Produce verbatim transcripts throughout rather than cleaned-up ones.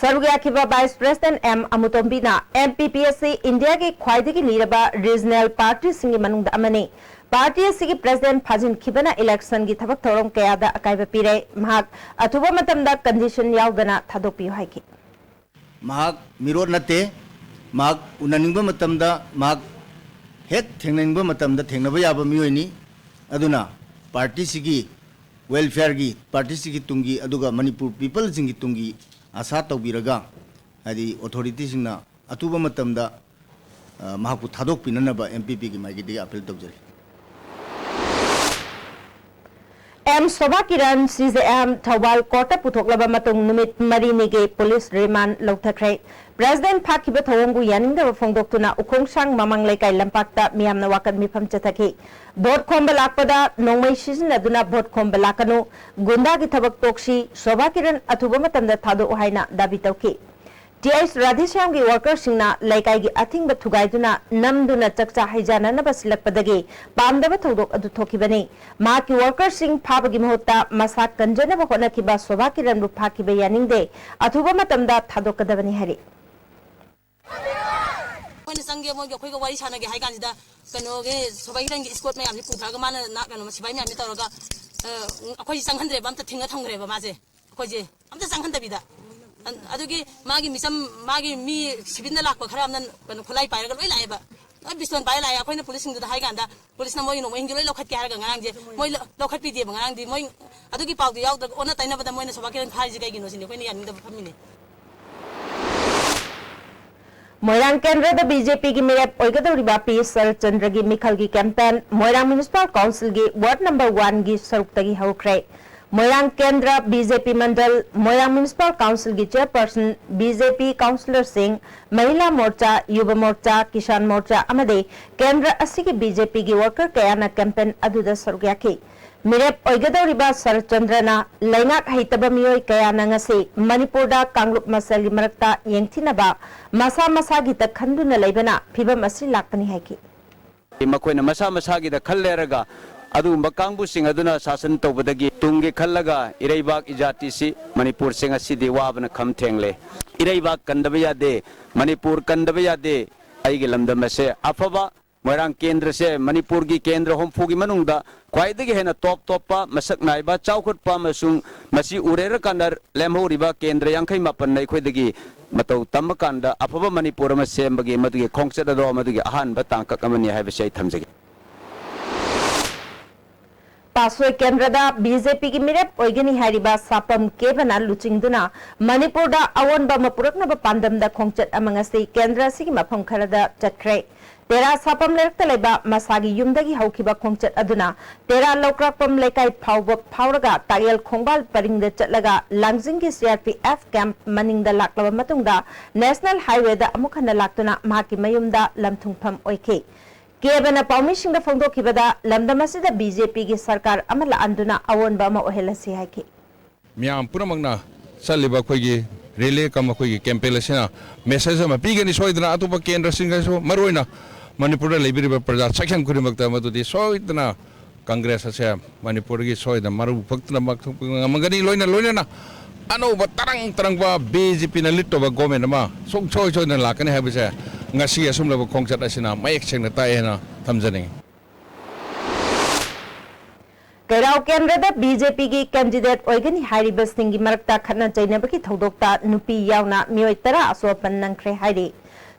ꯁꯔꯨꯛ ꯌꯥꯈꯤꯕ Vice President M ꯑꯃꯨꯇꯣꯝꯕꯤꯅ, M P P ꯑꯁꯤ ꯏꯟꯗꯤꯌꯥꯒꯤ ꯈ꯭ꯋꯥꯏꯗꯒꯤ ꯂꯤꯔꯕ regional partyꯁꯤꯡꯒꯤ ꯃꯅꯨꯡꯗ ꯑꯃꯅꯤ꯫ Party ꯑꯁꯤꯒꯤ president ꯐꯥꯖꯤꯟꯈꯤꯕꯅ electionꯒꯤ ꯊꯕꯛ ꯊꯧꯔꯝ ꯀꯌꯥꯗ ꯑꯀꯥꯏꯕ ꯄꯤꯔꯦ꯫ ꯃꯍꯥꯛ ꯑꯊꯨꯕ ꯃꯇꯝꯗ condition ꯌꯥꯎꯗꯅ ꯊꯥꯗꯣꯛꯄꯤꯌꯨ ꯍꯥꯏꯈꯤ꯫ ꯃꯍꯥꯛ ꯃꯤꯔꯣꯠ ꯅꯠꯇꯦ꯫ ꯃꯍꯥꯛ ꯎꯅꯅꯤꯡꯕ ꯃꯇꯝꯗ, ꯃꯍꯥꯛ ꯍꯦꯛ ꯊꯦꯡꯅꯅꯤꯡꯕ ꯃꯇꯝꯗ ꯊꯦꯡꯅꯕ ꯌꯥꯕ ꯃꯤꯑꯣꯏꯅꯤ꯫ ꯑꯗꯨꯅ partyꯁꯤꯒꯤ welfareꯒꯤ, partyꯁꯤꯒꯤ ꯇꯨꯡꯒꯤ, ꯑꯗꯨꯒ ꯃꯅꯤꯄꯨꯔ peopleꯁꯤꯡꯒꯤ ꯇꯨꯡꯒꯤ ꯑꯁꯥ ꯇꯧꯕꯤꯔꯒ, ꯍꯥꯏꯗꯤ authorityꯁꯤꯡꯅ ꯑꯊꯨꯕ ꯃꯇꯝꯗ, ꯑ, ꯃꯍꯥꯛꯄꯨ ꯊꯥꯗꯣꯛꯄꯤꯅꯅꯕ M P Pꯒꯤ ꯃꯥꯏꯀꯩꯗꯒꯤ appeal ꯇꯧꯖꯔꯤ꯫ M Sobha Kiran, C J M, Thoubal courtꯇ ꯄꯨꯊꯣꯛꯂꯕ ꯃꯇꯨꯡ ꯅꯨꯃꯤꯠ ꯃꯔꯤꯅꯤꯒꯤ police remand ꯂꯧꯊꯈ꯭ꯔꯦ꯫ President ꯐꯥꯈꯤꯕ ꯊꯧꯑꯣꯡꯕꯨ ꯌꯥꯅꯤꯡꯗꯕ ꯐꯣꯡꯗꯣꯛꯇꯨꯅ ꯎꯈꯣꯡꯁꯥꯡ ꯃꯃꯥꯡ ꯂꯩꯀꯥꯏ ꯂꯝꯄꯥꯛꯇ ꯃꯤꯌꯥꯝꯅ ꯋꯥꯀꯠ ꯃꯤꯐꯝ ꯆꯠꯊꯈꯤ꯫ Vote ꯈꯣꯝꯕ ꯂꯥꯛꯄꯗ ꯅꯣꯡꯃꯩ ꯁꯤꯖꯤꯟꯅꯗꯨꯅ vote ꯈꯣꯝꯕ ꯂꯥꯛꯀꯅꯨ, ꯒꯨꯟꯗꯥꯒꯤ ꯊꯕꯛ ꯇꯣꯛꯁꯤ, ꯁꯣꯚꯥ ꯀꯤꯔꯟ ꯑꯊꯨꯕ ꯃꯇꯝꯗ ꯊꯥꯗꯣꯛꯎ ꯍꯥꯏꯅ ꯗꯥꯕꯤ ꯇꯧꯈꯤ꯫ T I ꯔꯥꯙꯦꯁ꯭ꯌꯥꯝꯒꯤ workerꯁꯤꯡꯅ ꯂꯩꯀꯥꯏꯒꯤ ꯑꯊꯤꯡꯕ ꯊꯨꯒꯥꯏꯗꯨꯅ ꯅꯝꯗꯨꯅ ꯆꯥꯛꯆꯥ ꯍꯩꯖꯥꯟꯅꯅꯕ ꯁꯤꯜꯂꯛꯄꯗꯒꯤ ꯄꯥꯝꯗꯕ ꯊꯧꯗꯣꯛ ꯑꯗꯨ ꯊꯣꯛꯈꯤꯕꯅꯤ꯫ ꯃꯍꯥꯛꯀꯤ workerꯁꯤꯡ ꯐꯥꯕꯒꯤ ꯃꯍꯨꯠꯇ ꯃꯁꯥ ꯀꯟꯖꯅꯕ ꯍꯣꯠꯅꯈꯤꯕ ꯁꯣꯚꯥ ꯀꯤꯔꯟꯕꯨ ꯐꯥꯈꯤꯕ ꯌꯥꯅꯤꯡꯗꯦ, ꯑꯊꯨꯕ ꯃꯇꯝꯗ ꯊꯥꯗꯣꯛꯀꯗꯕꯅꯤ ꯍꯥꯏꯔꯤ꯫ ꯑꯩꯈꯣꯏꯅ ꯆꯪꯒꯦ, ꯃꯣꯏꯒꯤ ꯑꯩꯈꯣꯏꯒ ꯋꯥꯔꯤ ꯁꯥꯟꯅꯒꯦ ꯍꯥꯏ ꯀꯥꯟꯁꯤꯗ, ꯀꯩꯅꯣꯒꯤ ꯁꯣꯚꯥ ꯀꯤꯔꯟꯒꯤ escort ꯃꯌꯥꯝꯁꯤ ꯄꯨꯊꯔꯒ ꯃꯥꯅ ꯅ-, ꯀꯩꯅꯣ, ꯁꯤꯐꯥꯏ ꯃꯌꯥꯝꯁꯤ ꯇꯧꯔꯒ, ꯑ, ꯑꯩꯈꯣꯏꯁꯤ ꯆꯪꯍꯟꯗ꯭ꯔꯦꯕ, ꯑꯝꯇ ꯊꯤꯡꯉ ꯊꯝꯈ꯭ꯔꯦꯕ ꯃꯥꯁꯦ꯫ ꯑꯩꯈꯣꯏꯁꯦ ꯑꯝꯇ ꯆꯪꯍꯟꯗꯕꯤꯗ꯫ ꯑꯟ-, ꯑꯗꯨꯒꯤ ꯃꯥꯒꯤ ꯃꯤꯆꯝ, ꯃꯥꯒꯤ ꯃꯤ civilꯗ ꯂꯥꯛꯄ ꯈꯔ ꯑꯃꯅ ꯀꯩꯅꯣ, ꯈꯨꯠꯂꯥꯏ ꯄꯥꯏꯔꯒ ꯂꯣꯏ ꯂꯥꯛꯑꯦꯕ꯫ ꯂꯣꯏ pistol ꯄꯥꯏꯔ ꯂꯥꯛꯑꯦ꯫ ꯑꯩꯈꯣꯏꯅ policeꯁꯤꯡꯗꯨꯗ ꯍꯥꯏ ꯀꯥꯟꯗ, policeꯅ ꯃꯣꯏꯒꯤ ꯅꯣꯡꯃꯩꯁꯤꯡꯗꯣ ꯂꯣꯏ ꯂꯧꯈꯠꯀꯦ ꯍꯥꯏꯔꯒ ꯉꯔꯥꯡꯁꯦ ꯃꯣꯏ ꯂ-, ꯂꯧꯈꯠꯄꯤꯗꯦꯕ ꯉꯔꯥꯡꯗꯤ꯫ ꯃꯣꯏ ꯑꯗꯨꯒꯤ ꯄꯥꯎꯗꯤ ꯌꯥꯎꯗ꯭ꯔꯒ ꯑꯣꯟꯅ ꯇꯩꯅꯕꯗ ꯃꯣꯏꯅ ꯁꯣꯚꯥ ꯀꯤꯔꯟ ꯐꯥꯔꯤꯁꯦ ꯀꯩꯒꯤꯅꯣ ꯁꯤꯅꯤ ꯑꯩꯈꯣꯏꯅ ꯌꯥꯅꯤꯡꯗꯕ ꯐꯝꯃꯤꯅꯦ꯫ ꯃꯣꯏꯔꯥꯡ ꯀꯦꯟꯗ꯭ꯔꯗ B J Pꯒꯤ ꯃꯤꯔꯦꯞ ꯑꯣꯏꯒꯗꯧꯔꯤꯕ ꯄꯤ ꯁꯔꯠꯆꯟꯗ꯭ꯔꯒꯤ ꯃꯤꯈꯜꯒꯤ campaign ꯃꯣꯏꯔꯥꯡ Municipal Councilꯒꯤ ward number oneꯒꯤ ꯁꯔꯨꯛꯇꯒꯤ ꯍꯧꯈ꯭ꯔꯦ꯫ ꯃꯣꯏꯔꯥꯡ ꯀꯦꯟꯗ꯭ꯔ B J P ꯃꯟꯗꯜ, ꯃꯣꯏꯔꯥꯡ Municipal Councilꯒꯤ chairperson, B J P councillorꯁꯤꯡ, ꯃꯍꯤꯂꯥ ꯃꯣꯔꯆꯥ, ꯌꯨꯕ ꯃꯣꯔꯆꯥ, Kisan ꯃꯣꯔꯆꯥ ꯑꯃꯗꯤ ꯀꯦꯟꯗ꯭ꯔ ꯑꯁꯤꯒꯤ B J Pꯒꯤ worker ꯀꯌꯥꯅ campaign ꯑꯗꯨꯗ ꯁꯔꯨꯛ ꯌꯥꯈꯤ꯫ ꯃꯤꯔꯦꯞ ꯑꯣꯏꯒꯗꯧꯔꯤꯕ ꯁꯔꯠꯆꯟꯗ꯭ꯔꯅ ꯂꯩꯉꯥꯛ ꯍꯩꯇꯕ ꯃꯤꯑꯣꯏ ꯀꯌꯥꯅ ꯉꯁꯤ ꯃꯅꯤꯄꯨꯔꯗ ꯀꯥꯡꯂꯨꯞ ꯃꯁꯦꯜꯒꯤ ꯃꯔꯛꯇ ꯌꯦꯡꯊꯤꯅꯕ ꯃꯁꯥ ꯃꯁꯥꯒꯤꯇ ꯈꯟꯗꯨꯅ ꯂꯩꯕꯅ ꯐꯤꯚꯝ ꯑꯁꯤ ꯂꯥꯛꯄꯅꯤ ꯍꯥꯏꯈꯤ꯫ ꯃꯈꯣꯏꯅ ꯃꯁꯥ ꯃꯁꯥꯒꯤꯗ ꯈꯜ ꯂꯩꯔꯒ ꯑꯗꯨꯒꯨꯝꯕ ꯀꯥꯡꯕꯨꯁꯤꯡ ꯑꯗꯨꯅ ꯁꯥꯁꯟ ꯇꯧꯕꯗꯒꯤ ꯇꯨꯡꯒꯤ ꯈꯜꯂꯒ ꯏꯔꯩꯕꯥꯛ ꯏꯖꯥꯇꯤꯁꯤ ꯃꯅꯤꯄꯨꯔꯁꯦ ꯉꯁꯤꯗꯤ ꯋꯥꯕꯅ ꯈꯝ ꯊꯦꯡꯂꯦ꯫ ꯏꯔꯩꯕꯥꯛ ꯀꯟꯗꯕ ꯌꯥꯗꯦ, ꯃꯅꯤꯄꯨꯔ ꯀꯟꯗꯕ ꯌꯥꯗꯦ꯫ ꯑꯩꯒꯤ ꯂꯝꯗꯝ ꯑꯁꯦ ꯑꯐꯕ ꯃꯣꯏꯔꯥꯡ ꯀꯦꯟꯗ꯭ꯔꯁꯦ ꯃꯅꯤꯄꯨꯔꯒꯤ ꯀꯦꯟꯗ꯭ꯔ ꯍꯨꯝꯐꯨꯒꯤ ꯃꯅꯨꯡꯗ ꯈ꯭ꯋꯥꯏꯗꯒꯤ ꯍꯦꯟꯅ ꯇꯣꯞ ꯇꯣꯞꯄ, ꯃꯁꯛ ꯅꯥꯏꯕ, ꯆꯥꯎꯈꯠꯄ ꯑꯃꯁꯨꯡ ꯃꯁꯤ ꯎꯔꯦꯔꯀꯥꯟꯗ ꯂꯦꯝꯍꯧꯔꯤꯕ ꯀꯦꯟꯗ꯭ꯔ ꯌꯥꯡꯈꯩ ꯃꯥꯄꯟꯅ ꯑꯩꯈꯣꯏꯗꯒꯤ ꯃꯇꯧ ꯇꯝꯕ ꯀꯥꯟꯗ ꯑꯐꯕ ꯃꯅꯤꯄꯨꯔ ꯑꯃ ꯁꯦꯝꯕꯒꯤ ꯃꯗꯨꯒꯤ ꯈꯣꯡꯆꯠ ꯑꯗꯣ ꯃꯗꯨꯒꯤ ꯑꯍꯥꯟꯕ ꯇꯥꯡꯀꯛ ꯑꯃꯅꯤ ꯍꯥꯏꯕꯁꯤ ꯑꯩ ꯊꯝꯖꯒꯦ꯫ ꯄꯥꯠꯁꯣꯏ ꯀꯦꯟꯗ꯭ꯔꯗ ꯕꯤ ꯖꯦ ꯄꯤꯒꯤ ꯃꯤꯔꯦꯞ ꯑꯣꯏꯒꯅꯤ ꯍꯥꯏꯔꯤꯕ ꯁꯥꯄꯝ ꯀꯦꯕꯅ ꯂꯨꯆꯤꯡꯗꯨꯅ ꯃꯅꯤꯄꯨꯔꯗ ꯑꯑꯣꯟꯕ ꯑꯃ ꯄꯨꯔꯛꯅꯕ ꯄꯥꯟꯗꯝꯗ ꯈꯣꯡꯆꯠ ꯑꯃ ꯉꯁꯤ ꯀꯦꯟꯗ꯭ꯔ ꯑꯁꯤꯒꯤ ꯃꯐꯝ ꯈꯔꯗ ꯆꯠꯈ꯭ꯔꯦ꯫ ꯇꯦꯔꯥ ꯁꯥꯄꯝ ꯂꯩꯔꯛꯇ ꯂꯩꯕ ꯃꯁꯥꯒꯤ ꯌꯨꯝꯗꯒꯤ ꯍꯧꯈꯤꯕ ꯈꯣꯡꯆꯠ ꯑꯗꯨꯅ ꯇꯦꯔꯥ ꯂꯧꯀ꯭ꯔꯥꯛꯄꯝ ꯂꯩꯀꯥꯏ ꯐꯥꯎꯕ ꯐꯥꯎꯔꯒ ꯇꯥꯛꯌꯦꯜ ꯈꯣꯡꯕꯥꯜ ꯄꯔꯤꯡꯗ ꯆꯠꯂꯒ ꯂꯥꯡꯖꯤꯡꯒꯤ C R P F camp ꯃꯅꯤꯡꯗ ꯂꯥꯛꯂꯕ ꯃꯇꯨꯡꯗ ꯅꯦꯁꯅꯦꯜ ꯍꯥꯏꯋꯦꯗ ꯑꯃꯨꯛ ꯍꯟꯅ ꯂꯥꯛꯇꯨꯅ ꯃꯍꯥꯛꯀꯤ ꯃꯌꯨꯝꯗ ꯂꯝꯊꯨꯡꯐꯝ ꯑꯣꯏꯈꯤ꯫ ꯀꯦꯕꯅ ꯄꯥꯎꯃꯤꯁꯤꯡꯗ ꯐꯣꯡꯗꯣꯛꯈꯤꯕꯗ, ꯂꯝꯗꯝ ꯑꯁꯤꯗ ꯕꯤ ꯖꯦ ꯄꯤꯒꯤ ꯁꯔꯀꯥꯔ ꯑꯃ ꯂꯥꯛꯍꯟꯗꯨꯅ ꯑꯑꯣꯟꯕ ꯑꯃ ꯑꯣꯏꯍꯜꯂꯁꯤ ꯍꯥꯏꯈꯤ꯫ ꯃꯤꯌꯥꯝ ꯄꯨꯝꯅꯃꯛꯅ ꯆꯠꯂꯤꯕ ꯑꯩꯈꯣꯏꯒꯤ ꯔꯦꯂꯤ ꯀꯝ ꯑꯩꯈꯣꯏꯒꯤ ꯀꯦꯝꯄꯦꯟ ꯑꯁꯤꯅ ꯃꯦꯁꯦꯖ ꯑꯃ ꯄꯤꯒꯅꯤ꯫ ꯁꯣꯏꯗꯅ ꯑꯇꯣꯞꯄ ꯀꯦꯟꯗ꯭ꯔꯁꯤꯡꯗꯁꯨ, ꯃꯔꯨꯑꯣꯏꯅ ꯃꯅꯤꯄꯨꯔꯗ ꯂꯩꯕꯤꯔꯤꯕ ꯄ꯭ꯔꯖꯥ ꯁꯦꯛꯁꯟ ꯈꯨꯗꯤꯡꯃꯛꯇ ꯃꯗꯨꯗꯤ ꯁꯣꯏꯗꯅ ꯀꯪꯒ꯭ꯔꯦꯁ ꯑꯁꯦ ꯃꯅꯤꯄꯨꯔꯒꯤ ꯁꯣꯏꯗꯅ ꯃꯔꯨ ꯐꯛꯇꯅ ꯄꯥꯡꯊꯣꯛꯄ ꯉꯝꯒꯅꯤ꯫ ꯂꯣꯏꯅ ꯂꯣꯏꯅꯅ ꯑꯅꯧꯕ ꯇꯔꯪ ꯇꯔꯪꯕ ꯕꯤ ꯖꯦ ꯄꯤꯅ ꯂꯤꯠ ꯇꯧꯕ ꯒꯣꯃꯦꯟ ꯑꯃ ꯁꯨꯡꯁꯣꯏ ꯁꯣꯏꯗꯅ ꯂꯥꯛꯀꯅꯤ ꯍꯥꯏꯕꯁꯦ ꯉꯁꯤꯒꯤ ꯑꯁꯨꯝꯂꯕ ꯈꯣꯡꯆꯠ ꯑꯁꯤꯅ ꯃꯌꯦꯛ ꯁꯦꯡꯅ ꯇꯥꯛꯑꯦ ꯍꯥꯏꯅ ꯊꯝꯖꯅꯤꯡꯏ꯫ ꯀꯩꯔꯥꯎ ꯀꯦꯟꯗ꯭ꯔꯗ ꯕꯤ ꯖꯦ ꯄꯤꯒꯤ ꯀꯦꯟꯗꯤꯗꯦꯠ ꯑꯣꯏꯒꯅꯤ ꯍꯥꯏꯔꯤꯕꯁꯤꯡꯒꯤ ꯃꯔꯛꯇ ꯈꯠꯅ ꯆꯩꯅꯕꯒꯤ ꯊꯧꯗꯣꯛꯇ ꯅꯨꯄꯤ ꯌꯥꯎꯅ ꯃꯤꯑꯣꯏ ꯇꯔꯥ ꯑꯁꯣꯛ ꯑꯄꯟ ꯅꯪꯈ꯭ꯔꯦ ꯍꯥꯏꯔꯤ꯫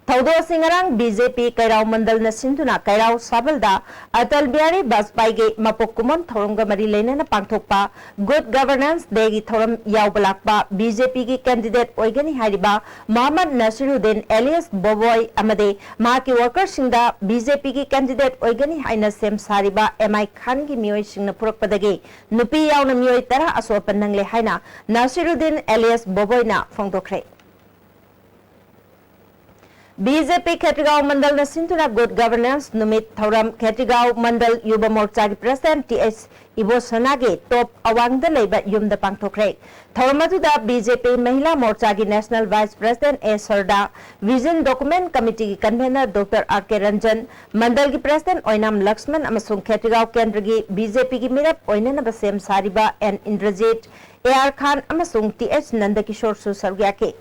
ꯊꯧꯗꯣꯛ ꯑꯁꯤ ꯉꯔꯥꯡ ꯕꯤ ꯖꯦ ꯄꯤ ꯀꯩꯔꯥꯎ ꯃꯟꯗꯜꯅ ꯁꯤꯟꯗꯨꯅ ꯀꯩꯔꯥꯎ ꯁꯥꯕꯜꯗ ꯑꯇꯜ ꯕꯤꯍꯥꯔꯤ ꯕꯥꯖꯄꯥꯏꯒꯤ ꯃꯄꯣꯛ ꯀꯨꯝꯑꯣꯟ ꯊꯧꯔꯝꯒ ꯃꯔꯤ ꯂꯩꯅꯅ ꯄꯥꯡꯊꯣꯛꯄ ꯒꯨꯗ ꯒꯚꯔꯅꯦꯟꯁ ꯗꯦꯒꯤ ꯊꯧꯔꯝ ꯌꯥꯎꯕ ꯂꯥꯛꯄ ꯕꯤ ꯖꯦ ꯄꯤꯒꯤ ꯀꯦꯟꯗꯤꯗꯦꯠ ꯑꯣꯏꯒꯅꯤ ꯍꯥꯏꯔꯤꯕ ꯃꯣꯍꯝꯃꯗ ꯅꯁꯤꯔꯨꯗꯤꯟ ꯑꯦꯂꯤꯌꯥꯁ ꯕꯣꯕꯣꯏ ꯑꯃꯗꯤ ꯃꯍꯥꯛꯀꯤ ꯋꯥꯔꯀꯔꯁꯤꯡꯗ ꯕꯤ ꯖꯦ ꯄꯤꯒꯤ ꯀꯦꯟꯗꯤꯗꯦꯠ ꯑꯣꯏꯒꯅꯤ ꯍꯥꯏꯅ ꯁꯦꯝ ꯁꯥꯔꯤꯕ ꯑꯦꯝ ꯑꯥꯏ ꯈꯥꯟꯒꯤ ꯃꯤꯑꯣꯏꯁꯤꯡꯅ ꯐꯨꯔꯛꯄꯗꯒꯤ ꯅꯨꯄꯤ ꯌꯥꯎꯅ ꯃꯤꯑꯣꯏ ꯇꯔꯥ ꯑꯁꯣꯛ ꯑꯄꯟ ꯅꯪꯂꯦ ꯍꯥꯏꯅ ꯅꯁꯤꯔꯨꯗꯤꯟ ꯑꯦꯂꯤꯌꯥꯁ ꯕꯣꯕꯣꯏꯅ ꯐꯣꯡꯗꯣꯛꯈ꯭ꯔꯦ꯫ ꯕꯤ ꯖꯦ ꯄꯤ ꯈꯦꯇ꯭ꯔꯤꯒꯥꯎ ꯃꯟꯗꯜꯅ ꯁꯤꯟꯗꯨꯅ Good Governance ꯅꯨꯃꯤꯠ ꯊꯧꯔꯝ ꯈꯦꯇ꯭ꯔꯤꯒꯥꯎ ꯃꯟꯗꯜ ꯌꯨꯕ ꯃꯣꯔꯆꯥꯒꯤ ꯄ꯭ꯔꯁꯤꯗꯦꯟꯠ ꯇꯤ ꯑꯩꯆ ꯏꯕꯣꯁꯅꯥꯒꯤ ꯇꯣꯞ ꯑꯋꯥꯡꯗ ꯂꯩꯕ ꯌꯨꯝꯗ ꯄꯥꯡꯊꯣꯛꯈ꯭ꯔꯦ꯫ ꯊꯧꯔꯝ ꯑꯗꯨꯗ ꯕꯤ ꯖꯦ ꯄꯤ ꯃꯍꯤꯂꯥ ꯃꯣꯔꯆꯥꯒꯤ national vice president A Sarda, vision document ꯀꯃꯤꯇꯤꯒꯤ convener doctor R K Ranjan, ꯃꯟꯗꯜꯒꯤ ꯄ꯭ꯔꯁꯤꯗꯦꯟꯠ ꯑꯣꯏꯅꯥꯝ ꯂꯛꯁꯃꯟ ꯑꯃꯁꯨꯡ ꯈꯦꯇ꯭ꯔꯤꯒꯥꯎ ꯀꯦꯟꯗ꯭ꯔꯒꯤ ꯕꯤ ꯖꯦ ꯄꯤꯒꯤ ꯃꯤꯔꯦꯞ ꯑꯣꯏꯅꯅꯕ ꯁꯦꯝ ꯁꯥꯔꯤꯕ ꯑꯦꯟ ꯏꯟꯗ꯭ꯔꯖꯤꯠ, ꯑꯦ ꯑꯥꯔ ꯈꯥꯟ ꯑꯃꯁꯨꯡ ꯇꯤ ꯑꯩꯆ ꯅꯟꯗꯀꯤꯁꯣꯔꯁꯨ ꯁꯔꯨꯛ ꯌꯥꯈꯤ꯫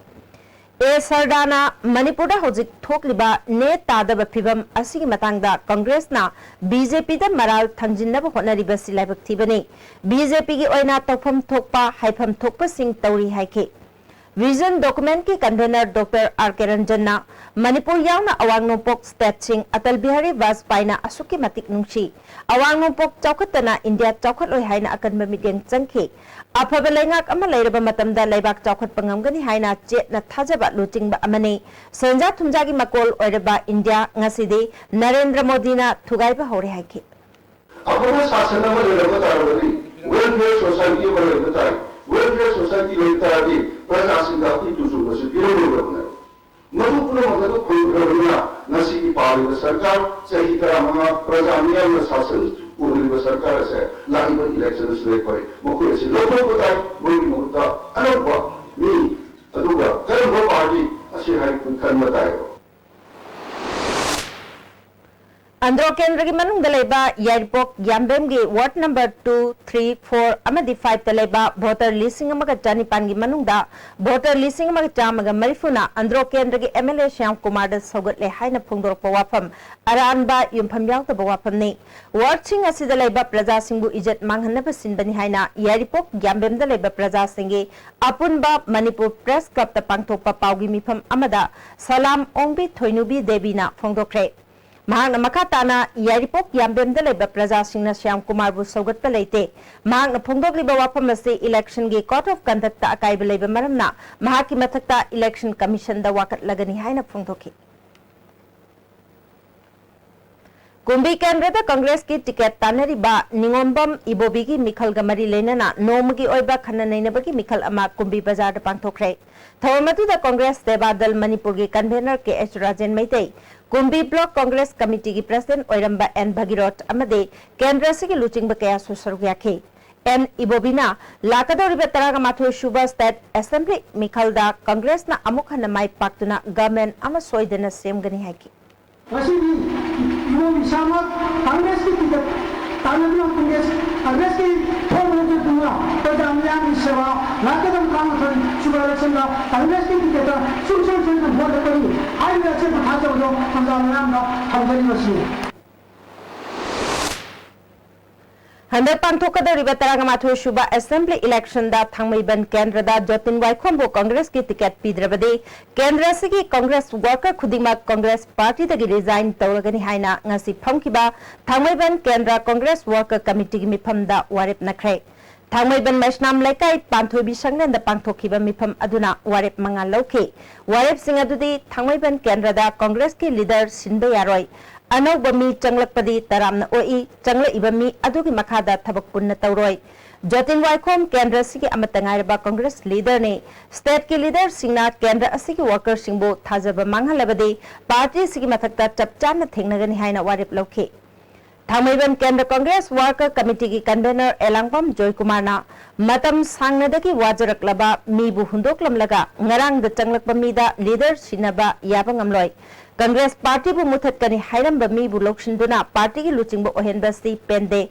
ꯑꯦ ꯁꯔꯗꯥꯅ ꯃꯅꯤꯄꯨꯔꯗ ꯍꯧꯖꯤꯛ ꯊꯣꯛꯂꯤꯕ ꯅꯦ ꯇꯥꯗꯕ ꯐꯤꯚꯝ ꯑꯁꯤꯒꯤ ꯃꯇꯥꯡꯗ ꯀꯪꯒ꯭ꯔꯦꯁꯅ ꯕꯤ ꯖꯦ ꯄꯤꯗ ꯃꯔꯥꯜ ꯊꯥꯡꯖꯤꯟꯅꯕ ꯍꯣꯠꯅꯔꯤꯕꯁꯤ ꯂꯥꯏꯕꯛ ꯊꯤꯕꯅꯤ꯫ ꯕꯤ ꯖꯦ ꯄꯤꯒꯤ ꯑꯣꯏꯅ ꯇꯧꯐꯝ ꯊꯣꯛꯄ, ꯍꯥꯏꯐꯝ ꯊꯣꯛꯄꯁꯤꯡ ꯇꯧꯔꯤ ꯍꯥꯏꯈꯤ꯫ ꯚꯤꯖꯟ ꯗꯣꯀꯨꯃꯦꯟꯠꯀꯤ ꯀꯟꯚꯦꯅꯔ ꯗꯣꯛꯇꯔ ꯑꯥꯔ ꯀꯦ ꯔꯟꯖꯟꯅ ꯃꯅꯤꯄꯨꯔ ꯌꯥꯎꯅ ꯑꯋꯥꯡ ꯅꯣꯡꯄꯣꯛ ꯁ꯭ꯇꯦꯠꯁꯤꯡ ꯑꯇꯜ ꯕꯤꯍꯥꯔꯤ ꯕꯥꯖꯄꯥꯏꯅ ꯑꯁꯨꯛꯀꯤ ꯃꯇꯤꯛ ꯅꯨꯡꯁꯤ꯫ ꯑꯋꯥꯡ ꯅꯣꯡꯄꯣꯛ ꯆꯥꯎꯈꯠꯇꯅ ꯏꯟꯗꯤꯌꯥ ꯆꯥꯎꯈꯠꯂꯣꯏ ꯍꯥꯏꯅ ꯑꯀꯟꯕ ꯃꯤꯠꯌꯦꯡ ꯆꯪꯈꯤ꯫ ꯑꯐꯕ ꯂꯩꯉꯥꯛ ꯑꯃ ꯂꯩꯔꯕ ꯃꯇꯝꯗ ꯂꯩꯕꯥꯛ ꯆꯥꯎꯈꯠꯄ ꯉꯝꯒꯅꯤ ꯍꯥꯏꯅ ꯆꯦꯠꯅ ꯊꯥꯖꯕ ꯂꯨꯆꯤꯡꯕ ꯑꯃꯅꯤ꯫ ꯁꯦꯟꯖꯥ ꯊꯨꯝꯖꯥꯒꯤ ꯃꯀꯣꯜ ꯑꯣꯏꯔꯕ ꯏꯟꯗꯤꯌꯥ ꯉꯁꯤꯗꯤ ꯅꯔꯦꯟꯗ꯭ꯔ ꯃꯣꯗꯤꯅ ꯊꯨꯒꯥꯏꯕ ꯍꯧꯔꯦ ꯍꯥꯏꯈꯤ꯫ ꯑꯐꯕ ꯁꯥꯁꯟ ꯑꯃ ꯂꯩꯔꯝꯕ ꯇꯥꯔꯕꯗꯤ welfare society ꯑꯃ ꯂꯩꯔꯝꯕ ꯇꯥꯏ꯫ Welfare society ꯂꯩꯕ ꯇꯥꯔꯗꯤ ꯄ꯭ꯔꯖꯥꯁꯤꯡꯗ ꯑꯩꯈꯣꯏ ꯇꯨꯖꯨ ꯃꯆꯨ ꯄꯤꯔꯝꯂꯣꯏꯗꯕꯅꯦꯕ꯫ ꯃꯗꯨ ꯄꯨꯝꯅꯃꯛ ꯑꯗꯨ ꯐꯪꯗ꯭ꯔꯕꯅꯤꯅ ꯉꯁꯤꯒꯤ ꯄꯥꯜꯂꯤꯕ ꯁꯔꯀꯥꯔ ꯆꯍꯤ ꯇꯔꯥꯃꯉꯥ ꯄ꯭ꯔꯖꯥ ꯃꯤꯌꯥꯝꯅ ꯁꯥꯁꯟ ꯄꯨꯔꯤꯕ ꯁꯔꯀꯥꯔ ꯑꯁꯦ ꯂꯥꯛꯂꯤꯕ election ꯑꯁꯤꯗ ꯑꯩꯈꯣꯏ ꯃꯈꯣꯏ ꯑꯁꯤ ꯂꯧꯊꯣꯛꯄ ꯇꯥꯏ꯫ ꯃꯣꯏꯒꯤ ꯃꯍꯨꯠꯇ ꯑꯅꯧꯕ ꯃꯤ ꯑꯗꯨꯒ ꯀꯔꯝꯕ party ꯑꯁꯤ ꯍꯥꯏꯕꯗꯨ ꯈꯟꯕ ꯇꯥꯏꯕ꯫ ꯑꯟꯗ꯭ꯔꯣ ꯀꯦꯟꯗ꯭ꯔꯒꯤ ꯃꯅꯨꯡꯗ ꯂꯩꯕ ꯌꯥꯏꯔꯤꯄꯣꯛ ꯌꯥꯝꯕꯦꯝꯒꯤ ward number two, three, four ꯑꯃꯗꯤ five ꯇ ꯂꯩꯕ voter ꯂꯤꯁꯤꯡ ꯑꯃꯒ ꯆꯅꯤꯄꯥꯟꯒꯤ ꯃꯅꯨꯡꯗ voter ꯂꯤꯁꯤꯡ ꯑꯃꯒ ꯆꯥꯝꯃꯒ ꯃꯔꯤꯐꯨꯅ ꯑꯟꯗ꯭ꯔꯣ ꯀꯦꯟꯗ꯭ꯔꯒꯤ ꯑꯦꯝ ꯑꯦꯜ ꯑꯦ ꯁ꯭ꯌꯥꯝ ꯀꯨꯃꯥꯔꯗ ꯁꯧꯒꯠꯂꯦ ꯍꯥꯏꯅ ꯐꯣꯡꯗꯣꯔꯛꯄ ꯋꯥꯐꯝ ꯑꯔꯥꯟꯕ, ꯌꯨꯝꯐꯝ ꯌꯥꯎꯗꯕ ꯋꯥꯐꯝꯅꯤ꯫ Wardꯁꯤꯡ ꯑꯁꯤꯗ ꯂꯩꯕ ꯄ꯭ꯔꯖꯥꯁꯤꯡꯕꯨ ꯏꯖꯠ ꯃꯥꯡꯍꯟꯅꯕ ꯁꯤꯟꯕꯅꯤ ꯍꯥꯏꯅ ꯌꯥꯏꯔꯤꯄꯣꯛ ꯌꯥꯝꯕꯦꯝꯗ ꯂꯩꯕ ꯄ꯭ꯔꯖꯥꯁꯤꯡꯒꯤ ꯑꯄꯨꯟꯕ ꯃꯅꯤꯄꯨꯔ Press Clubꯇ ꯄꯥꯡꯊꯣꯛꯄ ꯄꯥꯎꯒꯤ ꯃꯤꯐꯝ ꯑꯃꯗ ꯁꯂꯥꯝ ꯑꯣꯡꯕꯤ ꯊꯣꯏꯅꯨꯕꯤ ꯗꯦꯕꯤꯅ ꯐꯣꯡꯗꯣꯛꯈ꯭ꯔꯦ꯫ ꯃꯍꯥꯛꯅ ꯃꯈꯥ ꯇꯥꯅ ꯌꯥꯏꯔꯤꯄꯣꯛ ꯌꯥꯝꯕꯦꯝꯗ ꯂꯩꯕ ꯄ꯭ꯔꯖꯥꯁꯤꯡꯅ ꯁ꯭ꯌꯥꯝ ꯀꯨꯃꯥꯔꯕꯨ ꯁꯧꯒꯠꯄ ꯂꯩꯇꯦ꯫ ꯃꯍꯥꯛꯅ ꯐꯣꯡꯗꯣꯛꯂꯤꯕ ꯋꯥꯐꯝ ꯑꯁꯤ electionꯒꯤ code of conductꯇ ꯑꯀꯥꯏꯕ ꯂꯩꯕ ꯃꯔꯝꯅ ꯃꯍꯥꯛꯀꯤ ꯃꯊꯛꯇ election commissionꯗ ꯋꯥꯀꯠꯂꯒꯅꯤ ꯍꯥꯏꯅ ꯐꯣꯡꯗꯣꯛꯈꯤ꯫ ꯀꯨꯝꯕꯤ ꯀꯦꯟꯗ꯭ꯔꯗ ꯀꯪꯒ꯭ꯔꯦꯁꯀꯤ ꯇꯤꯀꯦꯠ ꯇꯥꯟꯅꯔꯤꯕ ꯅꯤꯉꯣꯝꯕꯝ ꯏꯕꯣꯕꯤꯒꯤ ꯃꯤꯈꯜꯒ ꯃꯔꯤ ꯂꯩꯅꯅ ꯅꯣꯡꯃꯒꯤ ꯑꯣꯏꯕ ꯈꯟꯅ ꯅꯩꯅꯕꯒꯤ ꯃꯤꯈꯜ ꯑꯃ ꯀꯨꯝꯕꯤ ꯕꯖꯥꯔꯗ ꯄꯥꯡꯊꯣꯛꯈ꯭ꯔꯦ꯫ ꯊꯧꯔꯝ ꯑꯗꯨꯗ ꯀꯪꯒ꯭ꯔꯦꯁ ꯁꯦꯕꯥ ꯗꯜ ꯃꯅꯤꯄꯨꯔꯒꯤ convener K H Rajen Meitei, Kumbi block Congress ꯀꯃꯤꯇꯤꯒꯤ ꯄ꯭ꯔꯁꯤꯗꯦꯟꯠ ꯑꯣꯏꯔꯝꯕ ꯑꯦꯟ ꯚꯒꯤꯔꯣꯠ ꯑꯃꯗꯤ ꯀꯦꯟꯗ꯭ꯔ ꯑꯁꯤꯒꯤ ꯂꯨꯆꯤꯡꯕ ꯀꯌꯥꯁꯨ ꯁꯔꯨꯛ ꯌꯥꯈꯤ꯫ ꯑꯦꯟ ꯏꯕꯣꯕꯤꯅ ꯂꯥꯛꯀꯗꯧꯔꯤꯕ ꯇꯔꯥꯃꯥꯊꯣꯏ ꯁꯨꯕ ꯁ꯭ꯇꯦꯠ ꯑꯦꯁꯦꯝꯕ꯭ꯂꯤ ꯃꯤꯈꯜꯗ ꯀꯪꯒ꯭ꯔꯦꯁꯅ ꯑꯃꯨꯛ ꯍꯟꯅ ꯃꯥꯏ ꯄꯥꯛꯇꯨꯅ ꯒꯚꯔꯟꯃꯦꯟꯠ ꯑꯃ ꯁꯣꯏꯗꯅ ꯁꯦꯝꯒꯅꯤ ꯍꯥꯏꯈꯤ꯫ ꯉꯁꯤꯗꯤ ꯏꯕꯣꯕꯤ ꯏꯁꯥꯃꯛ ꯀꯪꯒ꯭ꯔꯦꯁꯀꯤ ꯇꯤꯀꯦꯠ ꯇꯥꯟꯅꯗꯨꯅ ꯀꯪꯒ꯭ꯔꯦꯁ, ꯀꯪꯒ꯭ꯔꯦꯁꯀꯤ ꯊꯣꯡ ꯂꯣꯟꯖꯟꯗꯨꯅ ꯄ꯭ꯔꯖꯥ ꯃꯤꯌꯥꯝꯒꯤ ꯁꯦꯕꯥ ꯂꯥꯛꯀꯗꯕ ꯇꯔꯥꯃꯥꯊꯣꯏ ꯁꯨꯕ ꯏꯂꯦꯛꯁꯟꯗ ꯀꯪꯒ꯭ꯔꯦꯁꯀꯤ ꯇꯤꯀꯦꯠꯇ ꯁꯨꯡꯁꯣꯏ ꯁꯣꯏꯗꯅ ꯚꯣꯠ ꯂꯦꯞꯀꯅꯤ ꯍꯥꯏꯔꯤꯕ ꯑꯆꯦꯠꯄ ꯊꯥꯖꯕꯗꯣ ꯄ꯭ꯔꯖꯥ ꯃꯤꯌꯥꯝꯗ ꯊꯝꯖꯔꯤꯕꯁꯤꯅꯤ꯫ ꯍꯟꯗꯛ ꯄꯥꯡꯊꯣꯛꯀꯗꯧꯔꯤꯕ ꯇꯔꯥꯃꯥꯊꯣꯏ ꯁꯨꯕ ꯑꯦꯁꯦꯝꯕ꯭ꯂꯤ ꯏꯂꯦꯛꯁꯟꯗ ꯊꯥꯡꯃꯩꯕꯟ ꯀꯦꯟꯗ꯭ꯔꯗ ꯖꯣꯇꯤꯟ ꯋꯥꯏꯈꯣꯝꯕꯨ ꯀꯪꯒ꯭ꯔꯦꯁꯀꯤ ꯇꯤꯀꯦꯠ ꯄꯤꯗ꯭ꯔꯕꯗꯤ ꯀꯦꯟꯗ꯭ꯔ ꯑꯁꯤꯒꯤ ꯀꯪꯒ꯭ꯔꯦꯁ ꯋꯥꯔꯀꯔ ꯈꯨꯗꯤꯡꯃꯛ ꯀꯪꯒ꯭ꯔꯦꯁ ꯄꯥꯔꯇꯤꯗꯒꯤ ꯔꯤꯖꯥꯏꯟ ꯇꯧꯔꯒꯅꯤ ꯍꯥꯏꯅ ꯉꯁꯤ ꯐꯝꯈꯤꯕ ꯊꯥꯡꯃꯩꯕꯟ ꯀꯦꯟꯗ꯭ꯔ ꯀꯪꯒ꯭ꯔꯦꯁ ꯋꯥꯔꯀꯔ ꯀꯃꯤꯇꯤꯒꯤ ꯃꯤꯐꯝꯗ ꯋꯥꯔꯦꯞ ꯅꯈ꯭ꯔꯦ꯫ ꯊꯥꯡꯃꯩꯕꯟ ꯃꯩꯁꯅꯥꯝ ꯂꯩꯀꯥꯏ ꯄꯥꯟꯊꯣꯏꯕꯤ ꯁꯪꯂꯦꯟꯗ ꯄꯥꯡꯊꯣꯛꯈꯤꯕ ꯃꯤꯐꯝ ꯑꯗꯨꯅ ꯋꯥꯔꯦꯞ ꯃꯉꯥ ꯂꯧꯈꯤ꯫ ꯋꯥꯔꯦꯞꯁꯤꯡ ꯑꯗꯨꯗꯤ ꯊꯥꯡꯃꯩꯕꯟ ꯀꯦꯟꯗ꯭ꯔꯗ ꯀꯪꯒ꯭ꯔꯦꯁꯀꯤ ꯂꯤꯗꯔ ꯁꯤꯟꯕ ꯌꯥꯔꯣꯏ, ꯑꯅꯧꯕ ꯃꯤ ꯆꯪꯂꯛꯄꯗꯤ ꯇꯔꯥꯝꯅ ꯑꯣꯛꯏ, ꯆꯪꯂꯛꯏꯕ ꯃꯤ ꯑꯗꯨꯒꯤ ꯃꯈꯥꯗ ꯊꯕꯛ ꯄꯨꯟꯅ ꯇꯧꯔꯣꯏ꯫ ꯖꯣꯇꯤꯟ ꯋꯥꯏꯈꯣꯝ ꯀꯦꯟꯗ꯭ꯔ ꯑꯁꯤꯒꯤ ꯑꯃꯠꯇ ꯉꯥꯏꯔꯕ ꯀꯪꯒ꯭ꯔꯦꯁ ꯂꯤꯗꯔꯅꯤ꯫ ꯁ꯭ꯇꯦꯠꯀꯤ ꯂꯤꯗꯔꯁꯤꯡꯅ ꯀꯦꯟꯗ꯭ꯔ ꯑꯁꯤꯒꯤ ꯋꯥꯔꯀꯔꯁꯤꯡꯕꯨ ꯊꯥꯖꯕ ꯃꯥꯡꯍꯜꯂꯕꯗꯤ ꯄꯥꯔꯇꯤ ꯑꯁꯤꯒꯤ ꯃꯊꯛꯇ ꯆꯞ ꯆꯥꯅ ꯊꯦꯡꯅꯒꯅꯤ ꯍꯥꯏꯅ ꯋꯥꯔꯦꯞ ꯂꯧꯈꯤ꯫ ꯊꯥꯡꯃꯩꯕꯟ ꯀꯦꯟꯗ꯭ꯔ ꯀꯪꯒ꯭ꯔꯦꯁ ꯋꯥꯔꯀꯔ ꯀꯃꯤꯇꯤꯒꯤ ꯀꯟꯚꯦꯅꯔ ꯑꯦꯂꯥꯡꯕꯝ ꯖꯣꯏꯀꯨꯃꯥꯔꯅ ꯃꯇꯝ ꯁꯥꯡꯅꯗꯒꯤ ꯋꯥꯖꯔꯛꯂꯕ ꯃꯤꯕꯨ ꯍꯨꯟꯗꯣꯛꯂꯝꯂꯒ ꯉꯔꯥꯡꯗ ꯆꯪꯂꯛꯄ ꯃꯤꯗ ꯂꯤꯗꯔ ꯁꯤꯟꯅꯕ ꯌꯥꯕ ꯉꯝꯂꯣꯏ꯫ ꯀꯪꯒ꯭ꯔꯦꯁ ꯄꯥꯔꯇꯤꯕꯨ ꯃꯨꯊꯠꯀꯅꯤ ꯍꯥꯏꯔꯝꯕ ꯃꯤꯕꯨ ꯂꯧꯁꯤꯟꯗꯨꯅ ꯄꯥꯔꯇꯤꯒꯤ ꯂꯨꯆꯤꯡꯕ ꯑꯣꯏꯍꯟꯕ ꯑꯁꯤ ꯄꯦꯟꯗꯦ꯫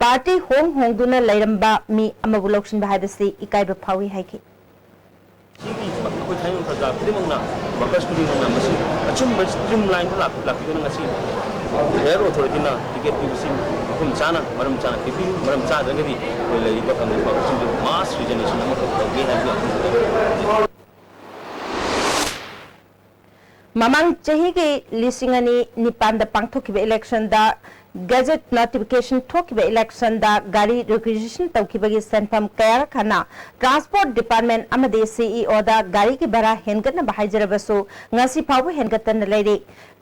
ꯄꯥꯔꯇꯤ ꯍꯣꯡ ꯍꯣꯡꯗꯨꯅ ꯂꯩꯔꯝꯕ ꯃꯤ ꯑꯃꯕꯨ ꯂꯧꯁꯤꯟꯕ ꯍꯥꯏꯕꯁꯤ ꯏꯀꯥꯏꯕ ꯐꯥꯎꯏ ꯍꯥꯏꯈꯤ꯫ ꯁꯤꯒꯤ ꯑꯩꯈꯣꯏ ꯊꯥꯡꯃꯩꯕꯟ ꯄ꯭ꯔꯖꯥ ꯈꯨꯗꯤꯡꯃꯛꯅ, ꯋꯥꯔꯀꯔꯁ ꯈꯨꯗꯤꯡꯃꯛꯅ ꯃꯁꯤ ꯑꯆꯨꯝꯕ ꯁ꯭ꯇ꯭ꯔꯤꯝ ꯂꯥꯏꯟꯗ ꯂꯥꯛꯄꯤ-, ꯂꯥꯛꯄꯤꯗꯨꯅ ꯉꯁꯤ ꯍꯥꯌꯔ ꯑꯣꯊꯣꯔꯤꯇꯤꯅ ꯇꯤꯀꯦꯠ ꯄꯤꯕꯁꯤ ꯃꯐꯝ ꯆꯥꯅ, ꯃꯔꯝ ꯆꯥꯅ ꯄꯤꯕꯤꯌꯨ꯫ ꯃꯔꯝ ꯆꯥꯗ꯭ꯔꯒꯗꯤ ꯑꯩꯈꯣꯏ ꯂꯩꯔꯤꯕ ꯀꯪꯒ꯭ꯔꯦꯁ ꯄꯥꯔꯇꯤꯁꯤꯡꯗꯨ ꯃꯥꯁ ꯔꯤꯖꯅꯦꯁꯟ ꯑꯃꯈꯛ ꯇꯧꯒꯦ ꯍꯥꯏꯕꯗꯨ ꯃꯃꯥꯡ ꯆꯍꯤꯒꯤ ꯂꯤꯁꯤꯡ ꯑꯅꯤ ꯅꯤꯄꯥꯟꯗ ꯄꯥꯡꯊꯣꯛꯈꯤꯕ ꯏꯂꯦꯛꯁꯟꯗ ꯒꯦꯖꯦꯠ ꯅꯣꯇꯤꯐꯤꯀꯦꯁꯟ ꯊꯣꯛꯈꯤꯕ ꯏꯂꯦꯛꯁꯟꯗ ꯒꯥꯔꯤ ꯔꯤꯀ꯭ꯋꯤꯖꯤꯁꯟ ꯇꯧꯈꯤꯕꯒꯤ ꯁꯦꯟꯐꯝ ꯀꯌꯥꯔꯛ ꯍꯟꯅ ꯇ꯭ꯔꯥꯟꯁꯄꯣꯔꯠ ꯗꯤꯄꯥꯔꯠꯃꯦꯟꯠ ꯑꯃꯗꯤ ꯁꯤꯏꯑꯣꯗ ꯒꯥꯔꯤꯒꯤ ꯚꯔꯥ ꯍꯦꯟꯒꯠꯅꯕ ꯍꯥꯏꯖꯔꯕꯁꯨ ꯉꯁꯤ ꯐꯥꯎꯕ ꯍꯦꯟꯒꯠꯇꯅ ꯂꯩꯔꯤ꯫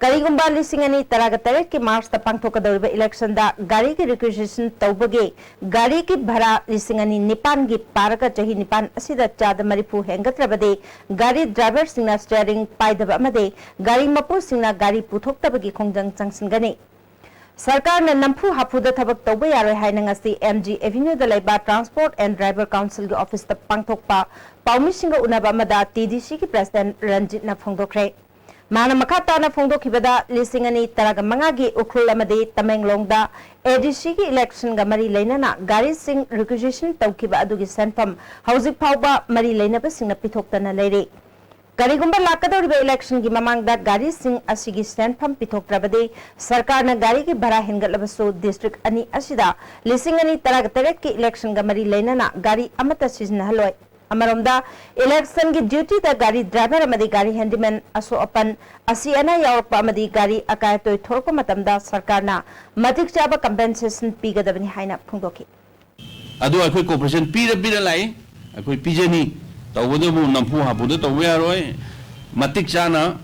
ꯀꯔꯤꯒꯨꯝꯕ ꯂꯤꯁꯤꯡ ꯑꯅꯤ ꯇꯔꯥꯒ ꯇꯔꯦꯠꯀꯤ ꯃꯥꯔꯆꯇ ꯄꯥꯡꯊꯣꯛꯀꯗꯧꯔꯤꯕ ꯏꯂꯦꯛꯁꯟꯗ ꯒꯥꯔꯤꯒꯤ ꯔꯤꯀ꯭ꯋꯤꯖꯤꯁꯟ ꯇꯧꯕꯒꯤ ꯒꯥꯔꯤꯒꯤ ꯚꯔꯥ ꯂꯤꯁꯤꯡ ꯑꯅꯤ ꯅꯤꯄꯥꯟꯒꯤ ꯄꯥꯔꯒ ꯆꯍꯤ ꯅꯤꯄꯥꯟ ꯑꯁꯤꯗ ꯆꯥꯗ ꯃꯔꯤꯐꯨ ꯍꯦꯟꯒꯠꯇ꯭ꯔꯕꯗꯤ ꯒꯥꯔꯤ ꯗ꯭ꯔꯥꯏꯚꯔꯁꯤꯡꯅ ꯁ꯭ꯇꯤꯌꯔꯤꯡ ꯄꯥꯏꯗꯕ ꯑꯃꯗꯤ ꯒꯥꯔꯤ ꯃꯄꯨꯁꯤꯡꯅ ꯒꯥꯔꯤ ꯄꯨꯊꯣꯛꯇꯕꯒꯤ ꯈꯣꯡꯖꯪ ꯆꯪꯁꯤꯟꯒꯅꯤ꯫ ꯁꯔꯀꯥꯔꯅ ꯅꯝꯐꯨ ꯍꯥꯐꯨꯗ ꯊꯕꯛ ꯇꯧꯕ ꯌꯥꯔꯣꯏ ꯍꯥꯏꯅ ꯉꯁꯤ ꯑꯦꯝ ꯖꯤ ꯑꯦꯚꯤꯅ꯭ꯌꯨꯗ ꯂꯩꯕ ꯇ꯭ꯔꯥꯟꯁꯄꯣꯔꯠ ꯑꯦꯟ ꯗ꯭ꯔꯥꯏꯚꯔ ꯀꯥꯎꯟꯁꯤꯜꯒꯤ ꯑꯣꯐꯤꯁꯇ ꯄꯥꯡꯊꯣꯛꯄ ꯄꯥꯎꯃꯤꯁꯤꯡꯒ ꯎꯅꯕ ꯑꯃꯗ ꯇꯤ ꯗꯤ ꯁꯤꯒꯤ ꯄ꯭ꯔꯁꯤꯗꯦꯟꯠ ꯔꯟꯖꯤꯠꯅ ꯐꯣꯡꯗꯣꯛꯈ꯭ꯔꯦ꯫ ꯃꯥꯅ ꯃꯈꯥ ꯇꯥꯅ ꯐꯣꯡꯗꯣꯛꯈꯤꯕꯗ, ꯂꯤꯁꯤꯡ ꯑꯅꯤ ꯇꯔꯥꯒ ꯃꯉꯥꯒꯤ ꯎꯈ꯭ꯔꯨꯜ ꯑꯃꯗꯤ ꯇꯃꯦꯡꯂꯣꯡꯗ ꯑꯦ ꯗꯤ ꯁꯤꯒꯤ ꯏꯂꯦꯛꯁꯟꯒ ꯃꯔꯤ ꯂꯩꯅꯅ ꯒꯥꯔꯤꯁꯤꯡ ꯔꯤꯀ꯭ꯋꯤꯖꯤꯁꯟ ꯇꯧꯈꯤꯕ ꯑꯗꯨꯒꯤ ꯁꯦꯟꯐꯝ ꯍꯧꯖꯤꯛ ꯐꯥꯎꯕ ꯃꯔꯤ ꯂꯩꯅꯕꯁꯤꯡꯅ ꯄꯤꯊꯣꯛꯇꯅ ꯂꯩꯔꯤ꯫ ꯀꯔꯤꯒꯨꯝꯕ ꯂꯥꯛꯀꯗꯧꯔꯤꯕ ꯏꯂꯦꯛꯁꯟꯒꯤ ꯃꯃꯥꯡꯗ ꯒꯥꯔꯤꯁꯤꯡ ꯑꯁꯤꯒꯤ ꯁꯦꯟꯐꯝ ꯄꯤꯊꯣꯛꯇ꯭ꯔꯕꯗꯤ ꯁꯔꯀꯥꯔꯅ ꯒꯥꯔꯤꯒꯤ ꯚꯔꯥ ꯍꯦꯟꯒꯠꯂꯕꯁꯨ ꯗꯤꯁꯇ꯭ꯔꯤꯛ ꯑꯅꯤ ꯑꯁꯤꯗ ꯂꯤꯁꯤꯡ ꯑꯅꯤ ꯇꯔꯥꯒ ꯇꯔꯦꯠꯀꯤ ꯏꯂꯦꯛꯁꯟꯒ ꯃꯔꯤ ꯂꯩꯅꯅ ꯒꯥꯔꯤ ꯑꯃꯠꯇ ꯁꯤꯖꯤꯟꯅꯍꯜꯂꯣꯏ꯫ ꯑꯃꯔꯣꯝꯗ, ꯏꯂꯦꯛꯁꯟꯒꯤ ꯗ꯭ꯌꯨꯇꯤꯗ ꯒꯥꯔꯤ ꯗ꯭ꯔꯥꯏꯚꯔ ꯑꯃꯗꯤ ꯒꯥꯔꯤ ꯍꯦꯟꯗꯤꯃꯦꯟ ꯑꯁꯣꯛ ꯑꯄꯟ, ꯑꯁꯤ ꯑꯅꯥ ꯌꯥꯎꯔꯛꯄ ꯑꯃꯗꯤ ꯒꯥꯔꯤ ꯑꯀꯥꯏ ꯑꯇꯣꯏ ꯊꯣꯔꯛꯄ ꯃꯇꯝꯗ ꯁꯔꯀꯥꯔꯅ ꯃꯇꯤꯛ ꯆꯥꯕ ꯀꯝꯄꯦꯟꯁꯦꯁꯟ ꯄꯤꯒꯗꯕꯅꯤ ꯍꯥꯏꯅ ꯐꯣꯡꯗꯣꯛꯈꯤ꯫ ꯑꯗꯨ ꯑꯩꯈꯣꯏ ꯀꯣꯑꯣꯄꯔꯦꯁꯟ ꯄꯤꯔ ꯄꯤꯔ ꯂꯥꯛꯏ, ꯑꯩꯈꯣꯏ ꯄꯤꯖꯅꯤ꯫ ꯇꯧꯕꯇꯕꯨ ꯅꯝꯐꯨ ꯍꯥꯐꯨꯗ ꯇꯧꯕ ꯌꯥꯔꯣꯏ꯫ ꯃꯇꯤꯛ ꯆꯥꯅ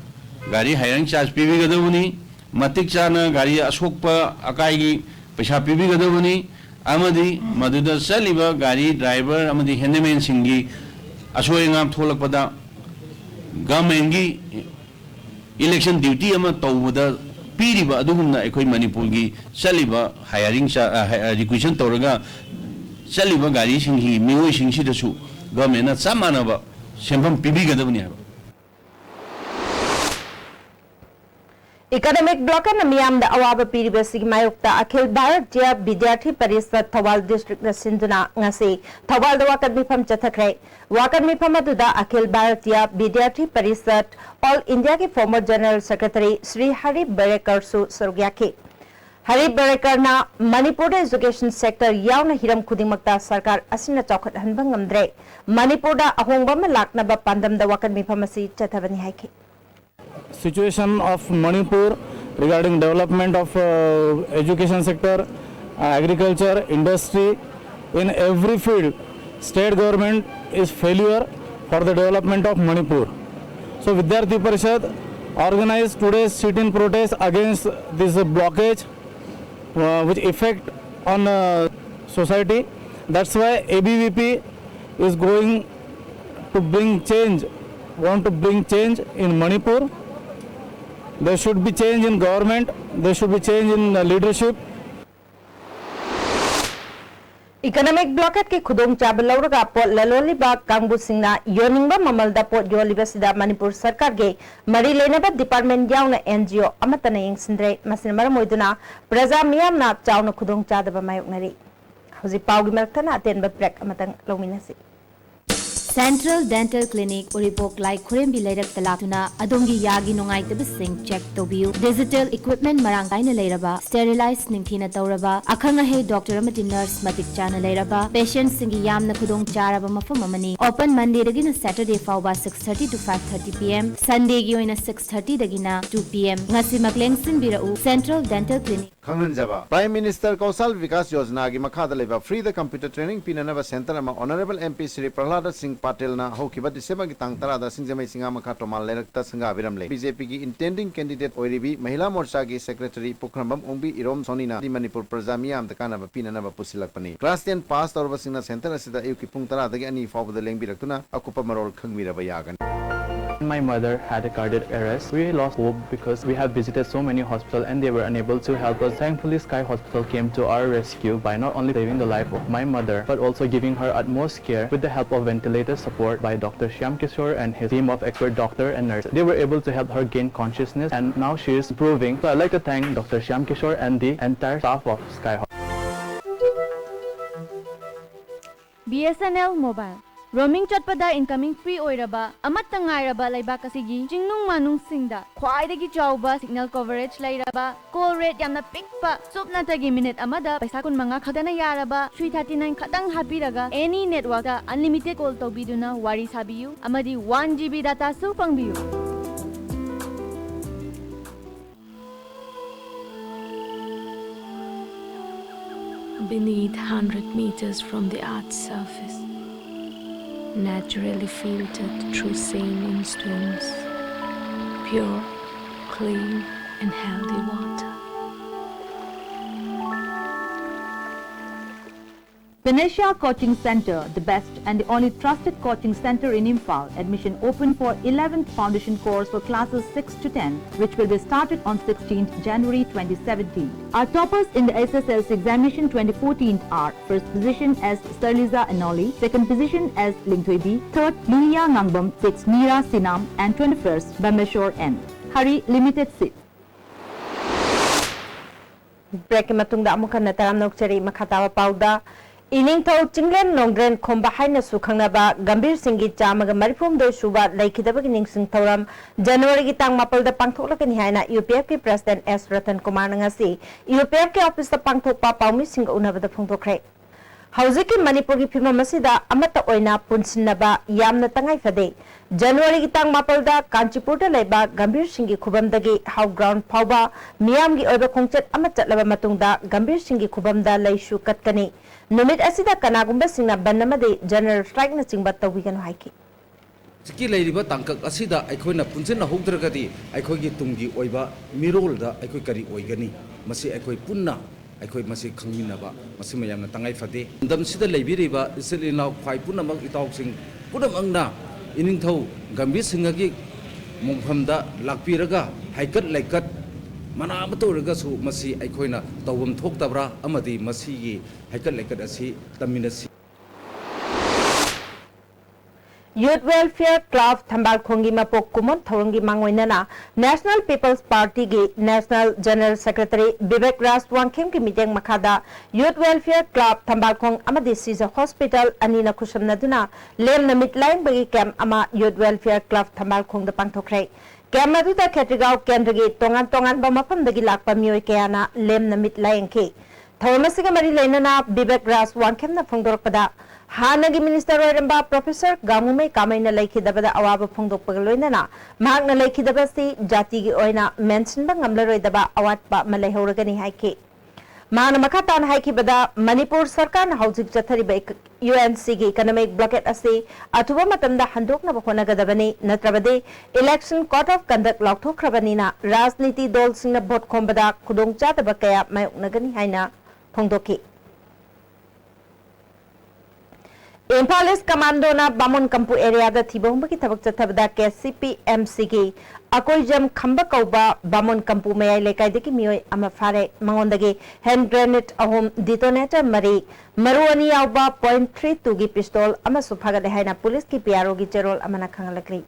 ꯒꯥꯔꯤ ꯍꯥꯏꯌꯔꯤꯡ ꯆꯥꯔꯖ ꯄꯤꯕꯤꯒꯗꯕꯅꯤ꯫ ꯃꯇꯤꯛ ꯆꯥꯅ ꯒꯥꯔꯤ ꯑꯁꯣꯛꯄ ꯑꯀꯥꯏꯒꯤ ꯄꯩꯁꯥ ꯄꯤꯕꯤꯒꯗꯕꯅꯤ꯫ ꯑꯃꯗꯤ ꯃꯗꯨꯗ ꯆꯠꯂꯤꯕ ꯒꯥꯔꯤ ꯗ꯭ꯔꯥꯏꯚꯔ ꯑꯃꯗꯤ ꯍꯦꯟꯗꯤꯃꯦꯟꯁꯤꯡꯒꯤ ꯑꯁꯣꯏ ꯑꯉꯥꯝ ꯊꯣꯛꯂꯛꯄꯗ ꯒꯚꯔꯟꯃꯦꯟꯒꯤ ꯏꯂꯦꯛꯁꯟ ꯗ꯭ꯌꯨꯇꯤ ꯑꯃ ꯇꯧꯕꯗ ꯄꯤꯔꯤꯕ ꯑꯗꯨꯒꯨꯝꯅ ꯑꯩꯈꯣꯏ ꯃꯅꯤꯄꯨꯔꯒꯤ ꯆꯠꯂꯤꯕ ꯍꯥꯏꯌꯔꯤꯡ ꯆꯥ-, ꯑ, ꯍꯥꯏ-, ꯑ, ꯔꯤꯀ꯭ꯋꯤꯖꯤꯁꯟ ꯇꯧꯔꯒ ꯆꯠꯂꯤꯕ ꯒꯥꯔꯤꯁꯤꯡꯒꯤ ꯃꯤꯑꯣꯏꯁꯤꯡꯁꯤꯗꯁꯨ ꯒꯚꯔꯟꯃꯦꯟꯅ ꯆꯞ ꯃꯥꯟꯅꯕ ꯁꯦꯟꯐꯝ ꯄꯤꯕꯤꯒꯗꯕꯅꯤ ꯍꯥꯏꯕ꯫ ꯏꯀꯣꯅꯣꯃꯤꯛ ꯕ꯭ꯂꯣꯀꯦꯠꯅ ꯃꯤꯌꯥꯝꯗ ꯑꯋꯥꯕ ꯄꯤꯔꯤꯕꯁꯤꯒꯤ ꯃꯥꯌꯣꯛꯇ ꯑꯈꯤꯜ ꯚꯥꯔꯇꯤꯌꯥ ꯕꯤꯗ꯭ꯌꯥꯔꯊꯤ ꯄꯔꯤꯁꯠ ꯊꯧꯕꯥꯜ ꯗꯤꯁꯇ꯭ꯔꯤꯛꯅ ꯁꯤꯟꯗꯨꯅ ꯉꯁꯤ ꯊꯧꯕꯥꯜꯗ ꯋꯥꯀꯠ ꯃꯤꯐꯝ ꯆꯠꯊꯈ꯭ꯔꯦ꯫ ꯋꯥꯀꯠ ꯃꯤꯐꯝ ꯑꯗꯨꯗ ꯑꯈꯤꯜ ꯚꯥꯔꯇꯤꯌꯥ ꯕꯤꯗ꯭ꯌꯥꯔꯊꯤ ꯄꯔꯤꯁꯠ ꯑꯣꯜ ꯏꯟꯗꯤꯌꯥꯒꯤ former general secretary Shri Harry ꯕꯔꯦꯀꯔꯁꯨ ꯁꯔꯨꯛ ꯌꯥꯈꯤ꯫ ꯍꯔꯤ ꯕꯔꯦꯀꯔꯅ ꯃꯅꯤꯄꯨꯔꯗ ꯏꯖꯨꯀꯦꯁꯟ ꯁꯦꯛꯇꯔ ꯌꯥꯎꯅ ꯍꯤꯔꯝ ꯈꯨꯗꯤꯡꯃꯛꯇ ꯁꯔꯀꯥꯔ ꯑꯁꯤꯅ ꯆꯥꯎꯈꯠꯍꯟꯕ ꯉꯝꯗ꯭ꯔꯦ꯫ ꯃꯅꯤꯄꯨꯔꯗ ꯑꯍꯣꯡꯕ ꯑꯃ ꯂꯥꯛꯅꯕ ꯄꯥꯟꯗꯝꯗ ꯋꯥꯀꯠ ꯃꯤꯐꯝ ꯑꯁꯤ ꯆꯠꯊꯕꯅꯤ ꯍꯥꯏꯈꯤ꯫ Situation of Manipur regarding development of uh, education sector, uh, agriculture, industry, in every field, state government is failure for the development of Manipur. So Vidyarthi Parishad organized today's sit-in protest against this blockage, uh, which effect on uh, society. That's why A B V P is going to bring change, want to bring change in Manipur. There should be change in government, there should be change in uh, leadership. Economic blockade ꯀꯤ ꯈꯨꯗꯣꯡꯆꯥꯕ ꯂꯧꯔꯒ ꯄꯣꯠ ꯂꯂꯣꯜꯂꯤꯕ ꯀꯥꯡꯕꯨꯁꯤꯡꯅ ꯌꯣꯟꯅꯤꯡꯕ ꯃꯃꯜꯗ ꯄꯣꯠ ꯌꯣꯜꯂꯤꯕꯁꯤꯗ ꯃꯅꯤꯄꯨꯔ ꯁꯔꯀꯥꯔꯒꯤ ꯃꯔꯤ ꯂꯩꯅꯕ department ꯌꯥꯎꯅ N G O ꯑꯃꯠꯇꯅ ꯌꯦꯡꯁꯤꯟꯗ꯭ꯔꯦ꯫ ꯃꯁꯤꯅ ꯃꯔꯝ ꯑꯣꯏꯗꯨꯅ ꯄ꯭ꯔꯖꯥ ꯃꯤꯌꯥꯝꯅ ꯆꯥꯎꯅ ꯈꯨꯗꯣꯡꯆꯥꯗꯕ ꯃꯥꯌꯣꯛꯅꯔꯤ꯫ ꯍꯧꯖꯤꯛ ꯄꯥꯎꯒꯤ ꯃꯔꯛꯇꯅ ꯑꯇꯦꯟꯕ break ꯑꯃꯇꯪ ꯂꯧꯃꯤꯟꯅꯁꯤ꯫ Central Dental Clinic, ꯎꯔꯤꯄꯣꯛ ꯂꯥꯏ ꯈꯨꯔꯦꯝꯕꯤ ꯂꯩꯔꯛꯇ ꯂꯥꯛꯇꯨꯅ ꯑꯗꯣꯝꯒꯤ ꯌꯥꯒꯤ ꯅꯨꯡꯉꯥꯏꯇꯕꯁꯤꯡ check ꯇꯧꯕꯤꯌꯨ꯫ Digital equipment ꯃꯔꯥꯡ ꯀꯥꯏꯅ ꯂꯩꯔꯕ, sterilize ꯅꯤꯡꯊꯤꯅ ꯇꯧꯔꯕ, ꯑꯈꯪ ꯑꯍꯩ doctor ꯑꯃꯗꯤ nurse ꯃꯇꯤꯛ ꯆꯥꯅ ꯂꯩꯔꯕ, patientꯁꯤꯡꯒꯤ ꯌꯥꯝꯅ ꯈꯨꯗꯣꯡ ꯆꯥꯔꯕ ꯃꯐꯝ ꯑꯃꯅꯤ꯫ Open Mondayꯗꯒꯤꯅ Saturdayꯐꯥꯎꯕ six thirty to five thirty P M, Sundayꯒꯤ ꯑꯣꯏꯅ six thirtyꯗꯒꯤꯅ two P M꯫ ꯉꯁꯤꯃꯛ ꯂꯦꯡꯁꯤꯟꯕꯤꯔꯛꯎ꯫ Central Dental Clinic꯫ ꯈꯪꯍꯟꯖꯕ, Prime Minister Kaushal Vikas Yojanaꯒꯤ ꯃꯈꯥꯗ ꯂꯩꯕ freeꯗ computer training ꯄꯤꯅꯅꯕ centre ꯑꯃ Honourable M P Shri Prahlada Singh Patelꯅ ꯍꯧꯈꯤꯕ Decemberꯒꯤ ꯇꯥꯡ ꯇꯔꯥꯗ ꯁꯤꯡꯖꯃꯩ ꯆꯤꯉꯥꯃꯈꯥ ꯇꯣꯃꯥꯜ ꯂꯩꯔꯛꯇ ꯁꯪꯒꯥꯕꯤꯔꯝꯂꯦ꯫ BJPꯒꯤ intending candidate ꯑꯣꯏꯔꯤꯕꯤ ꯃꯍꯤꯂꯥ ꯃꯣꯔꯆꯥꯒꯤ secretary ꯄꯨꯈ꯭ꯔꯝꯕꯝ ꯑꯣꯡꯕꯤ ꯏꯔꯣꯝ ꯁꯣꯅꯤꯅ ꯃꯅꯤꯄꯨꯔ ꯄ꯭ꯔꯖꯥ ꯃꯤꯌꯥꯝꯗ ꯀꯥꯟꯅꯕ ꯄꯤꯅꯅꯕ ꯄꯨꯁꯤꯜꯂꯛꯄꯅꯤ꯫ Class ten pass ꯇꯧꯔꯕꯁꯤꯡꯅ centre ꯑꯁꯤꯗ ꯑꯌꯨꯛꯀꯤ ꯄꯨꯡ ꯇꯔꯥꯗꯒꯤ ꯑꯅꯤ ꯐꯥꯎꯕꯗ ꯂꯦꯡꯕꯤꯔꯛꯇꯨꯅ ꯑꯀꯨꯞꯄ ꯃꯔꯣꯜ ꯈꯪꯕꯤꯔꯕ ꯌꯥꯒꯅꯤ꯫ My mother had a cardiac arrest. We lost hope because we have visited so many hospitals and they were unable to help us. Thankfully, Sky Hospital came to our rescue by not only saving the life of my mother but also giving her utmost care with the help of ventilator support by Doctor Shyam Kishore and his team of expert doctor and nurses. They were able to help her gain consciousness and now she is improving. So I'd like to thank Doctor Shyam Kishore and the entire staff of Sky Hospital. B S N L Mobile꯫ Roaming ꯆꯠꯄꯗ incoming free ꯑꯣꯏꯔꯕ ꯑꯃꯠꯇ ꯉꯥꯏꯔꯕ ꯂꯩꯕꯥꯛ ꯑꯁꯤꯒꯤ ꯆꯤꯡꯅꯨꯡ ꯃꯥꯅꯨꯡꯁꯤꯡꯗ ꯈ꯭ꯋꯥꯏꯗꯒꯤ ꯆꯥꯎꯕ signal coverage ꯂꯩꯔꯕ, call rate ꯌꯥꯝꯅ ꯄꯤꯛꯄ, ꯁꯨꯞꯅꯇꯒꯤ minute ꯑꯃꯗ ꯄꯩꯁꯥ ꯀꯨꯟꯃꯉꯥ ꯈꯛꯇꯅ ꯌꯥꯔꯕ three thirty nine ꯈꯛꯇꯪ ꯍꯥꯞꯄꯤꯔꯒ any networkꯇ unlimited call ꯇꯧꯕꯤꯗꯨꯅ ꯋꯥꯔꯤ ꯁꯥꯕꯤꯌꯨ ꯑꯃꯗꯤ one G B dataꯁꯨ ꯐꯪꯕꯤꯌꯨ꯫ Beneath, hundred meters from the earth's surface, naturally filtered through saline streams, pure, clean, and healthy water. Phoenicia Coaching Center, the best and the only trusted coaching center in Imphal. Admission open for eleventh foundation course for classes six to ten, which will be started on sixteenth January twenty seventeen. Our toppers in the S S L C examination twenty fourteen are: first position as Sarliza Anoli, second position as Lingthoibi, third Lilia Ngangbam, sixth Mira Sinam, and twenty-first Bameshwar N. Hurry, limited seat. Break ꯀꯤ ꯃꯇꯨꯡꯗ ꯑꯃꯨꯛ ꯍꯟꯅ ꯇꯔꯥꯝꯅ ꯑꯣꯛꯆꯔꯤ꯫ ꯃꯈꯥ ꯇꯥꯕ ꯄꯥꯎꯗ, ꯏꯅꯤꯡꯊꯧ ꯆꯤꯡꯂꯦꯟ ꯅꯣꯡꯗ꯭ꯔꯦꯟ ꯈꯣꯝꯕ ꯍꯥꯏꯅꯁꯨ ꯈꯪꯅꯕ ꯒꯝꯚꯤꯔ ꯁꯤꯡꯒꯤ ꯆꯥꯝꯃꯒ ꯃꯔꯤꯐꯨꯍꯨꯝꯗꯣꯏ ꯁꯨꯕ ꯂꯩꯈꯤꯗꯕꯒꯤ ꯅꯤꯡꯁꯤꯡ ꯊꯧꯔꯝ ꯖꯅꯋꯥꯔꯤꯒꯤ ꯇꯥꯡ ꯃꯥꯄꯜꯗ ꯄꯥꯡꯊꯣꯛꯂꯒꯅꯤ ꯍꯥꯏꯅ ꯌꯨ ꯄꯤ ꯑꯦꯐꯀꯤ ꯄ꯭ꯔꯁꯤꯗꯦꯟꯠ ꯑꯦꯁ ꯔꯇꯟ ꯀꯨꯃꯥꯔꯅ ꯉꯁꯤ ꯌꯨ ꯄꯤ ꯑꯦꯐꯀꯤ ꯑꯣꯐꯤꯁꯇ ꯄꯥꯡꯊꯣꯛꯄ ꯄꯥꯎꯃꯤꯁꯤꯡꯒ ꯎꯅꯕꯗ ꯐꯣꯡꯗꯣꯛꯈ꯭ꯔꯦ꯫ ꯍꯧꯖꯤꯛꯀꯤ ꯃꯅꯤꯄꯨꯔꯒꯤ ꯐꯤꯕꯝ ꯑꯁꯤꯗ ꯑꯃꯠꯇ ꯑꯣꯏꯅ ꯄꯨꯟꯁꯤꯟꯅꯕ ꯌꯥꯝꯅ ꯇꯉꯥꯏ ꯐꯗꯦ꯫ ꯖꯅꯋꯥꯔꯤꯒꯤ ꯇꯥꯡ ꯃꯥꯄꯜꯗ ꯀꯥꯟꯆꯤꯄꯨꯔꯗ ꯂꯩꯕ ꯒꯝꯚꯤꯔ ꯁꯤꯡꯒꯤ ꯈꯨꯕꯝꯗꯒꯤ ꯍꯥꯎ ꯒ꯭ꯔꯥꯎꯟ ꯐꯥꯎꯕ ꯃꯤꯌꯥꯝꯒꯤ ꯑꯣꯏꯕ ꯈꯣꯡꯆꯠ ꯑꯃ ꯆꯠꯂꯕ ꯃꯇꯨꯡꯗ ꯒꯝꯚꯤꯔ ꯁꯤꯡꯒꯤ ꯈꯨꯕꯝꯗ ꯂꯩꯁꯨ ꯀꯠꯀꯅꯤ꯫ ꯅꯨꯃꯤꯠ ꯑꯁꯤꯗ ꯀꯅꯥꯒꯨꯝꯕꯁꯤꯡꯅ ꯕꯟ ꯑꯃꯗꯤ ꯖꯦꯅꯔꯦꯜ ꯁ꯭ꯇ꯭ꯔꯥꯏꯛꯅꯆꯤꯡꯕ ꯇꯧꯕꯤꯒꯅꯨ ꯍꯥꯏꯈꯤ꯫ ꯍꯧꯖꯤꯛꯀꯤ ꯂꯩꯔꯤꯕ ꯇꯥꯡꯀꯛ ꯑꯁꯤꯗ ꯑꯩꯈꯣꯏꯅ ꯄꯨꯟꯁꯤꯟꯅꯍꯧꯗ꯭ꯔꯒꯗꯤ ꯑꯩꯈꯣꯏꯒꯤ ꯇꯨꯡꯒꯤ ꯑꯣꯏꯕ ꯃꯤꯔꯣꯜꯗ ꯑꯩꯈꯣꯏ ꯀꯔꯤ ꯑꯣꯏꯒꯅꯤ? ꯃꯁꯤ ꯑꯩꯈꯣꯏ ꯄꯨꯟꯅ ꯑꯩꯈꯣꯏ ꯃꯁꯤ ꯈꯪꯃꯤꯟꯅꯕ ꯃꯁꯤ ꯃꯌꯥꯝꯅ ꯇꯉꯥꯏ ꯐꯗꯦ꯫ ꯂꯝꯗꯝꯁꯤꯗ ꯂꯩꯕꯤꯔꯤꯕ ꯏꯆꯤꯜ ꯏꯅꯥꯎ ꯈ꯭ꯋꯥꯏ ꯄꯨꯝꯅꯃꯛ ꯏꯇꯥꯎꯁꯤꯡ ꯄꯨꯝꯅꯃꯛꯅ ꯏꯅꯤꯡꯊꯧ ꯒꯝꯚꯤꯔ ꯁꯤꯡꯍꯒꯤ ꯃꯣꯡꯐꯝꯗ ꯂꯥꯛꯄꯤꯔꯒ ꯍꯩꯀꯠ ꯂꯩꯀꯠ ꯃꯅꯥ ꯑꯃꯠꯇ ꯑꯣꯏꯔꯒꯁꯨ ꯃꯁꯤ ꯑꯩꯈꯣꯏꯅ ꯇꯧꯐꯝ ꯊꯣꯛꯇꯕ꯭ꯔꯥ ꯑꯃꯗꯤ ꯃꯁꯤꯒꯤ ꯍꯩꯀꯠ ꯂꯩꯀꯠ ꯑꯁꯤ ꯇꯝꯃꯤꯟꯅꯁꯤ꯫ Youth Welfare Club ꯊꯝꯕꯥꯜꯈꯣꯡꯒꯤ ꯃꯄꯣꯛ ꯀꯨꯝꯑꯣꯟ ꯊꯧꯔꯝꯒꯤ ꯃꯥꯡꯑꯣꯏꯅꯅ National People's Party ꯒꯤ National General Secretary ꯕꯤꯕꯦꯛ ꯔꯥꯖ ꯋꯥꯡꯈꯦꯝꯒꯤ ꯃꯤꯠꯌꯦꯡ ꯃꯈꯥꯗ Youth Welfare Club ꯊꯝꯕꯥꯜꯈꯣꯡ ꯑꯃꯗꯤ ꯁꯤꯖ Hospital ꯑꯅꯤꯅ ꯈꯨꯠꯁꯝꯅꯗꯨꯅ ꯂꯦꯝꯅ ꯃꯤꯠ ꯂꯥꯌꯦꯡꯕꯒꯤ camp ꯑꯃ Youth Welfare Club ꯊꯝꯕꯥꯜꯈꯣꯡꯗ ꯄꯥꯡꯊꯣꯛꯈ꯭ꯔꯦ꯫ Camp ꯑꯗꯨꯗ ꯈꯦꯇ꯭ꯔꯤꯒꯥꯎ ꯀꯦꯟꯗ꯭ꯔꯒꯤ ꯇꯣꯉꯥꯟ ꯇꯣꯉꯥꯟꯕ ꯃꯐꯝꯗꯒꯤ ꯂꯥꯛꯄ ꯃꯤꯑꯣꯏ ꯀꯌꯥꯅ ꯂꯦꯝꯅ ꯃꯤꯠ ꯂꯥꯌꯦꯡꯈꯤ꯫ ꯊꯧꯔꯝ ꯑꯁꯤꯒ ꯃꯔꯤ ꯂꯩꯅꯅ ꯕꯤꯕꯦꯛ ꯔꯥꯖ ꯋꯥꯡꯈꯦꯝꯅ ꯐꯣꯡꯗꯣꯔꯛꯄꯗ, ꯍꯥꯟꯅꯒꯤ minister ꯑꯣꯏꯔꯝꯕ Professor ꯒꯥꯡꯉꯨꯃꯩ ꯀꯥꯃꯩꯅ ꯂꯩꯈꯤꯗꯕꯗ ꯑꯋꯥꯕ ꯐꯣꯡꯗꯣꯛꯄꯒ ꯂꯣꯏꯅꯅ ꯃꯍꯥꯛꯅ ꯂꯩꯈꯤꯗꯕ ꯑꯁꯤ ꯖꯥꯇꯤꯒꯤ ꯑꯣꯏꯅ ꯃꯦꯟꯁꯤꯟꯕ ꯉꯝꯂꯔꯣꯏꯗꯕ ꯑꯋꯥꯠꯄ ꯑꯃ ꯂꯩꯍꯧꯔꯒꯅꯤ ꯍꯥꯏꯈꯤ꯫ ꯃꯍꯥꯛꯅ ꯃꯈꯥ ꯇꯥꯅ ꯍꯥꯏꯈꯤꯕꯗ, ꯃꯅꯤꯄꯨꯔ ꯁꯔꯀꯥꯔꯅ ꯍꯧꯖꯤꯛ ꯆꯠꯊꯔꯤꯕ ꯏꯛ-, UNC ꯒꯤ economic blockade ꯑꯁꯤ ꯑꯊꯨꯕ ꯃꯇꯝꯗ ꯍꯟꯗꯣꯛꯅꯕ ꯍꯣꯠꯅꯒꯗꯕꯅꯤ, ꯅꯠꯇ꯭ꯔꯕꯗꯤ election code of conduct ꯂꯥꯎꯊꯣꯛꯈ꯭ꯔꯕꯅꯤꯅ ꯔꯥꯖꯅꯤꯇꯤ ꯗꯜꯁꯤꯡꯅ ꯚꯣꯠ ꯈꯣꯝꯕꯗ ꯈꯨꯗꯣꯡꯆꯥꯗꯕ ꯀꯌꯥ ꯃꯥꯌꯣꯛꯅꯒꯅꯤ ꯍꯥꯏꯅ ꯐꯣꯡꯗꯣꯛꯈꯤ꯫ ꯏꯝꯐꯥꯜ ꯏꯁ ꯀꯃꯥꯟꯗꯣꯅ ꯕꯥꯃꯣꯟ ꯀꯝꯄꯨ ꯑꯦꯔꯤꯌꯥꯗ ꯊꯤꯕ ꯍꯨꯝꯕꯒꯤ ꯊꯕꯛ ꯆꯠꯊꯕꯗ ꯀꯦ ꯁꯤ ꯄꯤ ꯑꯦꯝ ꯁꯤꯒꯤ ꯑꯀꯣꯏꯖꯝ ꯈꯝꯕ ꯀꯧꯕ ꯕꯥꯃꯣꯟ ꯀꯝꯄꯨ ꯃꯌꯥꯏ ꯂꯩꯀꯥꯏꯗꯒꯤ ꯃꯤꯑꯣꯏ ꯑꯃ ꯐꯥꯔꯦ꯫ ꯃꯉꯣꯟꯗꯒꯤ hand grenade ꯑꯍꯨꯝ, detonator ꯃꯔꯤ, ꯃꯔꯨ ꯑꯅꯤ ꯌꯥꯎꯕ point three two ꯒꯤ pistol ꯑꯃꯁꯨ ꯐꯥꯒꯠꯂꯦ ꯍꯥꯏꯅ ꯄꯨꯂꯤꯁꯀꯤ ꯄꯤ ꯑꯥꯔ ꯑꯣꯒꯤ ꯆꯦꯔꯣꯜ ꯑꯃꯅ ꯈꯪꯍꯜꯂꯛꯂꯤ꯫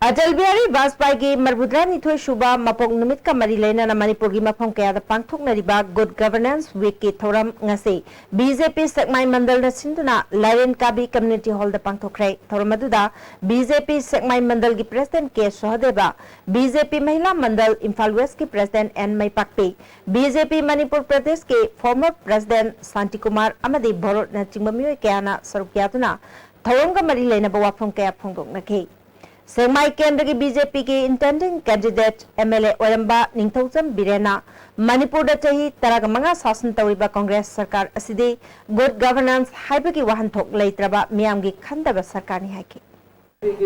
ꯑꯇꯜ ꯕꯤꯍꯥꯔꯤ ꯕꯥꯖꯄꯥꯏꯒꯤ ꯃꯔꯤꯐꯨꯇꯔꯥꯅꯤꯊꯣꯏ ꯁꯨꯕ ꯃꯄꯣꯛ ꯅꯨꯃꯤꯠꯀ ꯃꯔꯤ ꯂꯩꯅꯅ ꯃꯅꯤꯄꯨꯔꯒꯤ ꯃꯐꯝ ꯀꯌꯥꯗ ꯄꯥꯡꯊꯣꯛꯅꯔꯤꯕ Good Governance Week ꯀꯤ ꯊꯧꯔꯝ ꯉꯁꯤ ꯕꯤ ꯖꯦ ꯄꯤ ꯁꯦꯛꯃꯥꯏ ꯃꯟꯗꯜꯅ ꯁꯤꯟꯗꯨꯅ ꯂꯥꯏꯔꯦꯟ ꯀꯥꯕꯤ community hall ꯗ ꯄꯥꯡꯊꯣꯛꯈ꯭ꯔꯦ꯫ ꯊꯧꯔꯝ ꯑꯗꯨꯗ ꯕꯤ ꯖꯦ ꯄꯤ ꯁꯦꯛꯃꯥꯏ ꯃꯟꯗꯜꯒꯤ president ꯀꯦ ꯁꯍꯗꯦꯕ, B J P ꯃꯍꯤꯂꯥ ꯃꯟꯗꯜ Imphal West ꯀꯤ president ꯑꯦꯟ ꯃꯩꯄꯥꯛꯄꯤ, ꯕꯤ ꯖꯦ ꯄꯤ ꯃꯅꯤꯄꯨꯔ ꯄ꯭ꯔꯗꯦꯁꯀꯤ former president ꯁꯥꯟꯇꯤꯀꯨꯃꯥꯔ ꯑꯃꯗꯤ ꯚꯣꯔꯣꯠꯅꯆꯤꯡꯕ ꯃꯤꯑꯣꯏ ꯀꯌꯥꯅ ꯁꯔꯨꯛ ꯌꯥꯗꯨꯅ ꯊꯧꯔꯝꯒ ꯃꯔꯤ ꯂꯩꯅꯕ ꯋꯥꯐꯝ ꯀꯌꯥ ꯐꯣꯡꯗꯣꯛꯅꯈꯤ꯫ ꯁꯦꯛꯃꯥꯏ ꯀꯦꯟꯗ꯭ꯔꯒꯤ ꯕꯤ ꯖꯦ ꯄꯤꯒꯤ intending candidate M L A ꯑꯣꯏꯔꯝꯕ ꯅꯤꯡꯊꯧꯖꯝ ꯕꯤꯔꯦꯟꯅ ꯃꯅꯤꯄꯨꯔꯗ ꯆꯍꯤ ꯇꯔꯥꯒ ꯃꯉꯥ ꯁꯥꯁꯟ ꯇꯧꯔꯤꯕ ꯀꯣꯡꯒ꯭ꯔꯦꯁ ꯁꯔꯀꯥꯔ ꯑꯁꯤꯗꯤ good governance ꯍꯥꯏꯕꯒꯤ ꯋꯥꯍꯟꯊꯣꯛ ꯂꯩꯇ꯭ꯔꯕ ꯃꯤꯌꯥꯝꯒꯤ ꯈꯟꯗꯕ ꯁꯔꯀꯥꯔꯅꯤ ꯍꯥꯏꯈꯤ꯫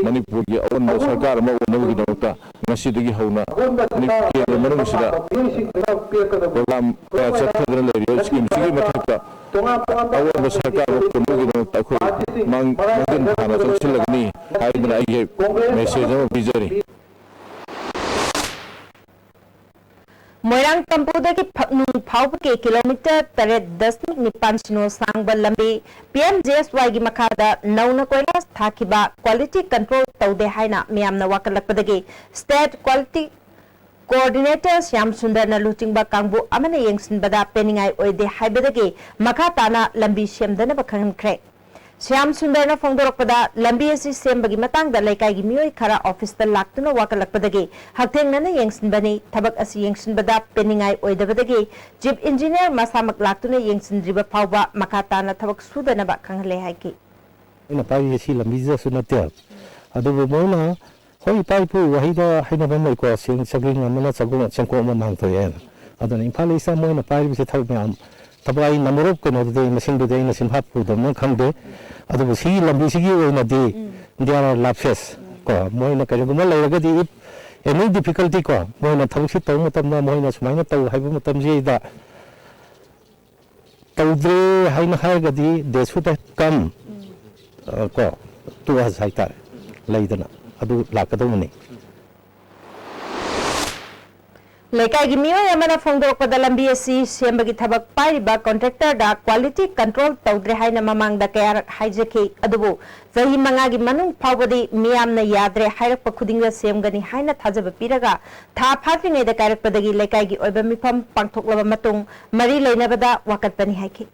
ꯃꯅꯤꯄꯨꯔꯒꯤ ꯑꯑꯣꯟꯕ ꯁꯔꯀꯥꯔ ꯑꯃ ꯑꯣꯏꯅꯕꯒꯤꯗꯃꯛꯇ ꯉꯁꯤꯗꯒꯤ ꯍꯧꯅ ꯃꯅꯤꯄꯨꯔ ꯀꯦꯟꯗ꯭ꯔ ꯃꯅꯨꯡꯁꯤꯗ program ꯀꯌꯥ ꯆꯠꯊꯗꯨꯅ ꯂꯩꯔꯤꯕ scheme ꯁꯤꯒꯤ ꯃꯊꯛꯇ ꯑꯑꯣꯟꯕ ꯁꯔꯀꯥꯔ ꯑꯃ ꯄꯨꯟꯕꯒꯤꯗꯃꯛꯇ ꯑꯩꯈꯣꯏ ꯃꯥꯡ-, ꯃꯥꯡꯖꯤꯟ ꯊꯥꯅ ꯆꯪꯁꯤꯜꯂꯒꯅꯤ ꯍꯥꯏꯗꯨꯅ ꯑꯩꯒꯤ message ꯑꯃ ꯄꯤꯖꯔꯤ꯫ ꯃꯣꯏꯔꯥꯡ ꯇꯝꯄꯨꯗꯒꯤ ꯐꯛꯅꯨꯡ ꯐꯥꯎꯕꯒꯤ kilometre ꯇꯔꯦꯠ ꯗꯁꯃꯤꯛ ꯅꯤꯄꯥꯟ ꯁꯤꯅꯣ ꯁꯥꯡꯕ ꯂꯝꯕꯤ P M G S Y ꯒꯤ ꯃꯈꯥꯗ ꯅꯧꯅ ꯀꯣꯏꯂꯥꯁ ꯊꯥꯈꯤꯕ quality control ꯇꯧꯗꯦ ꯍꯥꯏꯅ ꯃꯤꯌꯥꯝꯅ ꯋꯥꯀꯠꯂꯛꯄꯗꯒꯤ state quality coordinator ꯁ꯭ꯌꯥꯝ ꯁꯨꯟꯗꯔꯅ ꯂꯨꯆꯤꯡꯕ ꯀꯥꯡꯕꯨ ꯑꯃꯅ ꯌꯦꯡꯁꯤꯟꯕꯗ ꯄꯦꯟꯅꯤꯡꯉꯥꯏ ꯑꯣꯏꯗꯦ ꯍꯥꯏꯕꯗꯒꯤ ꯃꯈꯥ ꯇꯥꯅ ꯂꯝꯕꯤ ꯁꯦꯝꯗꯅꯕ ꯈꯪꯍꯟꯈ꯭ꯔꯦ꯫ ꯁ꯭ꯌꯥꯝ ꯁꯨꯟꯗꯔꯅ ꯐꯣꯡꯗꯣꯔꯛꯄꯗ, ꯂꯝꯕꯤ ꯑꯁꯤ ꯁꯦꯝꯕꯒꯤ ꯃꯇꯥꯡꯗ ꯂꯩꯀꯥꯏꯒꯤ ꯃꯤꯑꯣꯏ ꯈꯔ office ꯇ ꯂꯥꯛꯇꯨꯅ ꯋꯥꯀꯠꯂꯛꯄꯗꯒꯤ ꯍꯛꯊꯦꯡꯅꯅ ꯌꯦꯡꯁꯤꯟꯕꯅꯤ꯫ ꯊꯕꯛ ꯑꯁꯤ ꯌꯦꯡꯁꯤꯟꯕꯗ ꯄꯦꯟꯅꯤꯡꯉꯥꯏ ꯑꯣꯏꯗꯕꯗꯒꯤ chief engineer ꯃꯁꯥꯃꯛ ꯂꯥꯛꯇꯨꯅ ꯌꯦꯡꯁꯤꯟꯗ꯭ꯔꯤꯕ ꯐꯥꯎꯕ ꯃꯈꯥ ꯇꯥꯅ ꯊꯕꯛ ꯁꯨꯗꯅꯕ ꯈꯪꯍꯜꯂꯦ ꯍꯥꯏꯈꯤ꯫ ꯑꯩꯅ ꯄꯥꯏꯔꯤꯁꯦ ꯁꯤ ꯂꯝꯕꯤꯁꯤꯗꯁꯨ ꯅꯠꯇꯦ꯫ ꯑꯗꯨꯕꯨ ꯃꯣꯏꯅ, ꯍꯣꯏ, ꯏꯄꯥ ꯏꯄꯨ ꯋꯥꯍꯩꯗ ꯍꯥꯏꯅꯕ ꯑꯃ ꯂꯩꯀꯣ, "ꯆꯦꯡ ꯆꯒ꯭ꯔꯤꯡ ꯑꯃꯅ ꯆꯒꯣ-, ꯆꯦꯡꯀꯣꯛ ꯑꯃ ꯃꯥꯡꯊꯣꯛꯑꯦ" ꯍꯥꯏꯅ꯫ ꯑꯗꯨꯅ ꯏꯝꯐꯥꯜ ꯏꯁꯇ ꯃꯣꯏꯅ ꯄꯥꯏꯔꯤꯕꯁꯤ ꯊꯕꯛ ꯃꯌꯥꯝ, ꯊꯕꯛ ꯑꯩ ꯅꯝꯕꯔ ꯑꯣꯐ ꯀꯩꯅꯣꯗꯨꯗꯤ ꯑꯩ ꯃꯁꯤꯡꯗꯨꯗꯤ ꯑꯩꯅ ꯆꯤꯟꯐꯥ ꯄꯨꯗꯕꯅ ꯈꯪꯗꯦ꯫ ꯑꯗꯨꯕꯨ ꯁꯤꯒꯤ ꯂꯝꯕꯤꯁꯤꯒꯤ ꯑꯣꯏꯅꯗꯤ ꯗꯤ ꯑꯥꯔ ꯑꯥꯔ ꯂꯥꯞꯁꯦꯁ ꯀꯣ, ꯃꯣꯏꯅ ꯀꯔꯤꯒꯨꯝꯕ ꯂꯩꯔꯒꯗꯤ, if any difficulty ꯀꯣ, ꯃꯣꯏꯅ ꯊꯕꯛꯁꯤ ꯇꯧꯕ ꯃꯇꯝꯗ ꯃꯣꯏꯅ ꯁꯨꯃꯥꯏꯅ ꯇꯧ ꯍꯥꯏꯕ ꯃꯇꯝꯁꯤꯗ ꯇꯧꯗ꯭ꯔꯦ ꯍꯥꯏꯅ ꯍꯥꯏꯔꯒꯗꯤ they should have come, ꯑ, ꯀꯣ, to us ꯍꯥꯏꯇꯥꯔꯦ, ꯂꯩꯗꯅ ꯑꯗꯨ ꯂꯥꯛꯀꯗꯧꯕꯅꯤ꯫ ꯂꯩꯀꯥꯏꯒꯤ ꯃꯤꯑꯣꯏ ꯑꯃꯅ ꯐꯣꯡꯗꯣꯔꯛꯄꯗ ꯂꯝꯕꯤ ꯑꯁꯤ ꯁꯦꯝꯕꯒꯤ ꯊꯕꯛ ꯄꯥꯏꯔꯤꯕ ꯀꯣꯟꯇ꯭ꯔꯦꯛꯇꯔꯗ ꯀ꯭ꯋꯥꯂꯤꯇꯤ ꯀꯟꯇ꯭ꯔꯣꯜ ꯇꯧꯗ꯭ꯔꯦ ꯍꯥꯏꯅ ꯃꯃꯥꯡꯗ ꯀꯌꯥꯔꯛ ꯍꯥꯏꯖꯈꯤ, ꯑꯗꯨꯕꯨ ꯆꯍꯤ ꯃꯉꯥꯒꯤ ꯃꯅꯨꯡ ꯐꯥꯎꯕꯗꯤ ꯃꯤꯌꯥꯝꯅ ꯌꯥꯗ꯭ꯔꯦ ꯍꯥꯏꯔꯛꯄ ꯈꯨꯗꯤꯡꯗ ꯁꯦꯝꯒꯅꯤ ꯍꯥꯏꯅ ꯊꯥꯖꯕ ꯄꯤꯔꯒ ꯊꯥ ꯐꯥꯗ꯭ꯔꯤꯉꯩꯗ ꯀꯥꯏꯔꯛꯄꯗꯒꯤ ꯂꯩꯀꯥꯏꯒꯤ ꯑꯣꯏꯕ ꯃꯤꯐꯝ ꯄꯥꯡꯊꯣꯛꯂꯕ ꯃꯇꯨꯡ ꯃꯔꯤ ꯂꯩꯅꯕꯗ ꯋꯥꯀꯠꯄꯅꯤ ꯍꯥꯏꯈꯤ꯫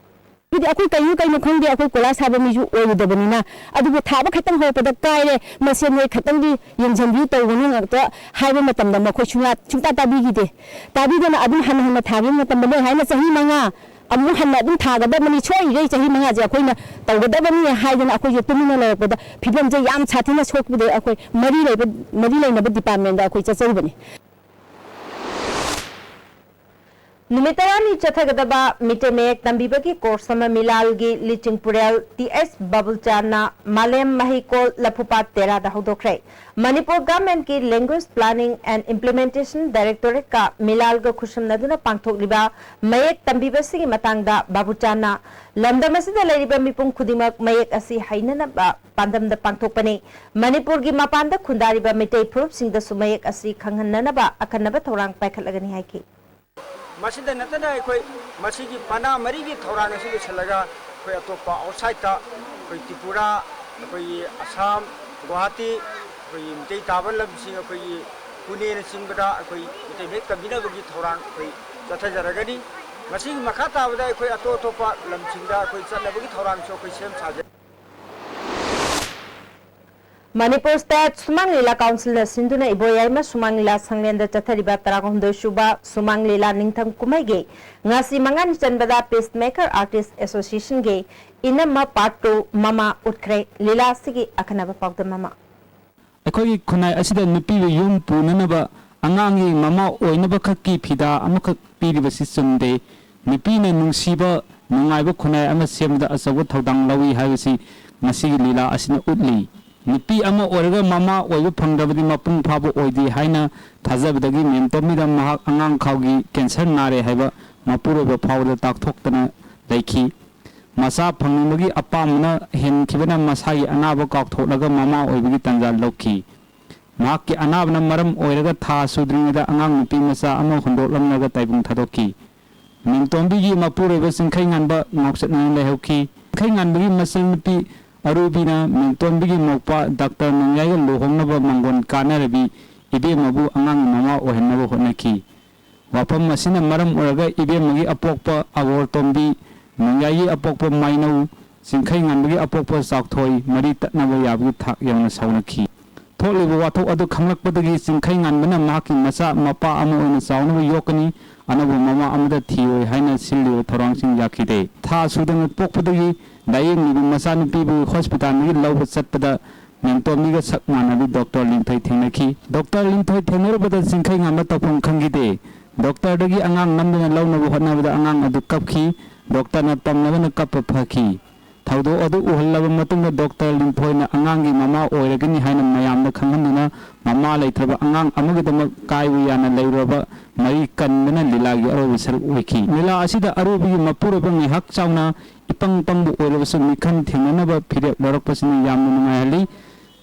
ꯑꯗꯨꯗꯤ ꯑꯩꯈꯣꯏ ꯀꯩꯅꯣ ꯀꯩꯅꯣ ꯈꯪꯗꯦ, ꯑꯩꯈꯣꯏ ꯀꯣꯏꯂꯥꯁ ꯊꯥꯕ ꯃꯤꯁꯨ ꯑꯣꯏꯔꯨꯗꯕꯅꯤꯅ꯫ ꯑꯗꯨꯕꯨ ꯊꯥꯕ ꯈꯛꯇꯪ ꯍꯧꯔꯛꯄꯗ ꯀꯥꯏꯔꯦ, ꯃꯁꯦꯟ ꯅꯣꯏ ꯈꯛꯇꯪꯗꯤ ꯌꯦꯡꯁꯤꯟꯕꯤꯌꯨ ꯇꯧꯒꯅꯨ ꯉꯥꯛꯇ ꯍꯥꯏꯕ ꯃꯇꯝꯗ ꯃꯈꯣꯏ ꯁꯨꯡꯌꯥ ꯁꯨꯡꯇꯥ ꯇꯥꯕꯤꯈꯤꯗꯦ꯫ ꯇꯥꯕꯤꯗꯅ ꯑꯗꯨꯝ ꯍꯟꯅ ꯍꯟꯅ ꯊꯥꯕꯤꯕ ꯃꯇꯝꯗ ꯃꯣꯏ ꯍꯥꯏꯅ ꯆꯍꯤ ꯃꯉꯥ ꯑꯃꯨꯛ ꯍꯟꯅ ꯑꯗꯨꯝ ꯊꯥꯒꯗꯕꯅꯤ, ꯁꯣꯏꯔꯤꯈꯩ ꯆꯍꯤ ꯃꯉꯥꯁꯦ ꯑꯩꯈꯣꯏꯅ ꯇꯧꯒꯗꯕꯅꯤ ꯍꯥꯏꯗꯅ ꯑꯩꯈꯣꯏꯁꯦ ꯇꯨꯃꯤꯟꯅ ꯂꯩꯔꯛꯄꯗ ꯐꯤꯕꯝꯁꯦ ꯌꯥꯝ ꯁꯥꯊꯤꯅ ꯁꯣꯛꯄꯗꯒꯤ ꯑꯩꯈꯣꯏ ꯃꯔꯤ ꯂꯩꯕ, ꯃꯔꯤ ꯂꯩꯅꯕ ꯗꯤꯄꯥꯔꯠꯃꯦꯟꯗ ꯑꯩꯈꯣꯏ ꯆꯠꯆꯔꯨꯕꯅꯤ꯫ ꯅꯨꯃꯤꯠ ꯇꯔꯥꯅꯤ ꯆꯠꯊꯒꯗꯕ ꯃꯤꯇꯩ ꯃꯌꯦꯛ ꯇꯝꯕꯤꯕꯒꯤ ꯀꯣꯔꯁ ꯑꯃ ꯃꯤꯂꯥꯜꯒꯤ ꯂꯤꯆꯤꯡꯄꯨꯔꯦꯜ ꯇꯤ ꯑꯦꯁ ꯕꯥꯕꯨꯆꯥꯟꯅ ꯃꯥꯂꯦꯝ ꯃꯍꯩꯀꯣꯜ ꯂꯐꯨꯄꯥꯠ ꯇꯦꯔꯥꯗ ꯍꯧꯗꯣꯛꯈ꯭ꯔꯦ꯫ ꯃꯅꯤꯄꯨꯔ ꯒꯚꯔꯟꯃꯦꯟꯠꯀꯤ ꯂꯦꯡꯒ꯭ꯋꯦꯖ ꯄ꯭ꯂꯥꯅꯤꯡ ꯑꯦꯟ ꯏꯝꯄ꯭ꯂꯤꯃꯦꯟꯇꯦꯁꯟ ꯗꯥꯏꯔꯦꯛꯇꯣꯔꯦꯠꯀ ꯃꯤꯂꯥꯜꯒ ꯈꯨꯠꯁꯝꯅꯗꯨꯅ ꯄꯥꯡꯊꯣꯛꯂꯤꯕ ꯃꯌꯦꯛ ꯇꯝꯕꯤꯕꯁꯤꯒꯤ ꯃꯇꯥꯡꯗ ꯕꯥꯕꯨꯆꯥꯟꯅ ꯂꯝꯗꯝ ꯑꯁꯤꯗ ꯂꯩꯔꯤꯕ ꯃꯤꯄꯨꯝ ꯈꯨꯗꯤꯡꯃꯛ ꯃꯌꯦꯛ ꯑꯁꯤ ꯍꯩꯅꯅꯕ ꯄꯥꯟꯗꯝꯗ ꯄꯥꯡꯊꯣꯛꯄꯅꯤ꯫ ꯃꯅꯤꯄꯨꯔꯒꯤ ꯃꯄꯥꯟꯗ ꯈꯨꯟꯗꯥꯔꯤꯕ ꯃꯤꯇꯩ ꯐꯨꯔꯨꯞꯁꯤꯡꯗꯁꯨ ꯃꯌꯦꯛ ꯑꯁꯤ ꯈꯪꯍꯟꯅꯅꯕ ꯑꯀꯟꯅꯕ ꯊꯧꯔꯥꯡ ꯄꯥꯏꯈꯠꯂꯒꯅꯤ ꯍꯥꯏꯈꯤ꯫ ꯃꯁꯤꯗ ꯅꯠꯇꯅ ꯑꯩꯈꯣꯏ ꯃꯁꯤꯒꯤ ꯄꯅꯥ ꯃꯔꯤꯒꯤ ꯊꯧꯔꯥꯡ ꯑꯁꯤ ꯂꯣꯏꯁꯤꯜꯂꯒ ꯑꯩꯈꯣꯏ ꯑꯇꯣꯞꯄ ꯑꯥꯎꯠꯁꯥꯏꯠꯇ ꯑꯩꯈꯣꯏ ꯇ꯭ꯔꯤꯄꯨꯔꯥ, ꯑꯩꯈꯣꯏꯒꯤ ꯑꯁꯥꯝ, ꯒꯨꯋꯥꯍꯥꯇꯤ, ꯑꯩꯈꯣꯏꯒꯤ ꯃꯤꯇꯩ ꯇꯥꯕ ꯂꯝꯁꯤꯡ, ꯑꯩꯈꯣꯏꯒꯤ ꯄꯨꯅꯦꯅꯆꯤꯡꯕꯗ ꯑꯩꯈꯣꯏ ꯃꯤꯇꯩ ꯃꯌꯦꯛ ꯇꯝꯕꯤꯅꯕꯒꯤ ꯊꯧꯔꯥꯡ ꯑꯩꯈꯣꯏ ꯆꯠꯊꯖꯔꯒꯅꯤ꯫ ꯃꯁꯤꯒꯤ ꯃꯈꯥ ꯇꯥꯕꯗ ꯑꯩꯈꯣꯏ ꯑꯇꯣꯞ ꯑꯇꯣꯞꯄ ꯂꯝꯁꯤꯡꯗ ꯑꯩꯈꯣꯏ ꯆꯠꯅꯕꯒꯤ ꯊꯧꯔꯥꯡꯁꯨ ꯑꯩꯈꯣꯏ ꯁꯦꯝ ꯁꯥꯖꯩ꯫ ꯃꯅꯤꯄꯨꯔ ꯁ꯭ꯇꯦꯠ ꯁꯨꯃꯥꯡ ꯂꯤꯂꯥ ꯀꯥꯎꯟꯁꯤꯜꯅ ꯁꯤꯟꯗꯨꯅ ꯏꯕꯣꯌꯥꯏꯃ ꯁꯨꯃꯥꯡ ꯂꯤꯂꯥ ꯁꯪꯂꯦꯟꯗ ꯆꯠꯊꯔꯤꯕ ꯇꯔꯥꯍꯨꯝꯗꯣꯏ ꯁꯨꯕ ꯁꯨꯃꯥꯡ ꯂꯤꯂꯥ ꯅꯤꯡꯊꯝ ꯀꯨꯝꯍꯩꯒꯤ ꯉꯥꯁꯤ ꯃꯉꯥꯅꯤ ꯆꯟꯕꯗ ꯄꯤꯁ ꯃꯦꯀꯔ ꯑꯥꯔꯇꯤꯁ ꯑꯦꯁꯣꯁꯤꯌꯦꯁꯟꯒꯤ ꯏꯅꯝꯃ ꯄꯥꯔꯠ ꯇꯨ ꯃꯃꯥ ꯎꯠꯈ꯭ꯔꯦ꯫ ꯂꯤꯂꯥ ꯑꯁꯤꯒꯤ ꯑꯈꯟꯅꯕ ꯄꯥꯎꯗꯝ ꯑꯃ꯫ ꯑꯩꯈꯣꯏꯒꯤ ꯈꯨꯟꯅꯥꯏ ꯑꯁꯤꯗ ꯅꯨꯄꯤꯕꯨ ꯌꯨꯝ ꯄꯨꯅꯅꯕ ꯑꯉꯥꯡꯒꯤ ꯃꯃꯥ ꯑꯣꯏꯅꯕ ꯈꯛꯀꯤ ꯐꯤꯗꯥ ꯑꯃꯈꯛ ꯄꯤꯔꯤꯕꯁꯤ ꯆꯨꯝꯗꯦ꯫ ꯅꯨꯄꯤꯅ ꯅꯨꯡꯁꯤꯕ, ꯅꯨꯡꯉꯥꯏꯕ ꯈꯨꯟꯅꯥꯏ ꯑꯃ ꯁꯦꯝꯕꯗ ꯑꯆꯧꯕ ꯊꯧꯗꯥꯡ ꯂꯧꯏ ꯍꯥꯏꯕꯁꯤ ꯉꯁꯤꯒꯤ ꯂꯤꯂꯥ ꯑꯁꯤꯅ ꯎꯠꯂꯤ꯫ ꯅꯨꯄꯤ ꯑꯃ ꯑꯣꯏꯔꯒ ꯃꯃꯥ ꯑꯣꯏꯕ ꯐꯪꯗ꯭ꯔꯕꯗꯤ ꯃꯄꯨꯡ ꯐꯥꯕ ꯑꯣꯏꯗꯦ ꯍꯥꯏꯅ ꯊꯥꯖꯕꯗꯒꯤ ꯃꯦꯝꯇꯣꯝꯕꯤꯗ ꯃꯍꯥꯛ ꯑꯉꯥꯡ ꯈꯥꯎꯒꯤ ꯀꯦꯟꯁꯔ ꯅꯥꯔꯦ ꯍꯥꯏꯕ ꯃꯄꯨꯔꯣꯏꯕ ꯐꯥꯎꯕꯗ ꯇꯥꯛꯊꯣꯛꯇꯅ ꯂꯩꯈꯤ꯫ ꯃꯆꯥ ꯐꯪꯅꯤꯡꯕꯒꯤ ꯑꯄꯥꯝꯕꯅ ꯍꯦꯟꯈꯤꯕꯅ ꯃꯁꯥꯒꯤ ꯑꯅꯥꯕ ꯀꯥꯎꯊꯣꯛꯂꯒ ꯃꯃꯥ ꯑꯣꯏꯕꯒꯤ ꯇꯥꯟꯖꯥ ꯂꯧꯈꯤ꯫ ꯃꯍꯥꯛꯀꯤ ꯑꯅꯥꯕꯅ ꯃꯔꯝ ꯑꯣꯏꯔꯒ ꯊꯥ ꯁꯨꯗ꯭ꯔꯤꯉꯩꯗ ꯑꯉꯥꯡ ꯅꯨꯄꯤ ꯃꯆꯥ ꯑꯃ ꯍꯨꯟꯗꯣꯛꯂꯝꯂꯒ ꯇꯥꯏꯕꯪ ꯊꯥꯗꯣꯛꯈꯤ꯫ ꯃꯦꯝꯇꯣꯝꯕꯤꯒꯤ ꯃꯄꯨꯔꯣꯏꯕ ꯆꯤꯡꯈꯩꯉꯥꯟꯕ ꯉꯥꯎꯆꯠꯅꯅ ꯂꯩꯍꯧꯈꯤ꯫ ꯆꯤꯡꯈꯩꯉꯥꯟꯕꯒꯤ ꯃꯆꯟꯅꯨꯄꯤ ꯑꯔꯨꯕꯤꯅ ꯃꯦꯝꯇꯣꯝꯕꯤꯒꯤ ꯃꯧꯄ꯭ꯋꯥ ꯗꯥꯛꯇꯔ ꯅꯣꯡꯌꯥꯏꯒ ꯂꯨꯍꯣꯡꯅꯕ ꯃꯥꯡꯒꯣꯟ ꯀꯥꯟꯅꯔꯕꯤ ꯏꯕꯦꯝꯃꯕꯨ ꯑꯉꯥꯡꯒꯤ ꯃꯃꯥ ꯑꯣꯏꯍꯟꯅꯕ ꯍꯣꯠꯅꯈꯤ꯫ ꯋꯥꯐꯝ ꯑꯁꯤꯅ ꯃꯔꯝ ꯑꯣꯏꯔꯒ ꯏꯕꯦꯝꯃꯒꯤ ꯑꯄꯣꯛꯄ ꯑꯒꯣꯔꯇꯣꯝꯕꯤ, ꯅꯣꯡꯌꯥꯏꯒꯤ ꯑꯄꯣꯛꯄ ꯃꯥꯏꯅꯧ, ꯆꯤꯡꯈꯩꯉꯥꯟꯕꯒꯤ ꯑꯄꯣꯛꯄ ꯆꯥꯎꯊꯣꯏ ꯃꯔꯤ ꯇꯠꯅꯕ ꯌꯥꯕꯒꯤ ꯊꯥꯛ ꯌꯧꯅ ꯁꯥꯎꯅꯈꯤ꯫ ꯊꯣꯛꯂꯤꯕ ꯋꯥꯊꯣꯛ ꯑꯗꯨ ꯈꯪꯂꯛꯄꯗꯒꯤ ꯆꯤꯡꯈꯩꯉꯥꯟꯕꯅ ꯃꯍꯥꯛꯀꯤ ꯃꯆꯥ ꯃꯄꯥ ꯑꯃ ꯑꯣꯏꯅ ꯆꯥꯎꯅꯕ ꯌꯣꯛꯀꯅꯤ, ꯑꯅꯧꯕ ꯃꯃꯥ ꯑꯃꯗ ꯊꯤꯔꯣꯏ ꯍꯥꯏꯅ ꯁꯤꯜꯂꯤꯕ ꯊꯧꯔꯥꯡꯁꯤꯡ ꯌꯥꯈꯤꯗꯦ꯫ ꯊꯥ ꯁꯨꯗꯅ ꯄꯣꯛꯄꯗꯒꯤ ꯂꯥꯌꯦꯡꯂꯤꯕ ꯃꯆꯥꯅꯨꯄꯤꯕꯨ ꯍꯣꯁꯄꯤꯇꯥꯜꯗꯒꯤ ꯂꯧꯕ ꯆꯠꯄꯗ ꯃꯦꯝꯇꯣꯝꯕꯤꯒ ꯁꯛ ꯃꯥꯟꯅꯕꯤ ꯗꯣꯛꯇꯔ ꯂꯤꯟꯊꯣꯏ ꯊꯦꯡꯅꯈꯤ꯫ ꯗꯣꯛꯇꯔ ꯂꯤꯟꯊꯣꯏ ꯊꯦꯡꯅꯔꯨꯕꯗ ꯆꯤꯡꯈꯩꯉꯥꯟꯕ ꯇꯧꯐꯝ ꯈꯪꯈꯤꯗꯦ꯫ ꯗꯣꯛꯇꯔꯗꯒꯤ ꯑꯉꯥꯡ ꯅꯝꯗꯨꯅ ꯂꯧꯅꯕ ꯍꯣꯠꯅꯕꯗ ꯑꯉꯥꯡ ꯑꯗꯨ ꯀꯞꯈꯤ꯫ ꯗꯣꯛꯇꯔꯅ ꯄꯝꯅꯕꯅ ꯀꯞꯄ ꯐꯈꯤ꯫ ꯊꯧꯗꯣꯛ ꯑꯗꯨ ꯎꯍꯜꯂꯕ ꯃꯇꯨꯡꯗ ꯗꯣꯛꯇꯔ ꯂꯤꯟꯊꯣꯏꯅ ꯑꯉꯥꯡꯒꯤ ꯃꯃꯥ ꯑꯣꯏꯔꯒꯅꯤ ꯍꯥꯏꯅ ꯃꯌꯥꯝꯗ ꯈꯪꯍꯟꯗꯨꯅ ꯃꯃꯥ ꯂꯩꯇ꯭ꯔꯕ ꯑꯉꯥꯡ ꯑꯃꯒꯤꯗꯃꯛ ꯀꯥꯏꯕ ꯌꯥꯅ ꯂꯩꯔꯨꯔꯕ ꯃꯔꯤ ꯀꯟꯕꯅ ꯂꯤꯂꯥꯒꯤ ꯑꯔꯣꯏꯕ ꯁꯔꯨꯛ ꯑꯣꯏꯈꯤ꯫ ꯂꯤꯂꯥ ꯑꯁꯤꯗ ꯑꯔꯨꯕꯒꯤ ꯃꯄꯨꯔꯣꯏꯕ ꯉꯥꯏꯍꯥꯛ ꯆꯥꯎꯅ ꯏꯄꯪ ꯄꯪꯕ ꯑꯣꯏꯔꯕꯁꯨ ꯃꯤꯈꯟ ꯊꯦꯡꯅꯅꯕ ꯐꯤꯔꯦꯞ ꯂꯧꯔꯛꯄꯁꯤꯅ ꯌꯥꯝꯅ ꯅꯨꯡꯉꯥꯏꯍꯜꯂꯤ꯫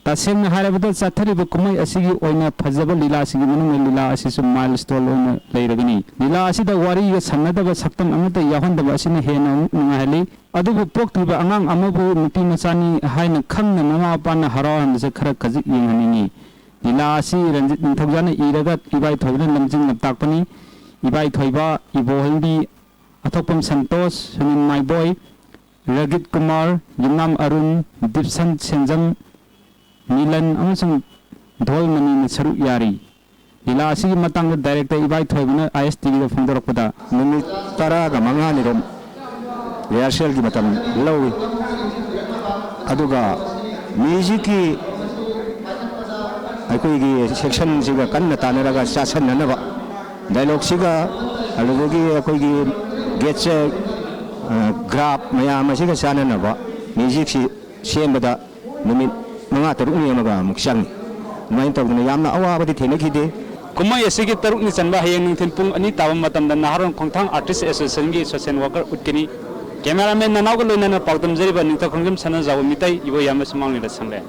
ꯇꯁꯦꯡꯅ ꯍꯥꯏꯔꯕꯗ ꯆꯠꯊꯔꯤꯕ ꯀꯨꯝꯍꯩ ꯑꯁꯤꯒꯤ ꯑꯣꯏꯅ ꯐꯖꯕ ꯂꯤꯂꯥꯁꯤꯡꯒꯤ ꯃꯅꯨꯡꯗ ꯂꯤꯂꯥ ꯑꯁꯤꯁꯨ ꯃꯥꯏꯜ ꯁ꯭ꯇꯣꯟ ꯑꯣꯏꯅ ꯂꯩꯔꯒꯅꯤ꯫ ꯂꯤꯂꯥ ꯑꯁꯤꯗ ꯋꯥꯔꯤꯒ ꯁꯝꯅꯗꯕ ꯁꯛꯇꯝ ꯑꯃꯠꯇ ꯌꯥꯎꯍꯟꯗꯕ ꯑꯁꯤꯅ ꯍꯦꯟꯅ ꯑꯃꯨꯛ ꯅꯨꯡꯉꯥꯏꯍꯜꯂꯤ꯫ ꯑꯗꯨꯕꯨ ꯄꯣꯛꯇ꯭ꯔꯤꯕ ꯑꯉꯥꯡ ꯑꯃꯕꯨ ꯅꯨꯄꯤ ꯃꯆꯥꯅꯤ ꯍꯥꯏꯅ ꯈꯪꯅ ꯃꯃꯥ ꯃꯄꯥꯅ ꯍꯔꯥꯎꯍꯟꯕꯁꯦ ꯈꯔ ꯈꯖꯤꯛ ꯌꯦꯡꯍꯟꯅꯤꯡꯉꯤ꯫ ꯂꯤꯂꯥ ꯑꯁꯤ ꯔꯟꯖꯤꯠ ꯅꯤꯡꯊꯧꯖꯥꯅ ꯏꯔꯒ ꯏꯕꯥꯏꯊꯣꯏꯕꯅ ꯂꯝꯖꯤꯡ ꯂꯝꯇꯥꯛꯄꯅꯤ꯫ ꯏꯕꯥꯏꯊꯣꯏꯕ, ꯏꯕꯣꯍꯜꯕꯤ, ꯑꯊꯣꯛꯄꯝ ꯁꯟꯇꯣꯁ, ꯁꯨꯅꯤꯜ ꯃꯥꯏꯕꯣꯏ, ꯔꯒꯤꯠ ꯀꯨꯃꯥꯔ, ꯌꯨꯝꯅꯥꯝ ꯑꯔꯨꯟ, ꯗꯤꯞꯁꯟ ꯁꯦꯟꯖꯝ, ꯃꯤꯂꯟ ꯑꯃꯁꯨꯡ ꯙꯣꯜꯃꯅꯤꯅ ꯁꯔꯨꯛ ꯌꯥꯔꯤ꯫ ꯂꯤꯂꯥ ꯑꯁꯤꯒꯤ ꯃꯇꯥꯡꯗ ꯗꯥꯏꯔꯦꯛꯇꯔ ꯏꯕꯥꯏꯊꯣꯏꯕꯅ ꯑꯥꯏ ꯑꯦꯁ ꯇꯤꯚꯤꯗ ꯐꯣꯡꯗꯣꯔꯛꯄꯗ, ꯅꯨꯃꯤꯠ ꯇꯔꯥꯒ ꯃꯉꯥꯅꯤꯔꯣꯝ ꯔꯤꯍꯔꯁꯦꯜꯒꯤ ꯃꯇꯝ ꯂꯧꯏ꯫ ꯑꯗꯨꯒ ꯃ꯭ꯌꯨꯖꯤꯛꯀꯤ ꯑꯩꯈꯣꯏꯒꯤ ꯁꯦꯛꯁꯟꯁꯤꯒ ꯀꯟꯅ ꯇꯥꯟꯅꯔꯒ ꯆꯥꯁꯟꯅꯅꯕ ꯗꯥꯏꯂꯣꯛꯁꯤꯒ ꯑꯗꯨꯗꯒꯤ ꯑꯩꯈꯣꯏꯒꯤ ꯒꯦꯠꯁꯦ, ꯑ, ꯒ꯭ꯔꯥꯐ ꯃꯌꯥꯝ ꯑꯁꯤꯒ ꯆꯥꯟꯅꯅꯕ ꯃ꯭ꯌꯨꯖꯤꯛꯁꯤ ꯁꯦꯝꯕꯗ ꯅꯨꯃꯤꯠ ꯃꯉꯥ ꯇꯔꯨꯛꯅꯤ ꯑꯃꯒ ꯑꯃꯨꯛ ꯆꯪꯉꯤ꯫ ꯑꯗꯨꯃꯥꯏꯅ ꯇꯧꯗꯅ ꯌꯥꯝꯅ ꯑꯋꯥꯕꯗꯤ ꯊꯦꯡꯅꯈꯤꯗꯦ꯫ ꯀꯨꯝꯍꯩ ꯑꯁꯤꯒꯤ ꯇꯔꯨꯛꯅꯤ ꯆꯟꯕ ꯍꯌꯦꯡ ꯅꯨꯡꯊꯤꯜ ꯄꯨꯡ ꯑꯅꯤ ꯇꯥꯕ ꯃꯇꯝꯗ ꯅꯍꯥꯔꯣꯟ ꯈꯣꯡꯊꯥꯡ Artist Associationꯒꯤ social worker ꯎꯠꯀꯅꯤ꯫ Cameraman ꯅꯅꯥꯎꯒ ꯂꯣꯏꯅꯅ ꯄꯥꯎꯗꯝꯖꯔꯤꯕ ꯅꯤꯡꯊꯧ ꯈꯣꯡꯖꯝ ꯁꯅꯥꯖꯥꯎꯕ ꯃꯤꯇꯩ ꯏꯕꯣꯌꯥꯏꯃ ꯁꯨꯃꯥꯡꯂꯦꯟꯗ ꯁꯪꯂꯦꯟ꯫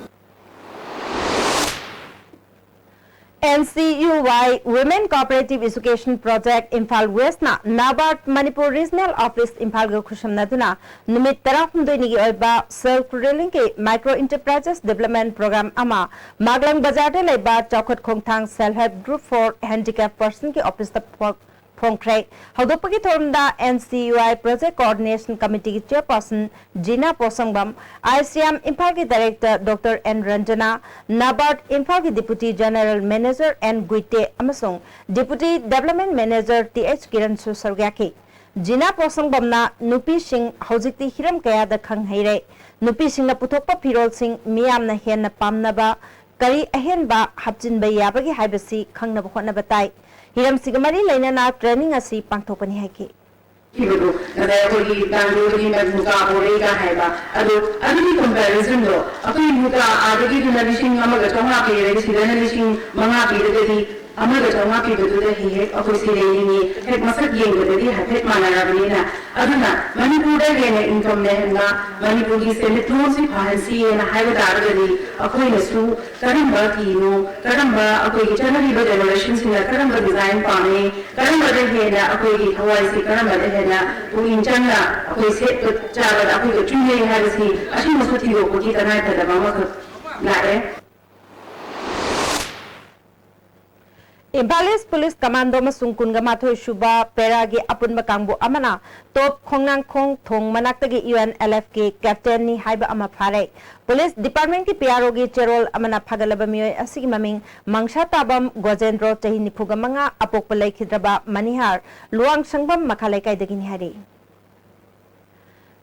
N C U Y Women Cooperative Education Project Imphal ꯋꯦꯁꯅ NABARD ꯃꯅꯤꯄꯨꯔ ꯔꯤꯖꯅꯦꯜ ꯑꯣꯐꯤꯁ ꯏꯝꯐꯥꯜꯒ ꯈꯨꯠꯁꯝꯅꯗꯨꯅ ꯅꯨꯃꯤꯠ ꯇꯔꯥꯍꯨꯝꯗꯣꯏꯅꯤꯒꯤ ꯑꯣꯏꯕ ꯁꯦꯜꯐ ꯔꯤꯂꯤꯡꯒꯤ ꯃꯥꯏꯀ꯭ꯔꯣ ꯏꯟꯇꯔꯄ꯭ꯔꯥꯏꯖꯦꯁ ꯗꯤꯕꯦꯂꯞꯃꯦꯟ ꯄ꯭ꯔꯣꯒ꯭ꯔꯥꯝ ꯑꯃ ꯃꯥꯒꯂꯪ ꯕꯖꯥꯔꯗ ꯂꯩꯕ ꯆꯥꯎꯈꯠ ꯈꯣꯡꯊꯥꯡ Self Help Group for Handicap Personꯒꯤ ꯑꯣꯐꯤꯁꯇ ꯐꯣ-, ꯐꯣꯡꯈ꯭ꯔꯦ꯫ ꯍꯧꯗꯣꯛꯄꯒꯤ ꯊꯧꯔꯝꯗ N C U Y Project Coordination Committeeꯒꯤ chairperson Jina Poshangbam, I C M ꯏꯝꯐꯥꯜꯒꯤ director doctor N Ranjana, NABARD ꯏꯝꯐꯥꯜꯒꯤ deputy general manager N Guite ꯑꯃꯁꯨꯡ deputy development manager T H ꯀꯤꯔꯟꯁꯨ ꯁꯔꯨꯛ ꯌꯥꯈꯤ꯫ ꯖꯤꯅꯥ ꯄꯣꯁꯪꯕꯝꯅ ꯅꯨꯄꯤꯁꯤꯡ ꯍꯧꯖꯤꯛꯇꯤ ꯍꯤꯔꯝ ꯀꯌꯥꯗ ꯈꯪ ꯍꯩꯔꯦ꯫ ꯅꯨꯄꯤꯁꯤꯡꯅ ꯄꯨꯊꯣꯛꯄ ꯐꯤꯔꯣꯜꯁꯤꯡ ꯃꯤꯌꯥꯝꯅ ꯍꯦꯟꯅ ꯄꯥꯝꯅꯕ ꯀꯔꯤ ꯑꯍꯦꯟꯕ ꯍꯥꯞꯆꯤꯟꯕ ꯌꯥꯕꯒꯦ ꯍꯥꯏꯕꯁꯤ ꯈꯪꯅꯕ ꯍꯣꯠꯅꯕ ꯇꯥꯏ꯫ ꯍꯤꯔꯝꯁꯤꯒ ꯃꯔꯤ ꯂꯩꯅꯅ ꯇ꯭ꯔꯦꯅꯤꯡ ꯑꯁꯤ ꯄꯥꯡꯊꯣꯛꯄꯅꯤ ꯍꯥꯏꯈꯤ꯫ ꯈꯤꯕꯗꯨ, ꯉꯁꯥꯏ ꯑꯩꯈꯣꯏꯒꯤ ꯇꯥꯡꯖꯩꯕꯒꯤ ꯃꯨꯀꯥ ꯕꯣꯔꯦꯒ ꯍꯥꯏꯕ, ꯑꯗꯣ ꯑꯗꯨꯒꯤ comparisonꯗꯣ, ꯑꯩꯈꯣꯏ ꯃꯨꯀꯥ ꯑꯥꯗꯒꯤꯗꯨꯅ ꯂꯤꯁꯤꯡ ꯑꯃꯒ ꯆꯥꯝꯃꯉꯥ ꯄꯤꯔꯒꯗꯤ ꯁꯤꯗꯅ ꯂꯤꯁꯤꯡ ꯃꯉꯥ ꯄꯤꯔꯒꯗꯤ ꯑꯃꯒ ꯆꯥꯝꯃꯉꯥ ꯄꯤꯕꯗꯨꯗ ꯍꯦꯛ ꯍꯦꯛ ꯑꯩꯈꯣꯏ ꯁꯤꯔꯦ ꯌꯦꯡꯉꯤ, ꯍꯦꯛ ꯃꯁꯛ ꯌꯦꯡꯕꯗꯗꯤ ꯍꯥꯏꯐꯦꯠ ꯃꯥꯟꯅꯔꯕꯅꯤꯅ꯫ ꯑꯗꯨꯅ ꯃꯅꯤꯄꯨꯔꯗ ꯍꯦꯟꯅ income ꯂꯩꯍꯟꯕ, ꯃꯅꯤꯄꯨꯔꯒꯤ ꯁꯦꯟꯃꯤꯠꯂꯣꯟꯁꯤ ꯐꯍꯟꯁꯤ ꯍꯥꯏꯅ ꯍꯥꯏꯕ ꯇꯥꯔꯒꯗꯤ ꯑꯩꯈꯣꯏꯅꯁꯨ ꯀꯔꯝꯕ ꯐꯤꯅꯣ, ꯀꯔꯝꯕ ꯑꯩꯈꯣꯏꯒꯤ ꯆꯠꯅꯔꯤꯕ generationꯁꯤꯡꯅ ꯀꯔꯝꯕ design ꯄꯥꯝꯃꯤ, ꯀꯔꯝꯕꯗ ꯍꯦꯟꯅ ꯑꯩꯈꯣꯏꯒꯤ ꯊꯋꯥꯏꯁꯤ ꯀꯔꯝꯕꯗ ꯍꯦꯟꯅ ꯄꯨꯛꯅꯤꯡ ꯆꯪꯅ ꯑꯩꯈꯣꯏ ꯁꯦꯠꯄ ꯆꯥꯕꯗ ꯑꯩꯈꯣꯏꯒ ꯆꯨꯅꯩ ꯍꯥꯏꯕꯁꯤ ꯑꯁꯤꯃꯁꯨ ꯊꯤꯗꯣꯛꯄꯒꯤ ꯇꯉꯥꯏꯐꯗꯕ ꯑꯃꯈꯛ ꯂꯥꯛꯑꯦ꯫ ꯏꯝꯐꯥꯜ ꯏꯁ ꯄꯨꯂꯤꯁ ꯀꯃꯥꯟꯗꯣ ꯑꯃꯁꯨꯡ ꯀꯨꯟꯒ ꯃꯥꯊꯣꯏ ꯁꯨꯕ ꯄꯦꯔꯥꯒꯤ ꯑꯄꯨꯟꯕ ꯀꯥꯡꯕꯨ ꯑꯃꯅ ꯇꯣꯞ ꯈꯣꯡꯅꯥꯡꯈꯣꯡ ꯊꯣꯡ ꯃꯅꯥꯛꯇꯒꯤ ꯌꯨ ꯑꯦꯟ ꯑꯦꯜ ꯑꯦꯐꯀꯤ ꯀꯦꯞꯇꯦꯟꯅꯤ ꯍꯥꯏꯕ ꯑꯃ ꯐꯥꯔꯦ꯫ ꯄꯨꯂꯤꯁ ꯗꯤꯄꯥꯔꯠꯃꯦꯟꯠꯀꯤ ꯄꯤ ꯑꯥꯔ ꯑꯣꯒꯤ ꯆꯦꯔꯣꯜ ꯑꯃꯅ ꯐꯥꯒꯠꯂꯕ ꯃꯤꯑꯣꯏ ꯑꯁꯤꯒꯤ ꯃꯃꯤꯡ ꯃꯪꯁꯥ ꯇꯥꯕꯝ ꯒꯣꯖꯦꯟꯗ꯭ꯔꯣ, ꯆꯍꯤ ꯅꯤꯐꯨꯒ ꯃꯉꯥ, ꯑꯄꯣꯛꯄ ꯂꯩꯈꯤꯗ꯭ꯔꯕ ꯃꯅꯤꯍꯥꯔ, ꯂꯨꯋꯥꯡꯁꯪꯕꯝ ꯃꯈꯥ ꯂꯩꯀꯥꯏꯗꯒꯤꯅꯤ ꯍꯥꯏꯔꯤ꯫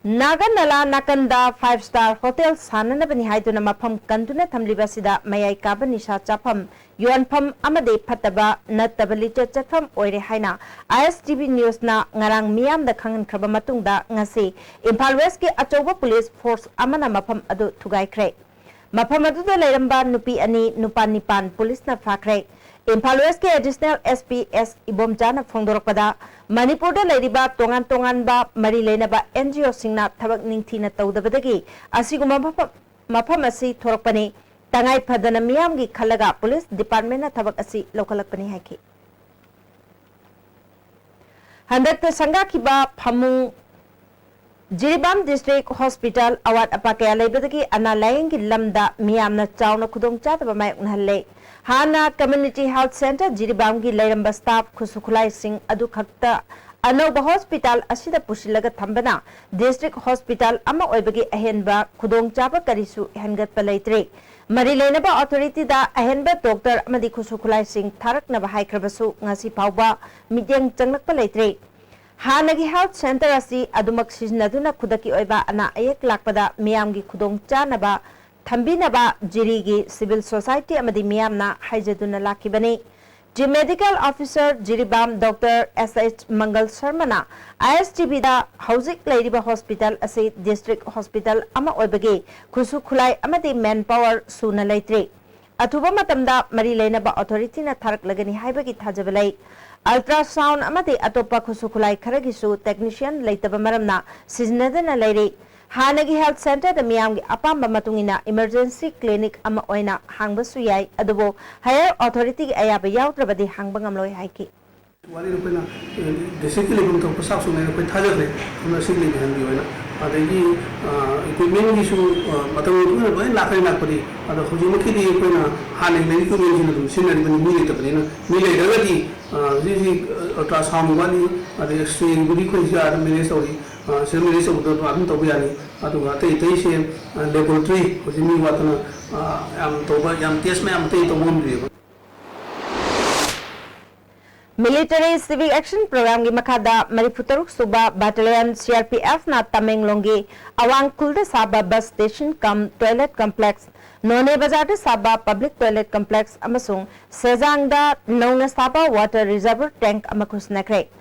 ꯅꯥꯒꯥ ꯅꯂꯥ ꯅꯥꯀꯟꯗ five star hotel ꯁꯥꯅꯅꯕꯅꯤ ꯍꯥꯏꯗꯨꯅ ꯃꯐꯝ ꯀꯟꯗꯨꯅ ꯊꯝꯂꯤꯕ ꯑꯁꯤꯗ ꯃꯌꯥꯏ ꯀꯥꯕ ꯅꯤꯁꯥ ꯆꯥꯐꯝ, ꯌꯣꯟꯐꯝ ꯑꯃꯗꯤ ꯐꯠꯇꯕ ꯅꯠꯇꯕ ꯂꯤꯆꯠ ꯆꯠꯐꯝ ꯑꯣꯏꯔꯦ ꯍꯥꯏꯅ I S T V Newsꯅ ꯉꯔꯥꯡ ꯃꯤꯌꯥꯝꯗ ꯈꯪꯍꯟꯈ꯭ꯔꯕ ꯃꯇꯨꯡꯗ ꯉꯁꯤ ꯏꯝꯐꯥꯜ Westꯀꯤ ꯑꯆꯧꯕ police force ꯑꯃꯅ ꯃꯐꯝ ꯑꯗꯨ ꯊꯨꯒꯥꯏꯈ꯭ꯔꯦ꯫ ꯃꯐꯝ ꯑꯗꯨꯗ ꯂꯩꯔꯝꯕ ꯅꯨꯄꯤ ꯑꯅꯤ, ꯅꯨꯄꯥ ꯅꯤꯄꯥꯟ policeꯅ ꯐꯥꯈ꯭ꯔꯦ꯫ Imphal Westꯀꯤ Additional S P S ꯏꯕꯣꯝꯆꯥꯅ ꯐꯣꯡꯗꯣꯔꯛꯄꯗ, ꯃꯅꯤꯄꯨꯔꯗ ꯂꯩꯔꯤꯕ ꯇꯣꯉꯥꯟ ꯇꯣꯉꯥꯟꯕ ꯃꯔꯤ ꯂꯩꯅꯕ N G Oꯁꯤꯡꯅ ꯊꯕꯛ ꯅꯤꯡꯊꯤꯅ ꯇꯧꯗꯕꯗꯒꯤ ꯑꯁꯤꯒꯨꯝꯕ ꯃꯐꯝ, ꯃꯐꯝ ꯑꯁꯤ ꯊꯣꯔꯛꯄꯅꯤ꯫ ꯇꯉꯥꯏ ꯐꯗꯅ ꯃꯤꯌꯥꯝꯒꯤ ꯈꯜꯂꯒ police departmentꯅ ꯊꯕꯛ ꯑꯁꯤ ꯂꯧꯈꯠꯂꯛꯄꯅꯤ ꯍꯥꯏꯈꯤ꯫ ꯍꯟꯗꯛꯇ ꯁꯪꯒꯥꯈꯤꯕ ꯐꯃꯨꯡ ꯖꯤꯔꯤꯕꯥꯝ District Hospital ꯑꯋꯥꯠ ꯑꯄꯥ ꯀꯌꯥ ꯂꯩꯕꯗꯒꯤ ꯑꯅꯥ ꯂꯥꯌꯦꯡꯒꯤ ꯂꯝꯗ ꯃꯤꯌꯥꯝꯅ ꯆꯥꯎꯅ ꯈꯨꯗꯣꯡꯆꯥꯗꯕ ꯃꯥꯌꯣꯛꯅꯍꯜꯂꯦ꯫ ꯍꯥꯟꯅ Community Health Centre ꯖꯤꯔꯤꯕꯥꯝꯒꯤ ꯂꯩꯔꯝꯕ staff ꯈꯨꯠꯁꯨ ꯈꯨꯠꯂꯥꯏꯁꯤꯡ ꯑꯗꯨ ꯈꯛꯇ ꯑꯅꯧꯕ hospital ꯑꯁꯤꯗ ꯄꯨꯁꯤꯜꯂꯒ ꯊꯝꯕꯅ district hospital ꯑꯃ ꯑꯣꯏꯕꯒꯤ ꯑꯍꯦꯟꯕ ꯈꯨꯗꯣꯡꯆꯥꯕ ꯀꯔꯤꯁꯨ ꯍꯦꯟꯒꯠꯄ ꯂꯩꯇ꯭ꯔꯦ꯫ ꯃꯔꯤ ꯂꯩꯅꯕ authorityꯗ ꯑꯍꯦꯟꯕ doctor ꯑꯃꯗꯤ ꯈꯨꯠꯁꯨ ꯈꯨꯠꯂꯥꯏꯁꯤꯡ ꯊꯥꯔꯛꯅꯕ ꯍꯥꯏꯈ꯭ꯔꯕꯁꯨ ꯉꯁꯤ ꯐꯥꯎꯕ ꯃꯤꯠꯌꯦꯡ ꯆꯪꯂꯛꯄ ꯂꯩꯇ꯭ꯔꯦ꯫ ꯍꯥꯟꯅꯒꯤ health centre ꯑꯁꯤ ꯑꯗꯨꯃꯛ ꯁꯤꯖꯤꯟꯅꯗꯨꯅ ꯈꯨꯗꯛꯀꯤ ꯑꯣꯏꯕ ꯑꯅꯥ ꯑꯌꯦꯛ ꯂꯥꯛꯄꯗ ꯃꯤꯌꯥꯝꯒꯤ ꯈꯨꯗꯣꯡ ꯆꯥꯅꯕ ꯊꯝꯕꯤꯅꯕ ꯖꯤꯔꯤꯒꯤ civil society ꯑꯃꯗꯤ ꯃꯤꯌꯥꯝꯅ ꯍꯥꯏꯖꯗꯨꯅ ꯂꯥꯛꯈꯤꯕꯅꯤ꯫ Chief Medical Officer Jiribam Doctor S H Mangal ꯁꯔꯃꯅ I S T Vꯗ ꯍꯧꯖꯤꯛ ꯂꯩꯔꯤꯕ hospital ꯑꯁꯤ district hospital ꯑꯃ ꯑꯣꯏꯕꯒꯤ ꯈꯨꯠꯁꯨ ꯈꯨꯠꯂꯥꯏ ꯑꯃꯗꯤ manpower ꯁꯨꯅ ꯂꯩꯇ꯭ꯔꯤ꯫ ꯑꯊꯨꯕ ꯃꯇꯝꯗ ꯃꯔꯤ ꯂꯩꯅꯕ authorityꯅ ꯊꯥꯔꯛꯂꯒꯅꯤ ꯍꯥꯏꯕꯒꯤ ꯊꯥꯖꯕ ꯂꯩ꯫ Ultrasound ꯑꯃꯗꯤ ꯑꯇꯣꯞꯄ ꯈꯨꯠꯁꯨ ꯈꯨꯠꯂꯥꯏ ꯈꯔꯒꯤꯁꯨ technician ꯂꯩꯇꯕ ꯃꯔꯝꯅ ꯁꯤꯖꯤꯟꯅꯗꯅ ꯂꯩꯔꯤ꯫ ꯍꯥꯟꯅꯒꯤ health centreꯗ ꯃꯤꯌꯥꯝꯒꯤ ꯑꯄꯥꯝꯕ ꯃꯇꯨꯡ ꯏꯟꯅ emergency clinic ꯑꯃ ꯑꯣꯏꯅ ꯍꯥꯡꯕꯁꯨ ꯌꯥꯏ, ꯑꯗꯨꯕꯨ higher authorityꯒꯤ ꯑꯌꯥꯕ ꯌꯥꯎꯗ꯭ꯔꯕꯗꯤ ꯍꯥꯡꯕ ꯉꯝꯂꯣꯏ ꯍꯥꯏꯈꯤ꯫ ꯋꯥꯔꯤ ꯑꯩꯈꯣꯏꯅ, ꯑꯦ, districtꯀꯤ ꯂꯩꯐꯝ ꯊꯣꯛꯄ staffꯁꯤꯡꯅ ꯑꯩꯈꯣꯏ ꯊꯥꯖꯈ꯭ꯔꯦ꯫ ꯑꯗꯨꯅ ꯁꯤꯒꯤ ꯂꯩꯕ ꯍꯦꯟꯕꯤ ꯑꯣꯏꯅ꯫ ꯑꯗꯒꯤ, ꯑ, equipmentꯒꯤꯁꯨ, ꯑ, ꯃꯇꯝꯒꯤ ꯃꯇꯨꯡ ꯏꯟꯅ ꯂꯣꯏꯅ ꯂꯥꯛꯈ꯭ꯔꯦ ꯂꯥꯛꯄꯗꯤ꯫ ꯑꯗꯣ ꯍꯧꯖꯤꯛꯃꯛꯀꯤꯗꯤ ꯑꯩꯈꯣꯏꯅ ꯍꯥꯟꯅꯒꯤ ꯂꯩꯔꯤꯕ equipmentꯁꯤꯡ ꯑꯗꯨꯝ ꯁꯤꯖꯤꯟꯅꯔꯤꯕꯅꯤ, ꯃꯤ ꯂꯩꯇꯕꯅꯤꯅ꯫ ꯃꯤ ꯂꯩꯔꯒꯗꯤ, ꯑ, ꯍꯧꯖꯤꯛ ꯍꯧꯖꯤꯛ, ꯑ, ultrasound ꯋꯥꯠꯂꯤ, ꯑꯗꯩ X-rayꯕꯨꯗꯤ ꯑꯩꯈꯣꯏ ꯁꯤꯗ ꯑꯗꯨꯝ manage ꯇꯧꯔꯤ꯫ ꯑ, ꯁꯤꯗ manage ꯇꯧꯕꯗ ꯑꯗꯨꯝ ꯇꯧꯕ ꯌꯥꯅꯤ꯫ ꯑꯗꯨꯒ ꯑꯇꯩ ꯑꯇꯩꯁꯦ, ꯑ, laboratory ꯍꯧꯖꯤꯛ ꯃꯤ ꯋꯥꯠꯇꯅ, ꯑ, ꯌꯥꯝ ꯇꯧꯕ, ꯌꯥꯝ test ꯃꯌꯥꯝ ꯑꯇꯩ ꯇꯧꯕ ꯉꯝꯗ꯭ꯔꯤꯑꯕ꯫ Military Civic Action Programꯒꯤ ꯃꯈꯥꯗ ꯃꯔꯤꯐꯨꯇꯔꯨꯛ ꯁꯨꯕ Battalion CRPFꯅ ꯇꯃꯦꯡꯂꯣꯡꯒꯤ ꯑꯋꯥꯡ ꯈꯨꯜꯗ ꯁꯥꯕ bus station cum toilet complex, ꯅꯣꯅꯦ ꯕꯖꯥꯔꯗ ꯁꯥꯕ public toilet complex ꯑꯃꯁꯨꯡ ꯁꯦꯖꯥꯡꯗ ꯅꯧꯅ ꯁꯥꯕ water reservoir tank ꯑꯃ ꯈꯨꯠꯁꯤꯟꯅꯈ꯭ꯔꯦ꯫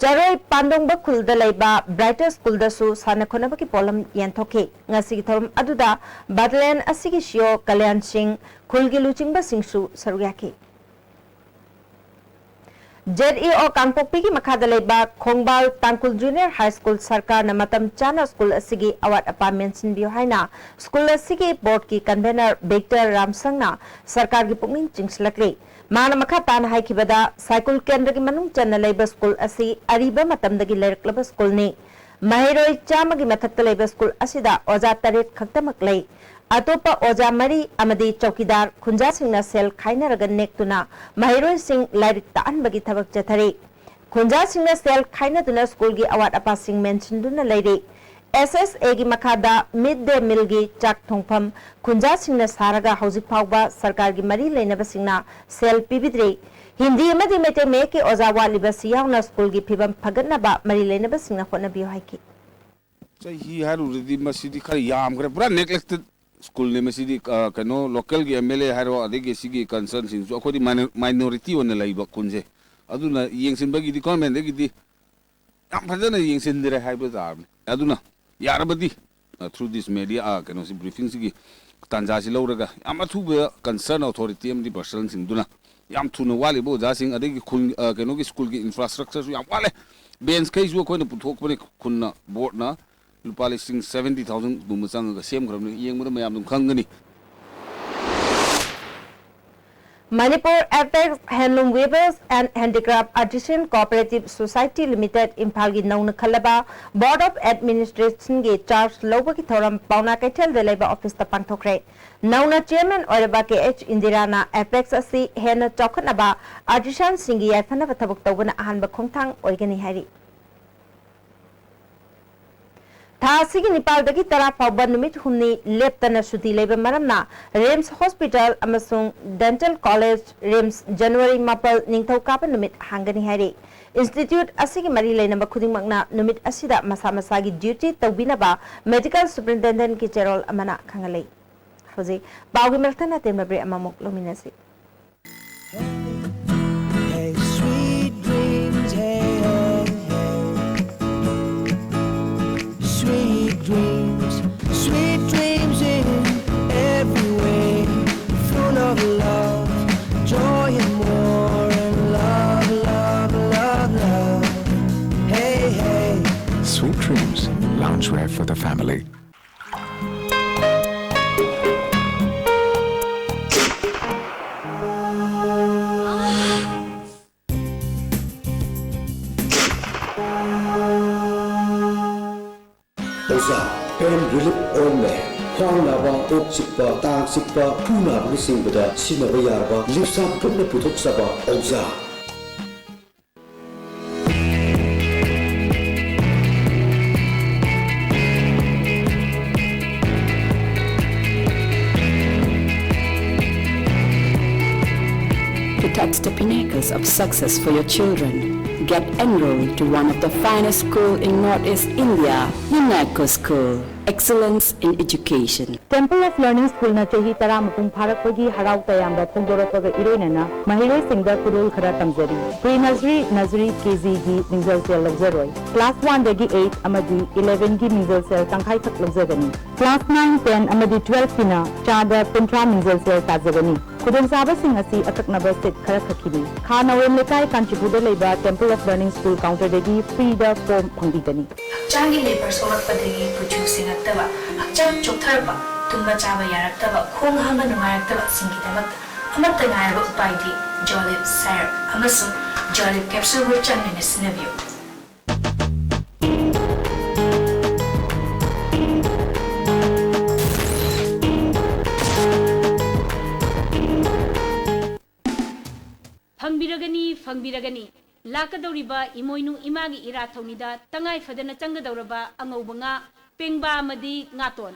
ꯆꯔꯣꯏ ꯄꯥꯟꯗꯣꯡꯕ ꯈꯨꯜꯗ ꯂꯩꯕ Brighter Schoolꯗꯁꯨ ꯁꯥꯟꯅ ꯈꯣꯠꯅꯕꯒꯤ ꯄꯣꯠꯂꯝ ꯌꯦꯟꯊꯣꯛꯈꯤ꯫ ꯉꯁꯤꯒꯤ ꯊꯧꯔꯝ ꯑꯗꯨꯗ Battalion ꯑꯁꯤꯒꯤ CO ꯀꯂꯌꯥꯟ ꯁꯤꯡ, ꯈꯨꯜꯒꯤ ꯂꯨꯆꯤꯡꯕꯁꯤꯡꯁꯨ ꯁꯔꯨꯛ ꯌꯥꯈꯤ꯫ ZEO ꯀꯥꯡꯄꯣꯛꯄꯤꯒꯤ ꯃꯈꯥꯗ ꯂꯩꯕ ꯈꯣꯡꯕꯥꯜ ꯇꯥꯡꯈꯨꯜ Junior High School ꯁꯔꯀꯥꯔꯅ ꯃꯇꯝ ꯆꯥꯅ ꯁ꯭ꯀꯨꯜ ꯑꯁꯤꯒꯤ ꯑꯋꯥꯠ ꯑꯄꯥ ꯃꯦꯟꯁꯤꯟꯕꯤꯌꯨ ꯍꯥꯏꯅ ꯁ꯭ꯀꯨꯜ ꯑꯁꯤꯒꯤ ꯕꯣꯔꯗꯀꯤ convener Victor ꯔꯥꯝꯁꯪꯅ ꯁꯔꯀꯥꯔꯒꯤ ꯄꯨꯛꯅꯤꯡ ꯆꯤꯡꯁꯤꯜꯂꯛꯂꯤ꯫ ꯃꯥꯅ ꯃꯈꯥ ꯇꯥꯅ ꯍꯥꯏꯈꯤꯕꯗ, ꯁꯥꯏꯀꯨꯜ ꯀꯦꯟꯗ꯭ꯔꯒꯤ ꯃꯅꯨꯡ ꯆꯟꯅ ꯂꯩꯕ ꯁ꯭ꯀꯨꯜ ꯑꯁꯤ ꯑꯔꯤꯕ ꯃꯇꯝꯗꯒꯤ ꯂꯩꯔꯛꯂꯕ ꯁ꯭ꯀꯨꯜꯅꯤ꯫ ꯃꯍꯩꯔꯣꯏ ꯆꯥꯝꯃꯒꯤ ꯃꯊꯛꯇ ꯂꯩꯕ ꯁ꯭ꯀꯨꯜ ꯑꯁꯤꯗ ꯑꯣꯖꯥ ꯇꯔꯦꯠ ꯈꯛꯇꯃꯛ ꯂꯩ꯫ ꯑꯇꯣꯞꯄ ꯑꯣꯖꯥ ꯃꯔꯤ ꯑꯃꯗꯤ ꯆꯧꯀꯤꯗꯥꯔ ꯈꯨꯟꯖꯥꯁꯤꯡꯅ ꯁꯦꯜ ꯈꯥꯏꯅꯔꯒ ꯅꯦꯛꯇꯨꯅ ꯃꯍꯩꯔꯣꯏꯁꯤꯡ ꯂꯥꯏꯔꯤꯛ ꯇꯥꯛꯍꯟꯕꯒꯤ ꯊꯕꯛ ꯆꯠꯊꯔꯤ꯫ ꯈꯨꯟꯖꯥꯁꯤꯡꯅ ꯁꯦꯜ ꯈꯥꯏꯅꯗꯨꯅ ꯁ꯭ꯀꯨꯜꯒꯤ ꯑꯋꯥꯠ ꯑꯄꯥꯁꯤꯡ ꯃꯦꯟꯁꯤꯟꯗꯨꯅ ꯂꯩꯔꯤ꯫ SSAꯒꯤ ꯃꯈꯥꯗ mid day mealꯒꯤ ꯆꯥꯛ ꯊꯣꯡꯐꯝ ꯈꯨꯟꯖꯥꯁꯤꯡꯅ ꯁꯥꯔꯒ ꯍꯧꯖꯤꯛ ꯐꯥꯎꯕ ꯁꯔꯀꯥꯔꯒꯤ ꯃꯔꯤ ꯂꯩꯅꯕꯁꯤꯡꯅ ꯁꯦꯜ ꯄꯤꯕꯤꯗ꯭ꯔꯤ꯫ ꯍꯤꯟꯗꯤ ꯑꯃꯗꯤ ꯃꯩꯇꯩ ꯃꯌꯦꯛꯀꯤ ꯑꯣꯖꯥ ꯋꯥꯠꯂꯤꯕꯁꯤ ꯌꯥꯎꯅ ꯁ꯭ꯀꯨꯜꯒꯤ ꯐꯤꯕꯝ ꯐꯒꯠꯅꯕ ꯃꯔꯤ ꯂꯩꯅꯕꯁꯤꯡꯅ ꯍꯣꯠꯅꯕꯤꯌꯨ ꯍꯥꯏꯈꯤ꯫ ꯆꯍꯤ ꯍꯥꯏꯔꯨꯔꯗꯤ ꯃꯁꯤꯗꯤ ꯈꯔ ꯌꯥꯝꯈ꯭ꯔꯦ, ꯄꯨꯔꯥ neglected ꯁ꯭ꯀꯨꯜꯅꯦ ꯃꯁꯤꯗꯤ꯫ ꯑ, ꯀꯩꯅꯣ, local ꯒꯤ MLA ꯍꯥꯏꯔꯣ, ꯑꯗꯒꯤ ꯁꯤꯒꯤ concern ꯁꯤꯡꯁꯨ, ꯑꯩꯈꯣꯏꯗꯤ minor-, minority ꯑꯣꯏꯅ ꯂꯩꯕ ꯈꯨꯟꯁꯦ, ꯑꯗꯨꯅ ꯌꯦꯡꯁꯤꯟꯕꯒꯤꯗꯤ government ꯗꯒꯤꯗꯤ ꯌꯥꯝ ꯐꯖꯅ ꯌꯦꯡꯁꯤꯟꯗ꯭ꯔꯦ ꯍꯥꯏꯕ ꯇꯥꯕꯅꯤ꯫ ꯑꯗꯨꯅ ꯌꯥꯔꯕꯗꯤ, ꯑ, through this media, ꯑ, ꯀꯩꯅꯣꯁꯤ, briefing ꯁꯤꯒꯤ ꯇꯥꯟꯖꯥꯁꯤ ꯂꯧꯔꯒ ꯌꯥꯝ ꯑꯊꯨꯕꯗ concern authority ꯑꯃꯗꯤ person ꯁꯤꯡꯗꯨꯅ ꯌꯥꯝ ꯊꯨꯅ ꯋꯥꯠꯂꯤꯕ ꯑꯣꯖꯥꯁꯤꯡ, ꯑꯗꯒꯤ ꯈꯨꯟ, ꯑ, ꯀꯩꯅꯣꯒꯤ ꯁ꯭ꯀꯨꯜꯒꯤ infrastructure ꯁꯨ ꯌꯥꯝ ꯋꯥꯠꯂꯦ꯫ Bench ꯈꯩꯁꯨ ꯑꯩꯈꯣꯏꯅ ꯄꯨꯊꯣꯛꯄꯅꯦ, ꯈꯨꯟꯅ, board ꯅ ꯂꯨꯄꯥ ꯂꯤꯁꯤꯡ seventy thousand ꯒꯨꯝꯕ ꯆꯪꯉꯒ ꯁꯦꯝꯈ꯭ꯔꯕꯅꯤ, ꯌꯦꯡꯕꯗ ꯃꯌꯥꯝ ꯑꯗꯨꯝ ꯈꯪꯒꯅꯤ꯫ Manipur Apex Handloom Weavers and Handicraft Artisan Cooperative Society Limited ꯏꯝꯐꯥꯜꯒꯤ ꯅꯧꯅ ꯈꯜꯂꯕ Board of Administration ꯒꯤ charge ꯂꯧꯕꯒꯤ ꯊꯧꯔꯝ ꯄꯥꯎꯅꯥ ꯀꯩꯊꯦꯜꯗ ꯂꯩꯕ office ꯇ ꯄꯥꯡꯊꯣꯛꯈ꯭ꯔꯦ꯫ ꯅꯧꯅ chairman ꯑꯣꯏꯔꯕ ꯀꯦ ꯑꯩꯆ ꯏꯟꯗꯤꯔꯥꯅ Apex ꯑꯁꯤ ꯍꯦꯟꯅ ꯆꯥꯎꯈꯠꯅꯕ artisan ꯁꯤꯡꯒꯤ ꯌꯥꯏꯐꯅꯕ ꯊꯕꯛ ꯇꯧꯕꯅ ꯑꯍꯥꯟꯕ ꯈꯣꯡꯊꯥꯡ ꯑꯣꯏꯒꯅꯤ ꯍꯥꯏꯔꯤ꯫ ꯊꯥ ꯑꯁꯤꯒꯤ ꯅꯤꯄꯥꯜꯗꯒꯤ ꯇꯔꯥ ꯐꯥꯎꯕ ꯅꯨꯃꯤꯠ ꯍꯨꯝꯅꯤ ꯂꯦꯞꯇꯅ ꯁꯨꯇꯤ ꯂꯩꯕ ꯃꯔꯝꯅ ꯔꯤꯝꯁ ꯍꯣꯁꯄꯤꯇꯥꯜ ꯑꯃꯁꯨꯡ ꯗꯦꯟꯇꯦꯜ ꯀꯣꯂꯦꯖ, ꯔꯤꯝꯁ, ꯖꯅꯋꯥꯔꯤ ꯃꯥꯄꯜ, ꯅꯤꯡꯊꯧꯀꯥꯕ ꯅꯨꯃꯤꯠ ꯍꯥꯡꯒꯅꯤ ꯍꯥꯏꯔꯤ꯫ ꯏꯟꯁꯇꯤꯇ꯭ꯌꯨꯠ ꯑꯁꯤꯒꯤ ꯃꯔꯤ ꯂꯩꯅꯕ ꯈꯨꯗꯤꯡꯃꯛꯅ ꯅꯨꯃꯤꯠ ꯑꯁꯤꯗ ꯃꯁꯥ ꯃꯁꯥꯒꯤ ꯗ꯭ꯌꯨꯇꯤ ꯇꯧꯕꯤꯅꯕ ꯃꯦꯗꯤꯀꯦꯜ ꯁꯨꯄꯔꯤꯟꯇꯦꯟꯗꯦꯟꯠꯀꯤ ꯆꯦꯔꯣꯜ ꯑꯃꯅ ꯈꯪꯍꯜꯂꯤ꯫ ꯍꯧꯖꯤꯛ ꯄꯥꯎꯒꯤ ꯃꯔꯛꯇ ꯅꯇꯦꯝꯕ ꯕ꯭ꯔꯦꯛ ꯑꯃꯃꯨꯛ ꯂꯧꯃꯤꯟꯅꯁꯤ꯫ Hey, sweet dreams, hey, hey, hey. Sweet dreams, sweet dreams in every way. Full of love, joy and more, and love, love, love, love. Hey, hey. Sweet Dreams, loungewear for the family. ꯑꯣꯖꯥ, pain relief ointment꯫ ꯈ꯭ꯋꯥꯡ ꯅꯥꯕ, ꯀꯣꯛ ꯆꯤꯛꯄ, ꯇꯥꯡ ꯆꯤꯛꯄ, ꯈꯨ ꯅꯥꯕꯅꯆꯤꯡꯕꯗ ꯁꯤꯖꯤꯟꯅꯕ ꯌꯥꯔꯕ ꯂꯤꯞꯁꯥ ꯒ꯭ꯔꯨꯞꯅ ꯄꯨꯊꯣꯛꯆꯕ ꯑꯣꯖꯥ꯫ To touch the pinnacles of success for your children, get enrolled to one of the finest school in Northeast India, UNECO School. Excellence in Education. Temple of Learning Schoolꯅ ꯆꯍꯤ ꯇꯔꯥ ꯃꯄꯨꯡ ꯐꯥꯔꯛꯄꯒꯤ ꯍꯔꯥꯎ ꯇꯌꯥꯝꯕ ꯐꯣꯡꯗꯣꯔꯛꯄꯒ ꯏꯔꯣꯏꯅꯅ ꯃꯍꯩꯔꯣꯏꯁꯤꯡꯗ ꯈꯨꯗꯣꯜ ꯈꯔ ꯇꯝꯖꯔꯤ꯫ Pre nursery, nursery, KGꯒꯤ ꯃꯤꯡꯖꯦꯜ ꯁꯦꯜ ꯂꯧꯖꯔꯣꯏ꯫ Class oneꯗꯒꯤ eight ꯑꯃꯗꯤ elevenꯒꯤ ꯃꯤꯡꯖꯦꯜ ꯁꯦꯜ ꯇꯪꯈꯥꯏꯈꯛ ꯂꯧꯖꯒꯅꯤ꯫ Class nine, ten ꯑꯃꯗꯤ twelveꯀꯤꯅ ꯆꯥꯗ ꯀꯨꯟꯊ꯭ꯔꯥ ꯃꯤꯡꯖꯦꯜ ꯁꯦꯜ ꯇꯥꯖꯒꯅꯤ꯫ ꯈꯨꯗꯣꯡꯆꯥꯕꯁꯤꯡ ꯑꯁꯤ ꯑꯀꯛꯅꯕ seat ꯈꯔꯈꯛꯀꯤꯅꯤ꯫ ꯈꯥ ꯅꯋꯦꯝ ꯂꯩꯀꯥꯏ, ꯀꯥꯟꯆꯤꯄꯨꯔꯗ ꯂꯩꯕ Temple of Learning School counterꯗꯒꯤ freeꯗ form ꯐꯪꯕꯤꯒꯅꯤ꯫ ꯍꯛꯆꯥꯡꯒꯤ ꯂꯦꯕꯔ ꯁꯣꯛꯂꯛꯄꯗꯒꯤ ꯀꯨꯆꯨ ꯁꯦꯡꯉꯛꯇꯕ, ꯍꯛꯆꯥꯡ ꯆꯣꯛꯊꯔꯛꯄ, ꯇꯨꯝꯕ ꯆꯥꯕ ꯌꯥꯔꯛꯇꯕ, ꯈꯣꯡ ꯍꯥꯝꯕ ꯅꯨꯡꯉꯥꯏꯔꯛꯇꯕꯁꯤꯡꯒꯤꯗꯃꯛꯇ ꯑꯃꯠꯇ ꯉꯥꯏꯔꯕ ꯎꯄꯥꯏꯗꯤ Jolib Syrup ꯑꯃꯁꯨꯡ Jolib Capsuleꯕꯨ ꯆꯥꯡ ꯅꯥꯏꯅ ꯁꯤꯖꯤꯟꯅꯕꯤꯌꯨ꯫ ꯐꯪꯕꯤꯔꯒꯅꯤ, ꯐꯪꯕꯤꯔꯒꯅꯤ꯫ ꯂꯥꯛꯀꯗꯧꯔꯤꯕ ꯏꯃꯣꯏꯅꯨ ꯏꯃꯥꯒꯤ ꯏꯔꯥꯠ ꯊꯧꯅꯤꯗ ꯇꯉꯥꯏ ꯐꯗꯅ ꯆꯪꯒꯗꯧꯔꯕ ꯑꯉꯧꯕ ꯉꯥ, ꯄꯦꯡꯕꯥ ꯑꯃꯗꯤ ꯉꯥꯇꯣꯟ꯫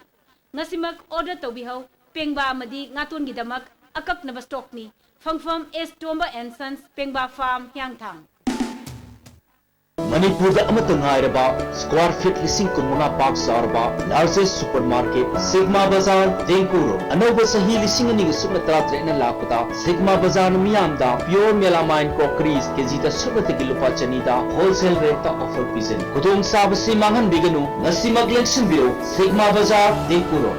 ꯉꯁꯤꯃꯛ order ꯇꯧꯕꯤꯍꯧ꯫ ꯄꯦꯡꯕꯥ ꯑꯃꯗꯤ ꯉꯥꯇꯣꯟꯒꯤꯗꯃꯛ ꯑꯀꯛꯅꯕ stockꯅꯤ꯫ ꯐꯪꯐꯝ S Tomba and Sons, ꯄꯦꯡꯕꯥ Farm, ꯍꯤꯌꯥꯡꯊꯥꯡ꯫ ꯃꯅꯤꯄꯨꯔꯗ ꯑꯃꯠꯇ ꯉꯥꯏꯔꯕ square feet ꯂꯤꯁꯤꯡ ꯀꯨꯟꯃꯉꯥ ꯄꯥꯛ ꯆꯥꯎꯔꯕ largest supermarket Sigma Bazaar, ꯇꯦꯡꯀꯨꯔꯣ꯫ ꯑꯅꯧꯕ ꯆꯍꯤ ꯂꯤꯁꯤꯡ ꯑꯅꯤꯒ ꯁꯨꯞꯅ ꯇꯔꯥꯇꯔꯦꯠꯅ ꯂꯥꯛꯄꯗ Sigma Bazaarꯅ ꯃꯤꯌꯥꯝꯗ pure melamine crockeries KGꯗ ꯁꯨꯞꯅꯇꯒꯤ ꯂꯨꯄꯥ ꯆꯅꯤꯗ wholesale rateꯇ offer ꯄꯤꯖꯔꯤ꯫ ꯈꯨꯗꯣꯡꯆꯥꯕꯁꯤ ꯃꯥꯡꯍꯟꯕꯤꯒꯅꯨ, ꯉꯁꯤꯃꯛ ꯂꯦꯡꯁꯤꯟꯕꯤꯔꯣ꯫ Sigma Bazaar, ꯇꯦꯡꯀꯨꯔꯣ꯫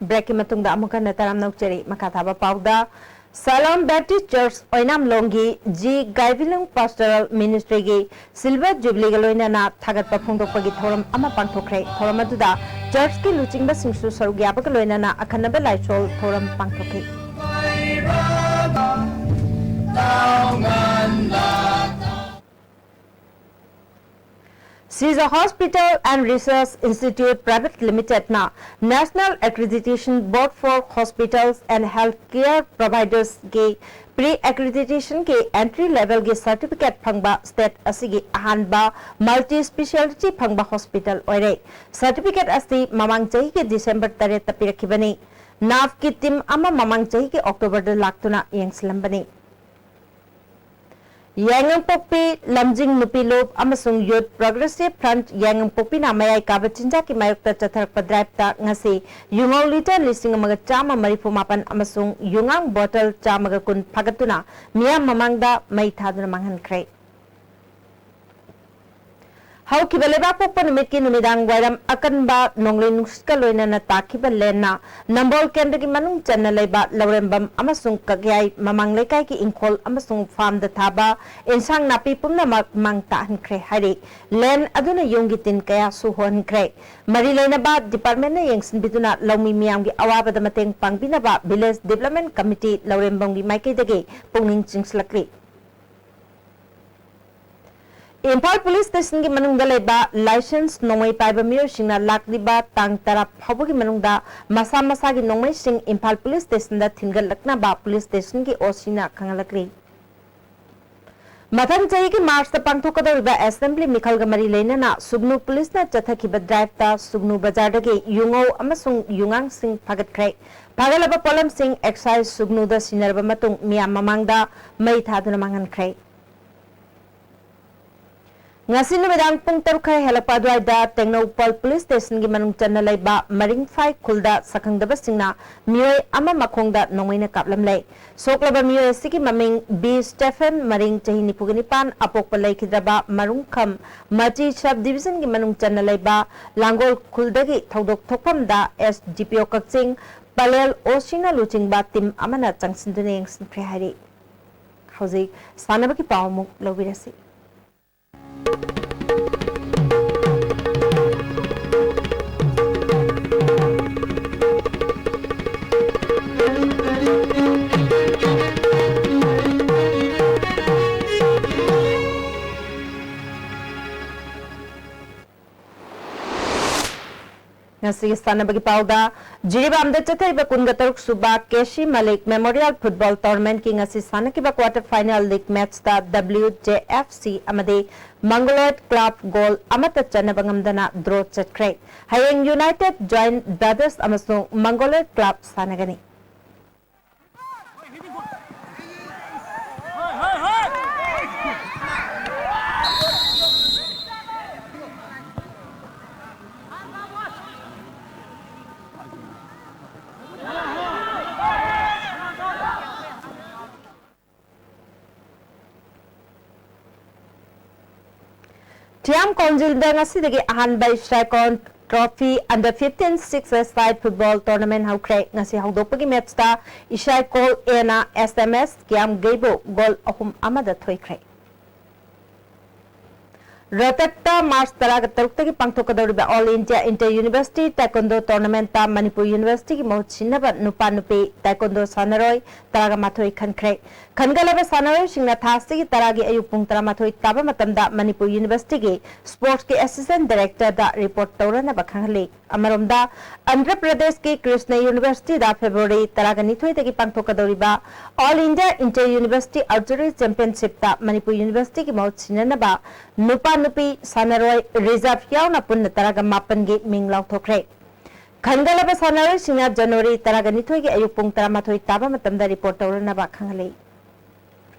Breakꯀꯤ ꯃꯇꯨꯡꯗ ꯑꯃꯨꯛ ꯍꯟꯅ ꯇꯔꯥꯝꯅ ꯑꯣꯛꯆꯔꯤ꯫ ꯃꯈꯥ ꯊꯥꯕ ꯄꯥꯎꯗ, Shalom Baptist Church ꯑꯣꯏꯅꯥꯝꯂꯣꯡꯒꯤ G ꯒꯥꯏꯕꯤꯂꯨꯡ Pastoral Ministryꯒꯤ Silver Jubileeꯒ ꯂꯣꯏꯅꯅ ꯊꯥꯒꯠꯄ ꯐꯣꯡꯗꯣꯛꯄꯒꯤ ꯊꯧꯔꯝ ꯑꯃ ꯄꯥꯡꯊꯣꯛꯈ꯭ꯔꯦ꯫ ꯊꯧꯔꯝ ꯑꯗꯨꯗ churchꯀꯤ ꯂꯨꯆꯤꯡꯕꯁꯤꯡꯁꯨ ꯁꯔꯨꯛ ꯌꯥꯕꯒ ꯂꯣꯏꯅꯅ ꯑꯈꯟꯅꯕ ꯂꯥꯏꯁꯣꯜ ꯊꯧꯔꯝ ꯄꯥꯡꯊꯣꯛꯈꯤ꯫ Sija Hospital and Research Institute Private Limitedꯅ National Accreditation Board for Hospitals and Healthcare Providersꯀꯤ pre-accreditationꯒꯤ entry levelꯒꯤ certificate ꯐꯪꯕ state ꯑꯁꯤꯒꯤ ꯑꯍꯥꯟꯕ multi speciality ꯐꯪꯕ hospital ꯑꯣꯏꯔꯦ꯫ Certificate ꯑꯁꯤ ꯃꯃꯥꯡ ꯆꯍꯤꯒꯤ December ꯇꯔꯦꯠꯇ ꯄꯤꯔꯛꯈꯤꯕꯅꯤ꯫ NAFꯀꯤ team ꯑꯃ ꯃꯃꯥꯡ ꯆꯍꯤꯒꯤ Octoberꯗ ꯂꯥꯛꯇꯨꯅ ꯌꯦꯡꯁꯤꯜꯂꯝꯕꯅꯤ꯫ ꯌꯥꯏꯉꯪꯄꯣꯛꯄꯤ ꯂꯝꯖꯤꯡ ꯅꯨꯄꯤ ꯂꯨꯞ ꯑꯃꯁꯨꯡ Youth Progressive Front ꯌꯥꯏꯉꯪꯄꯣꯛꯄꯤꯅ ꯃꯌꯥꯏ ꯀꯥꯕ ꯆꯤꯟꯖꯥꯛꯀꯤ ꯃꯥꯌꯣꯛꯇ ꯆꯠꯊꯔꯛꯄ driveꯇ ꯉꯁꯤ ꯌꯨꯉꯧ litre ꯂꯤꯁꯤꯡ ꯑꯃꯒ ꯆꯥꯝꯃ ꯃꯔꯤꯐꯨ ꯃꯥꯄꯟ ꯑꯃꯁꯨꯡ ꯌꯨꯉꯥꯡ bottle ꯆꯥꯝꯃꯒ ꯀꯨꯟ ꯐꯥꯒꯠꯇꯨꯅ ꯃꯤꯌꯥꯝ ꯃꯃꯥꯡꯗ ꯃꯩ ꯊꯥꯗꯨꯅ ꯃꯥꯡꯍꯟꯈ꯭ꯔꯦ꯫ ꯍꯧꯈꯤꯕ ꯂꯩꯕꯥꯛꯄꯣꯛꯄ ꯅꯨꯃꯤꯠꯀꯤ ꯅꯨꯃꯤꯗꯥꯡ ꯋꯥꯏꯔꯝ ꯑꯀꯟꯕ ꯅꯣꯡꯂꯩ ꯅꯨꯡꯁꯤꯠꯀ ꯂꯣꯏꯅꯅ ꯇꯥꯈꯤꯕ ꯂꯦꯟꯅ ꯅꯝꯕꯣꯜ ꯀꯦꯟꯗ꯭ꯔꯒꯤ ꯃꯅꯨꯡ ꯆꯟꯅ ꯂꯩꯕ ꯂꯧꯔꯦꯝꯕꯝ ꯑꯃꯁꯨꯡ ꯀꯛꯌꯥꯏ ꯃꯃꯥꯡ ꯂꯩꯀꯥꯏꯒꯤ ꯏꯪꯈꯣꯜ ꯑꯃꯁꯨꯡ farmꯗ ꯊꯥꯕ ꯏꯟꯁꯥꯡ ꯅꯥꯄꯤ ꯄꯨꯝꯅꯃꯛ ꯃꯥꯡ ꯇꯥꯛꯍꯟꯈ꯭ꯔꯦ ꯍꯥꯏꯔꯤ꯫ ꯂꯦꯟ ꯑꯗꯨꯅ ꯌꯨꯝꯒꯤ ꯇꯤꯟ ꯀꯌꯥꯁꯨ ꯍꯨꯍꯟꯈ꯭ꯔꯦ꯫ ꯃꯔꯤ ꯂꯩꯅꯕ departmentꯅ ꯌꯦꯡꯁꯤꯟꯕꯤꯗꯨꯅ ꯂꯧꯃꯤ ꯃꯤꯌꯥꯝꯒꯤ ꯑꯋꯥꯕꯗ ꯃꯇꯦꯡ ꯄꯥꯡꯕꯤꯅꯕ Village Development Committee ꯂꯧꯔꯦꯝꯕꯝꯒꯤ ꯃꯥꯏꯀꯩꯗꯒꯤ ꯄꯨꯛꯅꯤꯡ ꯆꯤꯡꯁꯤꯜꯂꯛꯂꯤ꯫ ꯏꯝꯐꯥꯜ ꯄꯨꯂꯤꯁ ꯁ꯭ꯇꯦꯁꯟꯒꯤ ꯃꯅꯨꯡꯗ ꯂꯩꯕ ꯂꯥꯏꯁꯦꯟꯁ ꯅꯣꯡꯃꯩ ꯄꯥꯏꯕ ꯃꯤꯑꯣꯏꯁꯤꯡꯅ ꯂꯥꯛꯂꯤꯕ ꯇꯥꯡ ꯇꯔꯥ ꯐꯥꯎꯕꯒꯤ ꯃꯅꯨꯡꯗ ꯃꯁꯥ ꯃꯁꯥꯒꯤ ꯅꯣꯡꯃꯩꯁꯤꯡ ꯏꯝꯐꯥꯜ ꯄꯨꯂꯤꯁ ꯁ꯭ꯇꯦꯁꯟꯗ ꯊꯤꯟꯒꯠꯂꯛꯅꯕ ꯄꯨꯂꯤꯁ ꯁ꯭ꯇꯦꯁꯟꯒꯤ ꯑꯣ ꯁꯤꯅ ꯈꯪꯍꯜꯂꯛꯂꯤ꯫ ꯃꯊꯪ ꯆꯍꯤꯒꯤ ꯃꯥꯔꯆꯇ ꯄꯥꯡꯊꯣꯛꯀꯗꯧꯔꯤꯕ ꯑꯦꯁꯦꯝꯕ꯭ꯂꯤ ꯃꯤꯈꯜꯒ ꯃꯔꯤ ꯂꯩꯅꯅ ꯁꯨꯒꯅꯨ ꯄꯨꯂꯤꯁꯅ ꯆꯠꯊꯈꯤꯕ ꯗ꯭ꯔꯥꯏꯚꯇ ꯁꯨꯒꯅꯨ ꯕꯖꯥꯔꯗꯒꯤ ꯌꯨꯉꯧ ꯑꯃꯁꯨꯡ ꯌꯨꯉꯥꯡꯁꯤꯡ ꯐꯥꯒꯠꯈ꯭ꯔꯦ꯫ ꯐꯥꯒꯠꯂꯕ ꯄꯣꯠꯂꯝꯁꯤꯡ ꯑꯦꯛꯁꯥꯏꯖ ꯁꯨꯒꯅꯨꯗ ꯁꯤꯟꯅꯔꯕ ꯃꯇꯨꯡ ꯃꯤꯌꯥꯝ ꯃꯃꯥꯡꯗ ꯃꯩ ꯊꯥꯗꯨꯅ ꯃꯥꯡꯍꯟꯈ꯭ꯔꯦ꯫ ꯉꯁꯤ ꯅꯨꯃꯤꯗꯥꯡ ꯄꯨꯡ ꯇꯔꯨꯛ ꯈꯔ ꯍꯦꯜꯂꯛꯄ ꯑꯗꯨꯋꯥꯏꯗ ꯇꯦꯡꯅꯧꯄꯜ ꯄꯨꯂꯤꯁ ꯁ꯭ꯇꯦꯁꯟꯒꯤ ꯃꯅꯨꯡ ꯆꯟꯅ ꯂꯩꯕ ꯃꯔꯤꯡꯐꯥꯏ ꯈꯨꯜꯗ ꯁꯛꯈꯪꯗꯕꯁꯤꯡꯅ ꯃꯤꯑꯣꯏ ꯑꯃ ꯃꯈꯣꯡꯗ ꯅꯣꯡꯃꯩꯅ ꯀꯥꯞꯂꯝꯂꯦ꯫ ꯁꯣꯛꯂꯕ ꯃꯤꯑꯣꯏ ꯑꯁꯤꯒꯤ ꯃꯃꯤꯡ ꯕꯤ ꯁ꯭ꯇꯦꯐꯦꯟ ꯃꯔꯤꯡ, ꯆꯍꯤ ꯅꯤꯐꯨꯒ ꯅꯤꯄꯥꯟ, ꯑꯄꯣꯛꯄ ꯂꯩꯈꯤꯗ꯭ꯔꯕ ꯃꯔꯨꯡꯈꯝ ꯃꯆꯤ ꯁꯕ ꯗꯤꯕꯤꯖꯟꯒꯤ ꯃꯅꯨꯡ ꯆꯟꯅ ꯂꯩꯕ ꯂꯥꯡꯒꯣꯜ ꯈꯨꯜꯗꯒꯤ ꯊꯧꯗꯣꯛ ꯊꯣꯛꯐꯝꯗ ꯑꯦꯁ ꯗꯤ ꯄꯤ ꯑꯣ ꯀꯛꯆꯤꯡ, ꯄꯂꯦꯜ ꯑꯣ ꯁꯤꯅ ꯂꯨꯆꯤꯡꯕ ꯇꯤꯝ ꯑꯃꯅ ꯆꯪꯁꯤꯟꯗꯨꯅ ꯌꯦꯡꯁꯤꯟꯈ꯭ꯔꯦ ꯍꯥꯏꯔꯤ꯫ ꯍꯧꯖꯤꯛ ꯁꯥꯟꯅꯕꯒꯤ ꯄꯥꯎ ꯑꯃꯨꯛ ꯂꯧꯕꯤꯔꯁꯤ꯫ ꯉꯁꯤꯒꯤ ꯁꯥꯟꯅꯕꯒꯤ ꯄꯥꯎꯗ, ꯖꯤꯔꯤꯕꯥꯝꯗ ꯆꯠꯊꯔꯤꯕ ꯀꯨꯟꯒ ꯇꯔꯨꯛ ꯁꯨꯕ K C Malik memorial football ꯇꯣꯔꯅꯥꯃꯦꯟꯠꯀꯤ ꯉꯁꯤ ꯁꯥꯟꯅꯈꯤꯕ ꯀ꯭ꯋꯥꯇꯔ ꯐꯥꯏꯅꯦꯜ ꯂꯤꯒ ꯃꯦꯆꯇ ꯗꯕ꯭ꯂꯤꯎ ꯖꯦ ꯑꯦꯐ ꯁꯤ ꯑꯃꯗꯤ ꯃꯪꯒꯣꯂꯣꯏꯗ ꯀ꯭ꯂꯕ ꯒꯣꯜ ꯑꯃꯠꯇ ꯆꯟꯅꯕ ꯉꯝꯗꯅ ꯗ꯭ꯔꯣ ꯆꯠꯈ꯭ꯔꯦ꯫ ꯍꯌꯦꯡ ꯌꯨꯅꯥꯏꯇꯦꯗ ꯖꯣꯏꯟꯠ ꯕ꯭ꯔꯗꯔꯁ ꯑꯃꯁꯨꯡ ꯃꯪꯒꯣꯂꯣꯏꯗ ꯀ꯭ꯂꯕ ꯁꯥꯟꯅꯒꯅꯤ꯫ ꯊꯤꯌꯥꯝ ꯀꯣꯟꯖꯤꯜꯗ ꯉꯁꯤꯗꯒꯤ ꯑꯍꯥꯟꯕ ꯏꯁꯥꯏꯀꯣꯟ ꯇ꯭ꯔꯣꯐꯤ ꯑꯟꯗꯔ ꯐꯤꯐꯇꯤꯟ ꯁꯤꯛꯁ ꯑꯦ ꯁꯥꯏꯗ ꯐꯨꯠꯕꯣꯜ ꯇꯣꯔꯅꯥꯃꯦꯟꯠ ꯍꯧꯈ꯭ꯔꯦ꯫ ꯉꯁꯤ ꯍꯧꯗꯣꯛꯄꯒꯤ ꯃꯦꯆꯇ ꯏꯁꯥꯏꯀꯣꯜ ꯑꯦꯅ ꯑꯦꯁ ꯑꯦꯝ ꯑꯦꯁ ꯀꯤꯌꯥꯝꯒꯩꯕꯨ ꯒꯣꯜ ꯑꯍꯨꯝ ꯑꯃꯗ ꯊꯣꯏꯈ꯭ꯔꯦ꯫ ꯔꯣꯍꯇꯛꯇ ꯃꯥꯔꯆ ꯇꯔꯥꯒ ꯇꯔꯨꯛꯇꯒꯤ ꯄꯥꯡꯊꯣꯛꯀꯗꯧꯔꯤꯕ all India inter university taekwondo ꯇꯣꯔꯅꯥꯃꯦꯟꯠꯇ ꯃꯅꯤꯄꯨꯔ ꯌꯨꯅꯤꯚꯔꯁꯤꯇꯤꯒꯤ ꯃꯍꯨꯠ ꯁꯤꯟꯅꯕ ꯅꯨꯄꯥ ꯅꯨꯄꯤ ꯇꯥꯏꯀꯣꯟꯗꯣ ꯁꯥꯟꯅꯔꯣꯏ ꯇꯔꯥꯒ ꯃꯥꯊꯣꯏ ꯈꯟꯈ꯭ꯔꯦ꯫ ꯈꯟꯒꯠꯂꯕ ꯁꯥꯟꯅꯔꯣꯏꯁꯤꯡꯅ ꯊꯥ ꯑꯁꯤꯒꯤ ꯇꯔꯥꯒꯤ ꯑꯌꯨꯛ ꯄꯨꯡ ꯇꯔꯥꯃꯥꯊꯣꯏ ꯇꯥꯕ ꯃꯇꯝꯗ ꯃꯅꯤꯄꯨꯔ ꯌꯨꯅꯤꯚꯔꯁꯤꯇꯤꯒꯤ ꯁ꯭ꯄꯣꯔꯠꯁꯀꯤ ꯑꯦꯁꯤꯁꯇꯦꯟꯠ ꯗꯥꯏꯔꯦꯛꯇꯔꯗ ꯔꯤꯄꯣꯔꯠ ꯇꯧꯔꯅꯕ ꯈꯪꯍꯜꯂꯤ꯫ ꯑꯃꯔꯣꯝꯗ, ꯑꯟꯙ꯭ꯔ ꯄ꯭ꯔꯗꯦꯁꯀꯤ ꯀ꯭ꯔꯤꯁꯅ ꯌꯨꯅꯤꯚꯔꯁꯤꯇꯤꯗ ꯐꯦꯕ꯭ꯔꯨꯋꯥꯔꯤ ꯇꯔꯥꯒ ꯅꯤꯊꯣꯏꯗꯒꯤ ꯄꯥꯡꯊꯣꯛꯀꯗꯧꯔꯤꯕ all India inter university archery ꯆꯦꯝꯄꯤꯌꯟꯁꯤꯞꯇ ꯃꯅꯤꯄꯨꯔ ꯌꯨꯅꯤꯚꯔꯁꯤꯇꯤꯒꯤ ꯃꯍꯨꯠ ꯁꯤꯟꯅꯅꯕ ꯅꯨꯄꯥ ꯅꯨꯄꯤ ꯁꯥꯟꯅꯔꯣꯏ ꯔꯤꯖꯔꯚ ꯌꯥꯎꯅ ꯄꯨꯟꯅ ꯇꯔꯥꯒ ꯃꯥꯄꯟꯒꯤ ꯃꯤꯡ ꯂꯥꯎꯊꯣꯛꯈ꯭ꯔꯦ꯫ ꯈꯟꯒꯠꯂꯕ ꯁꯥꯟꯅꯔꯣꯏꯁꯤꯡꯅ ꯖꯅꯋꯥꯔꯤ ꯇꯔꯥꯒ ꯅꯤꯊꯣꯏꯒꯤ ꯑꯌꯨꯛ ꯄꯨꯡ ꯇꯔꯥꯃꯥꯊꯣꯏ ꯇꯥꯕ ꯃꯇꯝꯗ ꯔꯤꯄꯣꯔꯠ ꯇꯧꯔꯅꯕ ꯈꯪꯍꯜꯂꯤ꯫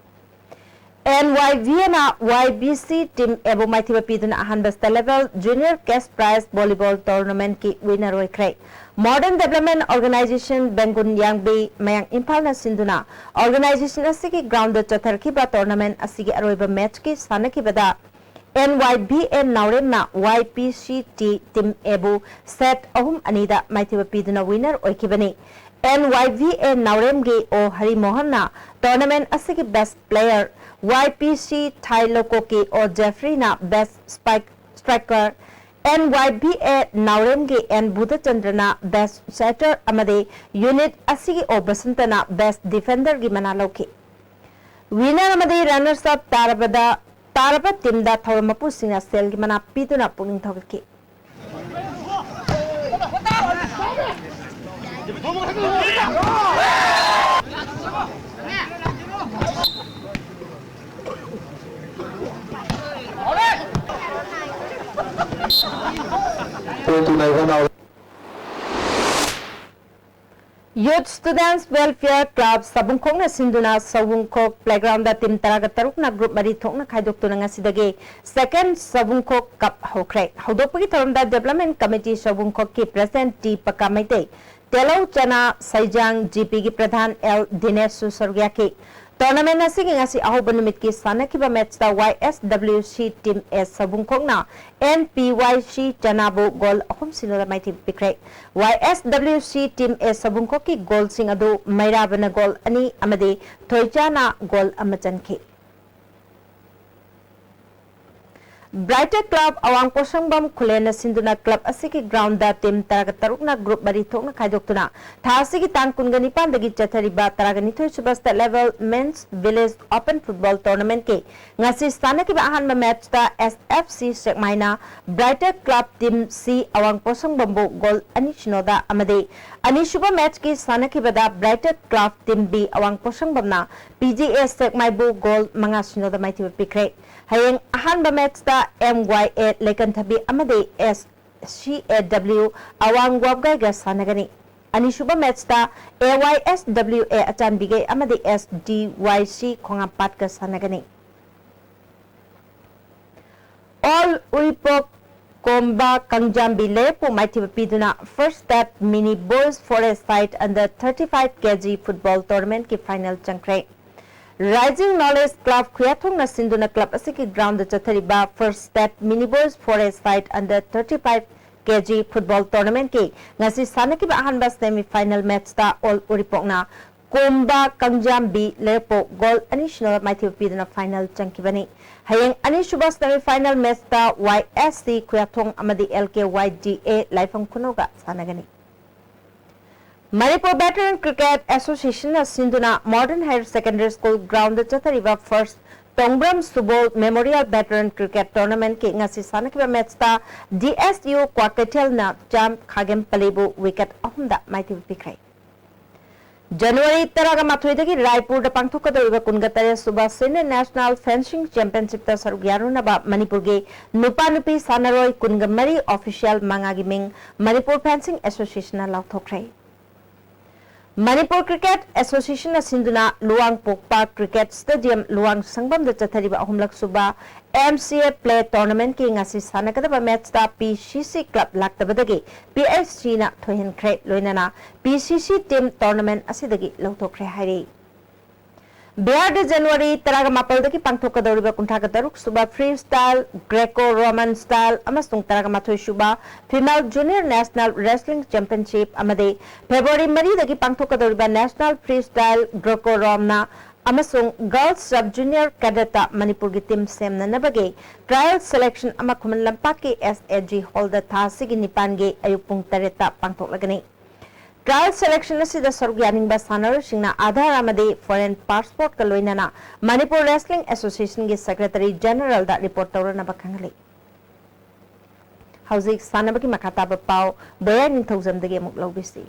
ꯑꯦꯟ ꯋꯥꯏ ꯚꯤ ꯑꯦꯅ ꯋꯥꯏ ꯕꯤ ꯁꯤ ꯇꯤꯝ ꯑꯦꯕꯨ ꯃꯥꯏꯊꯤꯕ ꯄꯤꯗꯨꯅ ꯑꯍꯥꯟꯕ state level junior cash prize volleyball ꯇꯣꯔꯅꯥꯃꯦꯟꯠꯀꯤ ꯋꯤꯅꯔ ꯑꯣꯏꯈ꯭ꯔꯦ꯫ Modern development organisation Bengoon Yangbi Mayang ꯏꯝꯐꯥꯜꯅ ꯁꯤꯟꯗꯨꯅ ꯑꯣꯔꯒꯅꯥꯏꯖꯦꯁꯟ ꯑꯁꯤꯒꯤ ꯒ꯭ꯔꯥꯎꯟꯗ ꯆꯠꯊꯔꯛꯈꯤꯕ ꯇꯣꯔꯅꯥꯃꯦꯟꯠ ꯑꯁꯤꯒꯤ ꯑꯔꯣꯏꯕ ꯃꯦꯆꯀꯤ ꯁꯥꯟꯅꯈꯤꯕꯗ and Y V A ꯅꯥꯎꯔꯦꯝꯅ Y P C T team ꯑꯦꯕꯨ set ꯑꯍꯨꯝ ꯑꯅꯤꯗ ꯃꯥꯏꯊꯤꯕ ꯄꯤꯗꯨꯅ ꯋꯤꯅꯔ ꯑꯣꯏꯈꯤꯕꯅꯤ꯫ ꯑꯦꯟ ꯋꯥꯏ ꯚꯤ ꯑꯦ ꯅꯥꯎꯔꯦꯝꯒꯤ ꯑꯣ ꯍꯔꯤꯃꯣꯍꯟꯅ ꯇꯣꯔꯅꯥꯃꯦꯟꯠ ꯑꯁꯤꯒꯤ ꯕꯦꯁ ꯄ꯭ꯂꯦꯌꯔ, ꯋꯥꯏ ꯄꯤ ꯁꯤ ꯊꯥꯏꯂꯣꯀꯣꯛꯀꯤ ꯑꯣ ꯖꯦꯐ꯭ꯔꯤꯅ best spike-, striker, N Y V A ꯅꯥꯎꯔꯦꯝꯒꯤ ꯑꯦꯟ ꯕꯨꯙꯆꯟꯗ꯭ꯔꯅ ꯕꯦꯁ ꯁꯦꯇꯔ ꯑꯃꯗꯤ ꯌꯨꯅꯤꯠ ꯑꯁꯤꯒꯤ ꯑꯣ ꯕꯁꯟꯇꯅ ꯕꯦꯁ ꯗꯤꯐꯦꯟꯗꯔꯒꯤ ꯃꯅꯥ ꯂꯧꯈꯤ꯫ ꯋꯤꯅꯔ ꯑꯃꯗꯤ ꯔꯅꯔꯁ ꯑꯞ ꯇꯥꯔꯕꯗ, ꯇꯥꯔꯕ ꯇꯤꯝꯗ ꯊꯧꯔꯝ ꯃꯄꯨꯁꯤꯡꯅ ꯁꯦꯜꯒꯤ ꯃꯅꯥ ꯄꯤꯗꯨꯅ ꯄꯨꯛꯅꯤꯡ ꯊꯧꯒꯠꯈꯤ꯫ Youth Students Welfare Club ꯁꯕꯨꯡꯈꯣꯛꯅ ꯁꯤꯟꯗꯨꯅ ꯁꯕꯨꯡꯈꯣꯛ playground ꯇꯤꯝ ꯇꯔꯥꯒ ꯇꯔꯨꯛꯅ group ꯃꯔꯤ ꯊꯣꯛꯅ ꯈꯥꯏꯗꯣꯛꯇꯨꯅ ꯉꯁꯤꯗꯒꯤ second ꯁꯕꯨꯡꯈꯣꯛ cup ꯍꯧꯈ꯭ꯔꯦ꯫ ꯍꯧꯗꯣꯛꯄꯒꯤ ꯊꯧꯔꯝꯗ Development Committee ꯁꯕꯨꯡꯈꯣꯛꯀꯤ President T Paka Meitei, Telou Chana Seijang G ꯄꯤꯒꯤ ꯄ꯭ꯔꯙꯥꯟ ꯑꯦꯜ ꯗꯤꯅꯦꯁꯁꯨ ꯁꯔꯨꯛ ꯌꯥꯈꯤ꯫ Tournament ꯑꯁꯤꯒꯤ ꯉꯁꯤ ꯑꯍꯧꯕ ꯅꯨꯃꯤꯠꯀꯤ ꯁꯥꯟꯅꯈꯤꯕ matchꯇ ꯋꯥꯏ ꯑꯦꯁ ꯗꯕ꯭ꯂꯤꯎ ꯁꯤ ꯇꯤꯝ ꯑꯦ ꯁꯕꯨꯡꯈꯣꯛꯅ ꯑꯦꯟ ꯄꯤ ꯋꯥꯏ ꯁꯤ ꯆꯅꯥꯕꯨ goal ꯑꯍꯨꯝ ꯁꯤꯅꯣꯗ ꯃꯥꯏꯊꯤꯕ ꯄꯤꯈ꯭ꯔꯦ꯫ ꯋꯥꯏ ꯑꯦꯁ ꯗꯕ꯭ꯂꯤꯎ ꯁꯤ ꯇꯤꯝ ꯑꯦ ꯁꯕꯨꯡꯈꯣꯛꯀꯤ goalꯁꯤꯡ ꯑꯗꯨ ꯃꯩꯔꯥꯕꯅ goal ꯑꯅꯤ ꯑꯃꯗꯤ ꯊꯣꯏꯆꯥꯅ goal ꯑꯃ ꯆꯟꯈꯤ꯫ Brighter Club ꯑꯋꯥꯡ ꯄꯣꯁꯪꯕꯝ ꯈꯨꯂꯦꯟꯅ ꯁꯤꯟꯗꯨꯅ club ꯑꯁꯤꯒꯤ ground ꯇꯤꯝ ꯇꯔꯥꯒ ꯇꯔꯨꯛꯅ group ꯃꯔꯤ ꯊꯣꯛꯅ ꯈꯥꯏꯗꯣꯛꯇꯨꯅ ꯊꯥ ꯑꯁꯤꯒꯤ ꯇꯥꯡ ꯀꯨꯟꯒ ꯅꯤꯄꯥꯟꯗꯒꯤ ꯆꯠꯊꯔꯤꯕ ꯇꯔꯥꯒ ꯅꯤꯊꯣꯏ ꯁꯨꯕ state level men's village open football tournamentꯀꯤ ꯉꯁꯤ ꯁꯥꯟꯅꯈꯤꯕ ꯑꯍꯥꯟꯕ matchꯇ S F C ꯁꯦꯛꯃꯥꯏꯅ Brighter Club team C ꯑꯋꯥꯡ ꯄꯣꯁꯪꯕꯝꯕꯨ goal ꯑꯅꯤ ꯁꯤꯅꯣꯗ ꯑꯃꯗꯤ ꯑꯅꯤꯁꯨꯕ matchꯀꯤ ꯁꯥꯟꯅꯈꯤꯕꯗ Brighter Club team B ꯑꯋꯥꯡ ꯄꯣꯁꯪꯕꯝꯅ P G A ꯁꯦꯛꯃꯥꯏꯕꯨ goal ꯃꯉꯥ ꯁꯤꯅꯣꯗ ꯃꯥꯏꯊꯤꯕ ꯄꯤꯈ꯭ꯔꯦ꯫ ꯍꯌꯦꯡ ꯑꯍꯥꯟꯕ matchꯇ M Y A ꯂꯩꯀꯟꯊꯕꯤ ꯑꯃꯗꯤ S C A W ꯑꯋꯥꯡ ꯋꯥꯕꯒꯥꯏꯒ ꯁꯥꯟꯅꯒꯅꯤ꯫ ꯑꯅꯤꯁꯨꯕ matchꯇ A Y S W A ꯑꯆꯥꯟꯕꯤꯒꯩ ꯑꯃꯗꯤ S D Y C ꯈꯣꯡꯉꯥꯝꯄꯥꯠꯀ ꯁꯥꯟꯅꯒꯅꯤ꯫ All ꯎꯔꯤꯄꯣꯛ ꯀꯣꯝꯕ ꯀꯪꯖꯥꯝꯕꯤ ꯂꯩꯔꯛꯄꯨ ꯃꯥꯏꯊꯤꯕ ꯄꯤꯗꯨꯅ First Step Mini Boys Four A Side under thirty-five K G football tournamentꯀꯤ final ꯆꯪꯈ꯭ꯔꯦ꯫ Rising Knowledge Club ꯈꯨꯌꯥꯊꯣꯡꯅ ꯁꯤꯟꯗꯨꯅ club ꯑꯁꯤꯒꯤ groundꯗ ꯆꯠꯊꯔꯤꯕ First Step Mini Boys Four A Side under thirty-five K G football tournamentꯀꯤ ꯉꯁꯤ ꯁꯥꯟꯅꯈꯤꯕ ꯑꯍꯥꯟꯕ semi final matchꯇ All ꯎꯔꯤꯄꯣꯛꯅ ꯀꯣꯝꯕ ꯀꯪꯖꯥꯝꯕꯤ ꯂꯩꯔꯛꯄꯨ goal ꯑꯅꯤ ꯁꯤꯅꯣꯗ ꯃꯥꯏꯊꯤꯕ ꯄꯤꯗꯨꯅ final ꯆꯪꯈꯤꯕꯅꯤ꯫ ꯍꯌꯦꯡ ꯑꯅꯤꯁꯨꯕ semi final matchꯇ Y S C ꯈꯨꯌꯥꯊꯣꯡ ꯑꯃꯗꯤ L K Y D A ꯂꯥꯏꯐꯝ ꯈꯨꯅꯧꯒ ꯁꯥꯟꯅꯒꯅꯤ꯫ Manipur Veteran Cricket Associationꯅ ꯁꯤꯟꯗꯨꯅ Modern Higher Secondary School groundꯗ ꯆꯠꯊꯔꯤꯕ First ꯇꯣꯡꯕ꯭ꯔꯝ ꯁꯨꯕꯣꯜ Memorial Veteran Cricket Tournamentꯀꯤ ꯉꯁꯤ ꯁꯥꯟꯅꯈꯤꯕ matchꯇ D S U ꯀ꯭ꯋꯥꯀꯩꯊꯦꯜꯅ ꯆꯥꯝ ꯈꯥꯒꯦꯝ ꯄꯂꯦꯕꯨ wicket ꯑꯍꯨꯝꯗ ꯃꯥꯏꯊꯤꯕ ꯄꯤꯈ꯭ꯔꯦ꯫ January ꯇꯔꯥꯒ ꯃꯥꯊꯣꯏꯗꯒꯤ ꯔꯥꯏꯄꯨꯔꯗ ꯄꯥꯡꯊꯣꯛꯀꯗꯧꯔꯤꯕ ꯀꯨꯟꯒ ꯇꯔꯦꯠ ꯁꯨꯕ Senior National Fencing Championshipꯇ ꯁꯔꯨꯛ ꯌꯥꯔꯨꯅꯕ ꯃꯅꯤꯄꯨꯔꯒꯤ ꯅꯨꯄꯥ ꯅꯨꯄꯤ ꯁꯥꯟꯅꯔꯣꯏ ꯀꯨꯟꯒ ꯃꯔꯤ official ꯃꯉꯥꯒꯤ ꯃꯤꯡ Manipur Fencing Associationꯅ ꯂꯥꯎꯊꯣꯛꯈ꯭ꯔꯦ꯫ Manipur Cricket Associationꯅ ꯁꯤꯟꯗꯨꯅ ꯂꯨꯋꯥꯡꯄꯣꯛꯄ Cricket Stadium ꯂꯨꯋꯥꯡ ꯁꯪꯕꯝꯗ ꯆꯠꯊꯔꯤꯕ ꯑꯍꯨꯝꯂꯛ ꯁꯨꯕ M C A Play Tournamentꯀꯤ ꯉꯁꯤ ꯁꯥꯟꯅꯒꯗꯕ matchꯇ P C C club ꯂꯥꯛꯇꯕꯗꯒꯤ P S Gꯅ ꯊꯣꯏꯍꯟꯈ꯭ꯔꯦ, ꯂꯣꯏꯅꯅ P C C team tournament ꯑꯁꯤꯗꯒꯤ ꯂꯧꯊꯣꯛꯈ꯭ꯔꯦ ꯍꯥꯏꯔꯤ꯫ ꯕꯤꯍꯥꯔꯗ January ꯇꯔꯥꯒ ꯃꯥꯄꯜꯗꯒꯤ ꯄꯥꯡꯊꯣꯛꯀꯗꯧꯔꯤꯕ ꯀꯨꯟꯊ꯭ꯔꯥꯒ ꯇꯔꯨꯛ ꯁꯨꯕ Freestyle Greco-Roman Style ꯑꯃꯁꯨꯡ ꯇꯔꯥꯒ ꯃꯥꯊꯣꯏ ꯁꯨꯕ Female Junior National Wrestling Championship ꯑꯃꯗꯤ February ꯃꯔꯤꯗꯒꯤ ꯄꯥꯡꯊꯣꯛꯀꯗꯧꯔꯤꯕ National Freestyle Greco-Romanꯅ ꯑꯃꯁꯨꯡ Girls Sub Junior Cadetꯇ ꯃꯅꯤꯄꯨꯔꯒꯤ team ꯁꯦꯝꯅꯅꯕꯒꯤ trial selection ꯑꯃ ꯈꯨꯃꯟ ꯂꯝꯄꯥꯛꯀꯤ S A G hallꯗ ꯊꯥ ꯑꯁꯤꯒꯤ ꯅꯤꯄꯥꯟꯒꯤ ꯑꯌꯨꯛ ꯄꯨꯡ ꯇꯔꯦꯠꯇ ꯄꯥꯡꯊꯣꯛꯂꯒꯅꯤ꯫ Trial selection ꯑꯁꯤꯗ ꯁꯔꯨꯛ ꯌꯥꯅꯤꯡꯕ ꯁꯥꯟꯅꯔꯣꯏꯁꯤꯡꯅ Aadhaar ꯑꯃꯗꯤ foreign passportꯀ ꯂꯣꯏꯅꯅ Manipur Wrestling Associationꯒꯤ Secretary Generalꯗ report ꯇꯧꯔꯅꯕ ꯈꯪꯍꯜꯂꯤ꯫ ꯍꯧꯖꯤꯛ ꯁꯥꯟꯅꯕꯒꯤ ꯃꯈꯥ ꯇꯥꯕ ꯄꯥꯎ ꯕꯣꯌꯥꯏ ꯅꯤꯡꯊꯧꯖꯝꯗꯒꯤ ꯑꯃꯨꯛ ꯂꯧꯕꯤꯁꯤ꯫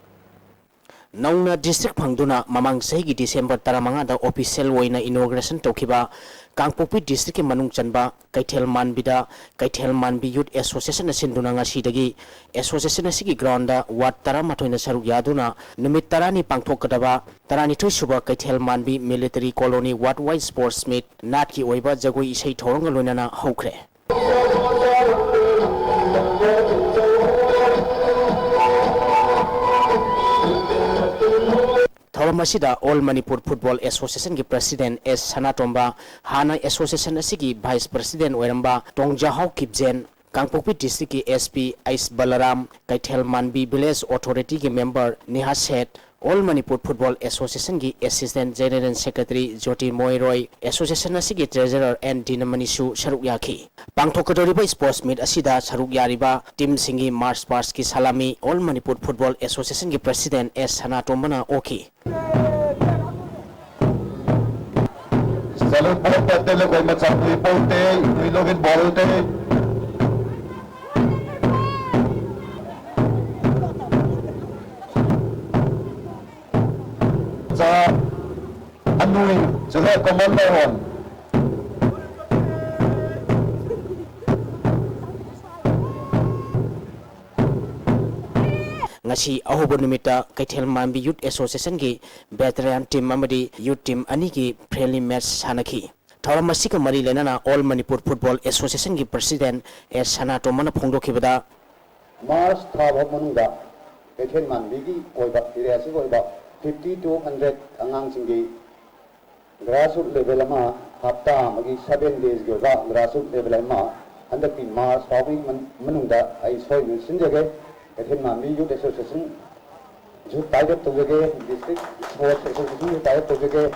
ꯅꯧꯅ district ꯐꯪꯗꯨꯅ ꯃꯃꯥꯡ ꯆꯍꯤꯒꯤ December ꯇꯔꯥꯃꯉꯥꯗ official ꯑꯣꯏꯅ inauguration ꯇꯧꯈꯤꯕ ꯀꯥꯡꯄꯣꯛꯄꯤ districtꯀꯤ ꯃꯅꯨꯡ ꯆꯟꯕ ꯀꯩꯊꯦꯜ ꯃꯥꯟꯕꯤꯗ ꯀꯩꯊꯦꯜ ꯃꯥꯟꯕꯤ Youth Associationꯅ ꯁꯤꯟꯗꯨꯅ ꯉꯁꯤꯗꯒꯤ association ꯑꯁꯤꯒꯤ groundꯗ ward ꯇꯔꯥꯃꯥꯊꯣꯏꯅ ꯁꯔꯨꯛ ꯌꯥꯗꯨꯅ ꯅꯨꯃꯤꯠ ꯇꯔꯥꯅꯤ ꯄꯥꯡꯊꯣꯛꯀꯗꯕ ꯇꯔꯥꯅꯤꯊꯣꯏ ꯁꯨꯕ ꯀꯩꯊꯦꯜ ꯃꯥꯟꯕꯤ Military Colony ward wide sports meet ꯅꯥꯠꯀꯤ ꯑꯣꯏꯕ ꯖꯒꯣꯏ ꯏꯁꯩ ꯊꯧꯔꯝꯒ ꯂꯣꯏꯅꯅ ꯍꯧꯈ꯭ꯔꯦ꯫ ꯊꯧꯔꯝ ꯑꯁꯤꯗ All Manipur Football Associationꯒꯤ President S ꯁꯅꯥꯇꯣꯝꯕ, ꯍꯥꯟꯅ association ꯑꯁꯤꯒꯤ Vice President ꯑꯣꯏꯔꯝꯕ ꯇꯣꯡꯖꯥꯍꯥꯎ ꯀꯤꯞꯖꯦꯟ, ꯀꯥꯡꯄꯣꯛꯄꯤ districtꯀꯤ S P H Balaram, Keithel Manbi village authorityꯒꯤ member Neha Seth, All Manipur Football Associationꯒꯤ Assistant General Secretary Joti Moiroi, association ꯑꯁꯤꯒꯤ Treasurer N ꯗꯤꯅꯃꯅꯤꯁꯨ ꯁꯔꯨꯛ ꯌꯥꯈꯤ꯫ ꯄꯥꯡꯊꯣꯛꯀꯗꯧꯔꯤꯕ sports meet ꯑꯁꯤꯗ ꯁꯔꯨꯛ ꯌꯥꯔꯤꯕ teamꯁꯤꯡꯒꯤ march pastꯀꯤ salami All Manipur Football Associationꯒꯤ President S ꯁꯅꯥꯇꯣꯝꯕꯅ ꯑꯣꯛꯈꯤ꯫ Salute ball patte le koi macha tui pote, tui login ball te. Cha anui, chule commander hon. ꯉꯁꯤ ꯑꯍꯧꯕ ꯅꯨꯃꯤꯠꯇ ꯀꯩꯊꯦꯜ ꯃꯥꯟꯕꯤ Youth Associationꯒꯤ veteran team ꯑꯃꯗꯤ youth team ꯑꯅꯤꯒꯤ friendly match ꯁꯥꯟꯅꯈꯤ꯫ ꯊꯧꯔꯝ ꯑꯁꯤꯒ ꯃꯔꯤ ꯂꯩꯅꯅ All Manipur Football Associationꯒꯤ President S ꯁꯅꯥꯇꯣꯝꯕꯅ ꯐꯣꯡꯗꯣꯛꯈꯤꯕꯗ, March ꯊꯥ ꯐꯥꯎ ꯃꯅꯨꯡꯗ ꯀꯩꯊꯦꯜ ꯃꯥꯟꯕꯤꯒꯤ ꯑꯣꯏꯕ, area ꯑꯁꯤꯒꯤ ꯑꯣꯏꯕ fifty to hundred ꯑꯉꯥꯡꯁꯤꯡꯒꯤ grassroot level ꯑꯃ, ꯍꯞꯇꯥ ꯑꯃꯒꯤ seven daysꯀꯤ ꯑꯣꯏꯕ grassroot level ꯑꯃ ꯍꯟꯗꯛꯀꯤ March ꯐꯥꯎꯕꯒꯤ ꯃꯅꯨꯡꯗ ꯑꯩ ꯁꯣꯏꯗꯅ ꯁꯤꯟꯖꯒꯦ꯫ ꯀꯩꯊꯦꯜ ꯃꯥꯟꯕꯤ Youth Associationꯁꯨ tie up ꯇꯧꯖꯒꯦ, District Sports Associationꯁꯨ tie up ꯇꯧꯖꯒꯦ꯫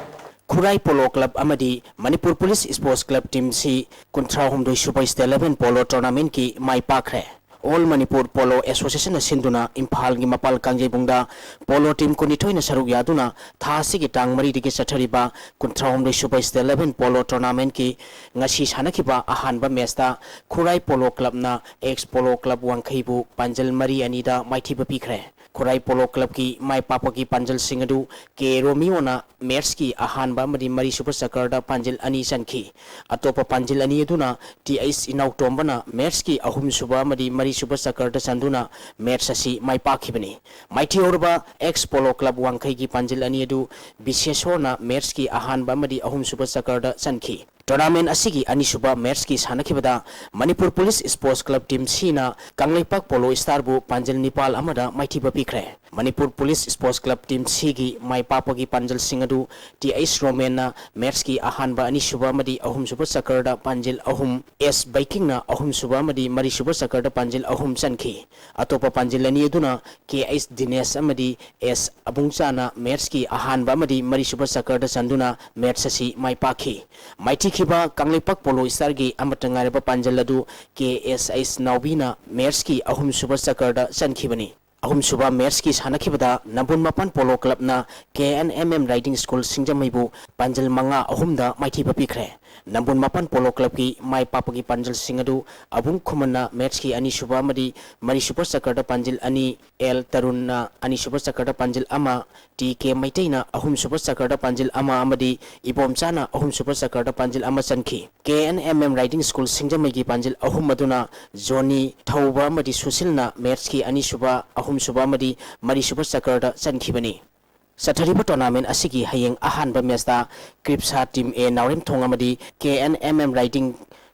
ꯈꯨꯔꯥꯏ ꯄꯣꯂꯣ ꯀ꯭ꯂꯕ ꯑꯃꯗꯤ ꯃꯅꯤꯄꯨꯔ ꯄꯨꯂꯤꯁ ꯁ꯭ꯄꯣꯔꯠꯁ ꯀ꯭ꯂꯕ ꯇꯤꯝꯁꯤ ꯀꯨꯟꯊ꯭ꯔꯥ ꯍꯨꯝꯗꯣꯏ ꯁꯨꯕ ꯁ꯭ꯇꯦꯠ ꯂꯦꯚꯦꯜ ꯄꯣꯂꯣ ꯇꯣꯔꯅꯥꯃꯦꯟꯠꯀꯤ ꯃꯥꯏ ꯄꯥꯛꯈ꯭ꯔꯦ꯫ ꯑꯣꯜ ꯃꯅꯤꯄꯨꯔ ꯄꯣꯂꯣ ꯑꯦꯁꯣꯁꯤꯌꯦꯁꯟꯅ ꯁꯤꯟꯗꯨꯅ ꯏꯝꯐꯥꯜꯒꯤ ꯃꯄꯥꯜ ꯀꯥꯡꯖꯩꯕꯨꯡꯗ ꯄꯣꯂꯣ ꯇꯤꯝ ꯀꯨꯟꯅꯤꯊꯣꯏꯅ ꯁꯔꯨꯛ ꯌꯥꯗꯨꯅ ꯊꯥ ꯑꯁꯤꯒꯤ ꯇꯥꯡ ꯃꯔꯤꯗꯒꯤ ꯆꯠꯊꯔꯤꯕ ꯀꯨꯟꯊ꯭ꯔꯥ ꯍꯨꯝꯗꯣꯏ ꯁꯨꯕ ꯁ꯭ꯇꯦꯠ ꯂꯦꯚꯦꯜ ꯄꯣꯂꯣ ꯇꯣꯔꯅꯥꯃꯦꯟꯠꯀꯤ ꯉꯁꯤ ꯁꯥꯟꯅꯈꯤꯕ ꯑꯍꯥꯟꯕ ꯃꯦꯆꯇ ꯈꯨꯔꯥꯏ ꯄꯣꯂꯣ ꯀ꯭ꯂꯕꯅ ꯑꯦꯛꯁ ꯄꯣꯂꯣ ꯀ꯭ꯂꯕ ꯋꯥꯡꯈꯩꯕꯨ ꯄꯥꯟꯖꯜ ꯃꯔꯤ ꯑꯅꯤꯗ ꯃꯥꯏꯊꯤꯕ ꯄꯤꯈ꯭ꯔꯦ꯫ ꯈꯨꯔꯥꯏ ꯄꯣꯂꯣ ꯀ꯭ꯂꯕꯀꯤ ꯃꯥꯏ ꯄꯥꯛꯄꯒꯤ ꯄꯥꯟꯖꯜꯁꯤꯡ ꯑꯗꯨ ꯀꯦ ꯔꯣꯃꯤꯌꯣꯅ ꯃꯦꯠꯁꯀꯤ ꯑꯍꯥꯟꯕ ꯑꯃꯗꯤ ꯃꯔꯤꯁꯨꯕ ꯆꯀꯔꯗ ꯄꯥꯟꯖꯤꯜ ꯑꯅꯤ ꯆꯟꯈꯤ꯫ ꯑꯇꯣꯞꯄ ꯄꯥꯟꯖꯤꯜ ꯑꯅꯤ ꯑꯗꯨꯅ ꯇꯤ ꯑꯩꯆ ꯏꯅꯥꯎꯇꯣꯝꯕꯅ ꯃꯦꯠꯁꯀꯤ ꯑꯍꯨꯝꯁꯨꯕ ꯑꯃꯗꯤ ꯃꯔꯤꯁꯨꯕ ꯆꯀꯔꯗ ꯆꯟꯗꯨꯅ ꯃꯦꯠꯁ ꯑꯁꯤ ꯃꯥꯏ ꯄꯥꯛꯈꯤꯕꯅꯤ꯫ ꯃꯥꯏꯊꯤꯍꯧꯔꯕ ꯑꯦꯛꯁ ꯄꯣꯂꯣ ꯀ꯭ꯂꯕ ꯋꯥꯡꯈꯩꯒꯤ ꯄꯥꯟꯖꯤꯜ ꯑꯅꯤ ꯑꯗꯨ ꯕꯤꯁꯦꯁꯣꯔꯅ ꯃꯦꯠꯁꯀꯤ ꯑꯍꯥꯟꯕ ꯑꯃꯗꯤ ꯑꯍꯨꯝꯁꯨꯕ ꯆꯀꯔꯗ ꯆꯟꯈꯤ꯫ ꯇꯣꯔꯅꯥꯃꯦꯟ ꯑꯁꯤꯒꯤ ꯑꯅꯤꯁꯨꯕ ꯃꯦꯠꯁꯀꯤ ꯁꯥꯟꯅꯈꯤꯕꯗ Manipur police sports club team ꯁꯤꯅ ꯀꯪꯂꯩꯄꯥꯛ ꯄꯣꯂꯣ ꯁ꯭ꯇꯥꯔꯕꯨ ꯄꯥꯟꯖꯤꯜ ꯅꯤꯄꯥꯜ ꯑꯃꯗ ꯃꯥꯏꯊꯤꯕ ꯄꯤꯈ꯭ꯔꯦ꯫ Manipur police sports club team ꯁꯤꯒꯤ ꯃꯥꯏ ꯄꯥꯛꯄꯒꯤ ꯄꯥꯟꯖꯜꯁꯤꯡ ꯑꯗꯨ ꯇꯤ ꯑꯩꯆ ꯔꯣꯃꯦꯟꯅ ꯃꯦꯠꯁꯀꯤ ꯑꯍꯥꯟꯕ, ꯑꯅꯤꯁꯨꯕ ꯑꯃꯗꯤ ꯑꯍꯨꯝꯁꯨꯕ ꯆꯀꯔꯗ ꯄꯥꯟꯖꯤꯜ ꯑꯍꯨꯝ, ꯑꯦꯁ ꯕꯩꯀꯤꯡꯅ ꯑꯍꯨꯝꯁꯨꯕ ꯑꯃꯗꯤ ꯃꯔꯤꯁꯨꯕ ꯆꯀꯔꯗ ꯄꯥꯟꯖꯤꯜ ꯑꯍꯨꯝ ꯆꯟꯈꯤ꯫ ꯑꯇꯣꯞꯄ ꯄꯥꯟꯖꯤꯜ ꯑꯅꯤ ꯑꯗꯨꯅ ꯀꯦ ꯑꯩꯆ ꯗꯤꯅꯦꯁ ꯑꯃꯗꯤ ꯑꯦꯁ ꯑꯕꯨꯡꯆꯥꯅ ꯃꯦꯠꯁꯀꯤ ꯑꯍꯥꯟꯕ ꯑꯃꯗꯤ ꯃꯔꯤꯁꯨꯕ ꯆꯀꯔꯗ ꯆꯟꯗꯨꯅ ꯃꯦꯠꯁ ꯑꯁꯤ ꯃꯥꯏ ꯄꯥꯛꯈꯤ꯫ ꯃꯥꯏꯊꯤꯈꯤꯕ ꯀꯪꯂꯩꯄꯥꯛ ꯄꯣꯂꯣ ꯁ꯭ꯇꯥꯔꯒꯤ ꯑꯃꯠꯇ ꯉꯥꯏꯔꯕ ꯄꯥꯟꯖꯜ ꯑꯗꯨ ꯀꯦ ꯑꯦꯁ ꯑꯩꯆ ꯅꯥꯎꯕꯤꯅ ꯃꯦꯠꯁꯀꯤ ꯑꯍꯨꯝꯁꯨꯕ ꯆꯀꯔꯗ ꯆꯟꯈꯤꯕꯅꯤ꯫ ꯑꯍꯨꯝꯁꯨꯕ ꯃꯦꯠꯁꯀꯤ ꯁꯥꯟꯅꯈꯤꯕꯗ ꯅꯝꯕꯣꯜ ꯃꯄꯥꯟ ꯄꯣꯂꯣ ꯀ꯭ꯂꯕꯅ K N M M riding school ꯁꯤꯡꯖꯃꯩꯕꯨ ꯄꯥꯟꯖꯜ ꯃꯉꯥ ꯑꯍꯨꯝꯗ ꯃꯥꯏꯊꯤꯕ ꯄꯤꯈ꯭ꯔꯦ꯫ ꯅꯝꯕꯣꯜ ꯃꯄꯥꯟ ꯄꯣꯂꯣ ꯀ꯭ꯂꯕꯀꯤ ꯃꯥꯏ ꯄꯥꯛꯄꯒꯤ ꯄꯥꯟꯖꯜꯁꯤꯡ ꯑꯗꯨ ꯑꯕꯨꯡ ꯈꯨꯃꯟꯅ ꯃꯦꯠꯁꯀꯤ ꯑꯅꯤꯁꯨꯕ ꯑꯃꯗꯤ ꯃꯔꯤꯁꯨꯕ ꯆꯀꯔꯗ ꯄꯥꯟꯖꯤꯜ ꯑꯅꯤ, ꯑꯦꯜ ꯇꯔꯨꯟꯅ ꯑꯅꯤꯁꯨꯕ ꯆꯀꯔꯗ ꯄꯥꯟꯖꯤꯜ ꯑꯃ, ꯇꯤ ꯀꯦ ꯃꯩꯇꯩꯅ ꯑꯍꯨꯝꯁꯨꯕ ꯆꯀꯔꯗ ꯄꯥꯟꯖꯤꯜ ꯑꯃ ꯑꯃꯗꯤ ꯏꯕꯣꯝꯆꯥꯅ ꯑꯍꯨꯝꯁꯨꯕ ꯆꯀꯔꯗ ꯄꯥꯟꯖꯤꯜ ꯑꯃ ꯆꯟꯈꯤ꯫ K N M M riding school ꯁꯤꯡꯖꯃꯩꯒꯤ ꯄꯥꯟꯖꯤꯜ ꯑꯍꯨꯝ ꯑꯗꯨꯅ ꯖꯣꯅꯤ, ꯊꯧꯕ ꯑꯃꯗꯤ ꯁꯨꯁꯤꯜꯅ ꯃꯦꯠꯁꯀꯤ ꯑꯅꯤꯁꯨꯕ, ꯑꯍꯨꯝꯁꯨꯕ ꯑꯃꯗꯤ ꯃꯔꯤꯁꯨꯕ ꯆꯀꯔꯗ ꯆꯟꯈꯤꯕꯅꯤ꯫ ꯆꯠꯊꯔꯤꯕ ꯇꯣꯔꯅꯥꯃꯦꯟ ꯑꯁꯤꯒꯤ ꯍꯌꯦꯡ ꯑꯍꯥꯟꯕ ꯃꯦꯠꯁꯇ ꯀ꯭ꯔꯤꯞꯁꯥ ꯇꯤꯝ ꯑꯦ ꯅꯥꯎꯔꯦꯝꯊꯣꯡ ꯑꯃꯗꯤ K N M M riding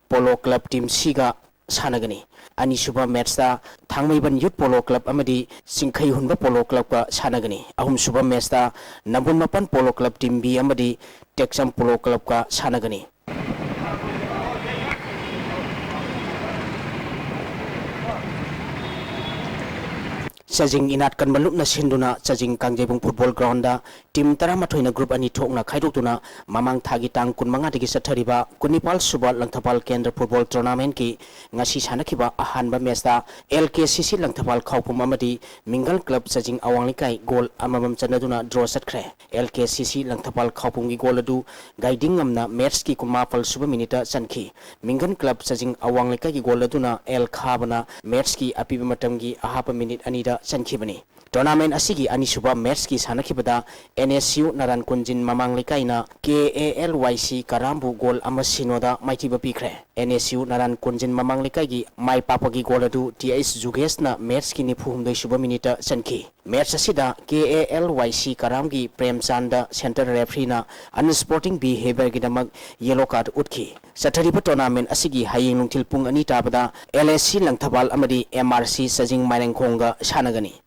polo club team ꯁꯤꯒ ꯁꯥꯟꯅꯒꯅꯤ꯫ ꯑꯅꯤꯁꯨꯕ ꯃꯦꯠꯁꯇ ꯊꯥꯡꯃꯩꯕꯟ ꯌꯨꯠ ꯄꯣꯂꯣ ꯀ꯭ꯂꯕ ꯑꯃꯗꯤ ꯆꯤꯡꯈꯩ ꯍꯨꯟꯕ ꯄꯣꯂꯣ ꯀ꯭ꯂꯕꯀ ꯁꯥꯟꯅꯒꯅꯤ꯫ ꯑꯍꯨꯝꯁꯨꯕ ꯃꯦꯠꯁꯇ ꯅꯝꯕꯣꯜ ꯃꯄꯥꯟ ꯄꯣꯂꯣ ꯀ꯭ꯂꯕ ꯇꯤꯝ ꯕꯤ ꯑꯃꯗꯤ ꯇꯦꯛꯆꯝ ꯄꯣꯂꯣ ꯀ꯭ꯂꯕꯀ ꯁꯥꯟꯅꯒꯅꯤ꯫ ꯆꯥꯖꯤꯡ ꯏꯅꯥꯠ ꯀꯟꯕ ꯂꯨꯞꯅ ꯁꯤꯟꯗꯨꯅ ꯆꯥꯖꯤꯡ ꯀꯥꯡꯖꯩꯕꯨꯡ ꯐꯨꯠꯕꯣꯜ ꯒ꯭ꯔꯥꯎꯟꯗ ꯇꯤꯝ ꯇꯔꯥꯃꯥꯊꯣꯏꯅ ꯒ꯭ꯔꯨꯞ ꯑꯅꯤ ꯊꯣꯛꯅ ꯈꯥꯏꯗꯣꯛꯇꯨꯅ ꯃꯃꯥꯡ ꯊꯥꯒꯤ ꯇꯥꯡ ꯀꯨꯟꯃꯉꯥꯗꯒꯤ ꯆꯠꯊꯔꯤꯕ ꯀꯨꯟꯅꯤꯄꯥꯜ ꯁꯨꯕ ꯂꯪꯊꯕꯥꯜ ꯀꯦꯟꯗ꯭ꯔ ꯐꯨꯠꯕꯣꯜ ꯇꯣꯔꯅꯥꯃꯦꯟꯠꯀꯤ ꯉꯁꯤ ꯁꯥꯟꯅꯈꯤꯕ ꯑꯍꯥꯟꯕ ꯃꯦꯆꯇ ꯑꯦꯜ ꯀꯦ ꯁꯤ ꯁꯤ ꯂꯪꯊꯕꯥꯜ ꯈꯥꯎꯄꯨꯝ ꯑꯃꯗꯤ ꯃꯤꯡꯒꯜ ꯀ꯭ꯂꯕ ꯆꯥꯖꯤꯡ ꯑꯋꯥꯡ ꯂꯩꯀꯥꯏ ꯒꯣꯜ ꯑꯃꯃꯝ ꯆꯟꯅꯗꯨꯅ ꯗ꯭ꯔꯣ ꯆꯠꯈ꯭ꯔꯦ꯫ ꯑꯦꯜ ꯀꯦ ꯁꯤ ꯁꯤ ꯂꯪꯊꯕꯥꯜ ꯈꯥꯎꯄꯨꯝꯒꯤ ꯒꯣꯜ ꯑꯗꯨ ꯒꯥꯏꯗꯤꯡꯉꯝꯅ ꯃꯦꯆꯀꯤ ꯀꯨꯟꯃꯥꯄꯜ ꯁꯨꯕ ꯃꯤꯅꯤꯠꯇ ꯆꯟꯈꯤ꯫ ꯃꯤꯡꯒꯟ ꯀ꯭ꯂꯕ ꯆꯥꯖꯤꯡ ꯑꯋꯥꯡ ꯂꯩꯀꯥꯏꯒꯤ ꯒꯣꯜ ꯑꯗꯨꯅ ꯑꯦꯜ ꯈꯥꯕꯅ ꯃꯦꯆꯀꯤ ꯑꯄꯤꯕ ꯃꯇꯝꯒꯤ ꯑꯍꯥꯞꯄ ꯃꯤꯅꯤꯠ ꯑꯅꯤꯗ ꯆꯟꯈꯤꯕꯅꯤ꯫ ꯇꯣꯔꯅꯥꯃꯦꯟ ꯑꯁꯤꯒꯤ ꯑꯅꯤꯁꯨꯕ ꯃꯦꯆꯀꯤ ꯁꯥꯟꯅꯈꯤꯕꯗ ꯑꯦꯟ ꯑꯦꯁ ꯌꯨ ꯅꯥꯔꯥꯟ ꯀꯨꯟꯖꯤꯟ ꯃꯃꯥꯡ ꯂꯩꯀꯥꯏꯅ ꯀꯦ ꯑꯦ ꯑꯦꯜ ꯋꯥꯏ ꯁꯤ ꯀꯔꯥꯝꯕꯨ ꯒꯣꯜ ꯑꯃ ꯁꯤꯅꯣꯗ ꯃꯥꯏꯊꯤꯕ ꯄꯤꯈ꯭ꯔꯦ꯫ ꯑꯦꯟ ꯑꯦꯁ ꯌꯨ ꯅꯥꯔꯥꯟ ꯀꯨꯟꯖꯤꯟ ꯃꯃꯥꯡ ꯂꯩꯀꯥꯏꯒꯤ ꯃꯥꯏ ꯄꯥꯛꯄꯒꯤ ꯒꯣꯜ ꯑꯗꯨ ꯇꯤ ꯑꯩꯆ ꯖꯨꯒꯦꯁꯅ ꯃꯦꯆꯀꯤ ꯅꯤꯐꯨ ꯍꯨꯝꯗꯣꯏ ꯁꯨꯕ ꯃꯤꯅꯤꯠꯇ ꯆꯟꯈꯤ꯫ ꯃꯦꯆ ꯑꯁꯤꯗ ꯀꯦ ꯑꯦ ꯑꯦꯜ ꯋꯥꯏ ꯁꯤ ꯀꯔꯥꯝꯒꯤ ꯄ꯭ꯔꯦꯝꯆꯥꯟꯗ ꯁꯦꯟꯇꯔ ꯔꯦꯐ꯭ꯔꯤꯅ ꯑꯟꯁ꯭ꯄꯣꯔꯇꯤꯡ ꯕꯤꯍꯦꯕꯤꯌꯔꯒꯤꯗꯃꯛ ꯌꯦꯂꯣ ꯀꯥꯔꯗ ꯎꯠꯈꯤ꯫ ꯆꯠꯊꯔꯤꯕ ꯇꯣꯔꯅꯥꯃꯦꯟ ꯑꯁꯤꯒꯤ ꯍꯌꯦꯡ ꯅꯨꯡꯊꯤꯜ ꯄꯨꯡ ꯑꯅꯤ ꯇꯥꯕꯗ ꯑꯦꯜ ꯑꯦꯁ ꯁꯤ ꯂꯪꯊꯕꯥꯜ ꯑꯃꯗꯤ ꯑꯦꯝ ꯑꯥꯔ ꯁꯤ ꯆꯥꯖꯤꯡ ꯃꯥꯏꯔꯦꯡꯈꯣꯡꯒ ꯁꯥꯟꯅꯒꯅꯤ꯫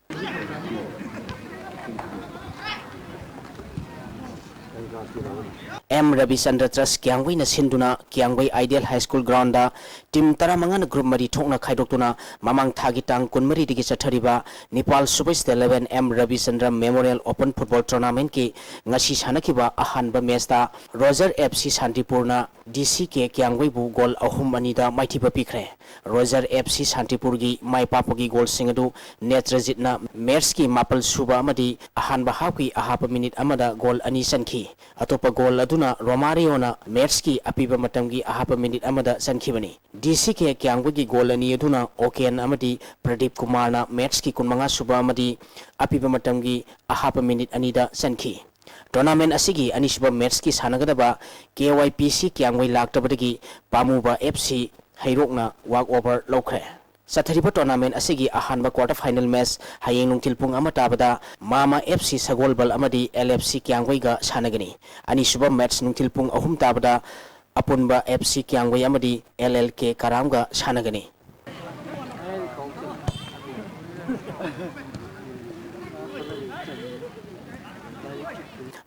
ꯑꯦꯝ ꯔꯕꯤꯆꯟꯗ꯭ꯔ ꯇ꯭ꯔꯁ ꯀꯤꯌꯥꯝꯒꯩꯅ ꯁꯤꯟꯗꯨꯅ Keyamgei ideal high school ground team ꯇꯔꯥꯃꯉꯥꯅ ꯒ꯭ꯔꯨꯞ ꯃꯔꯤ ꯊꯣꯛꯅ ꯈꯥꯏꯗꯣꯛꯇꯨꯅ ꯃꯃꯥꯡ ꯊꯥꯒꯤ ꯇꯥꯡ ꯀꯨꯟꯃꯔꯤꯗꯒꯤ ꯆꯠꯊꯔꯤꯕ ꯅꯤꯄꯥꯜ ꯁꯨꯕ state level M Rabichandra memorial open football ꯇꯣꯔꯅꯥꯃꯦꯟꯠꯀꯤ ꯉꯁꯤ ꯁꯥꯟꯅꯈꯤꯕ ꯑꯍꯥꯟꯕ ꯃꯦꯆꯇ ꯔꯣꯖꯔ ꯑꯦꯐ ꯁꯤ ꯁꯥꯟꯇꯤꯄꯨꯔꯅ ꯗꯤ ꯁꯤ ꯀꯦ ꯀꯤꯌꯥꯝꯒꯩꯕꯨ ꯒꯣꯜ ꯑꯍꯨꯝ ꯑꯅꯤꯗ ꯃꯥꯏꯊꯤꯕ ꯄꯤꯈ꯭ꯔꯦ꯫ ꯔꯣꯖꯔ ꯑꯦꯐ ꯁꯤ ꯁꯥꯟꯇꯤꯄꯨꯔꯒꯤ ꯃꯥꯏ ꯄꯥꯛꯄꯒꯤ ꯒꯣꯜꯁꯤꯡ ꯑꯗꯨ ꯅꯦꯇ꯭ꯔꯖꯤꯠꯅ ꯃꯦꯆꯀꯤ ꯃꯥꯄꯜ ꯁꯨꯕ ꯑꯃꯗꯤ ꯑꯍꯥꯟꯕ ꯍꯥꯞꯀꯤ ꯑꯍꯥꯞꯄ ꯃꯤꯅꯤꯠ ꯑꯃꯗ ꯒꯣꯜ ꯑꯅꯤ ꯆꯟꯈꯤ꯫ ꯑꯇꯣꯞꯄ ꯒꯣꯜ ꯑꯗꯨꯅ ꯔꯣꯃꯥꯔꯤꯌꯣꯅ ꯃꯦꯆꯀꯤ ꯑꯄꯤꯕ ꯃꯇꯝꯒꯤ ꯑꯍꯥꯞꯄ ꯃꯤꯅꯤꯠ ꯑꯃꯗ ꯆꯟꯈꯤꯕꯅꯤ꯫ ꯗꯤ ꯁꯤ ꯀꯦ ꯀꯤꯌꯥꯝꯒꯩꯒꯤ ꯒꯣꯜ ꯑꯅꯤ ꯑꯗꯨꯅ ꯑꯣꯀꯦꯟ ꯑꯃꯗꯤ ꯄ꯭ꯔꯗꯤꯞ ꯀꯨꯃꯥꯔꯅ ꯃꯦꯆꯀꯤ ꯀꯨꯟꯃꯉꯥ ꯁꯨꯕ ꯑꯃꯗꯤ ꯑꯄꯤꯕ ꯃꯇꯝꯒꯤ ꯑꯍꯥꯞꯄ ꯃꯤꯅꯤꯠ ꯑꯅꯤꯗ ꯆꯟꯈꯤ꯫ ꯇꯣꯔꯅꯥꯃꯦꯟ ꯑꯁꯤꯒꯤ ꯑꯅꯤꯁꯨꯕ ꯃꯦꯆꯀꯤ ꯁꯥꯟꯅꯒꯗꯕ ꯀꯦ ꯋꯥꯏ ꯄꯤ ꯁꯤ ꯀꯤꯌꯥꯝꯒꯩ ꯂꯥꯛꯇꯕꯗꯒꯤ ꯄꯥꯃꯨꯕ ꯑꯦꯐ ꯁꯤ ꯍꯩꯔꯣꯛꯅ ꯋꯥꯛ ꯑꯣꯚꯔ ꯂꯧꯈ꯭ꯔꯦ꯫ ꯆꯠꯊꯔꯤꯕ ꯇꯣꯔꯅꯥꯃꯦꯟ ꯑꯁꯤꯒꯤ ꯑꯍꯥꯟꯕ ꯀ꯭ꯋꯥꯔꯇꯔ ꯐꯥꯏꯅꯦꯜ ꯃꯦꯆ ꯍꯌꯦꯡ ꯅꯨꯡꯊꯤꯜ ꯄꯨꯡ ꯑꯃ ꯇꯥꯕꯗ ꯃꯥꯃ ꯑꯦꯐ ꯁꯤ ꯁꯒꯣꯜꯕꯜ ꯑꯃꯗꯤ ꯑꯦꯜ ꯑꯦꯐ ꯁꯤ ꯀꯤꯌꯥꯝꯒꯩꯒ ꯁꯥꯟꯅꯒꯅꯤ꯫ ꯑꯅꯤꯁꯨꯕ ꯃꯦꯆ ꯅꯨꯡꯊꯤꯜ ꯄꯨꯡ ꯑꯍꯨꯝ ꯇꯥꯕꯗ ꯑꯄꯨꯟꯕ ꯑꯦꯐ ꯁꯤ ꯀꯤꯌꯥꯝꯒꯩ ꯑꯃꯗꯤ ꯑꯦꯜ ꯑꯦꯜ ꯀꯦ ꯀꯔꯥꯝꯒ ꯁꯥꯟꯅꯒꯅꯤ꯫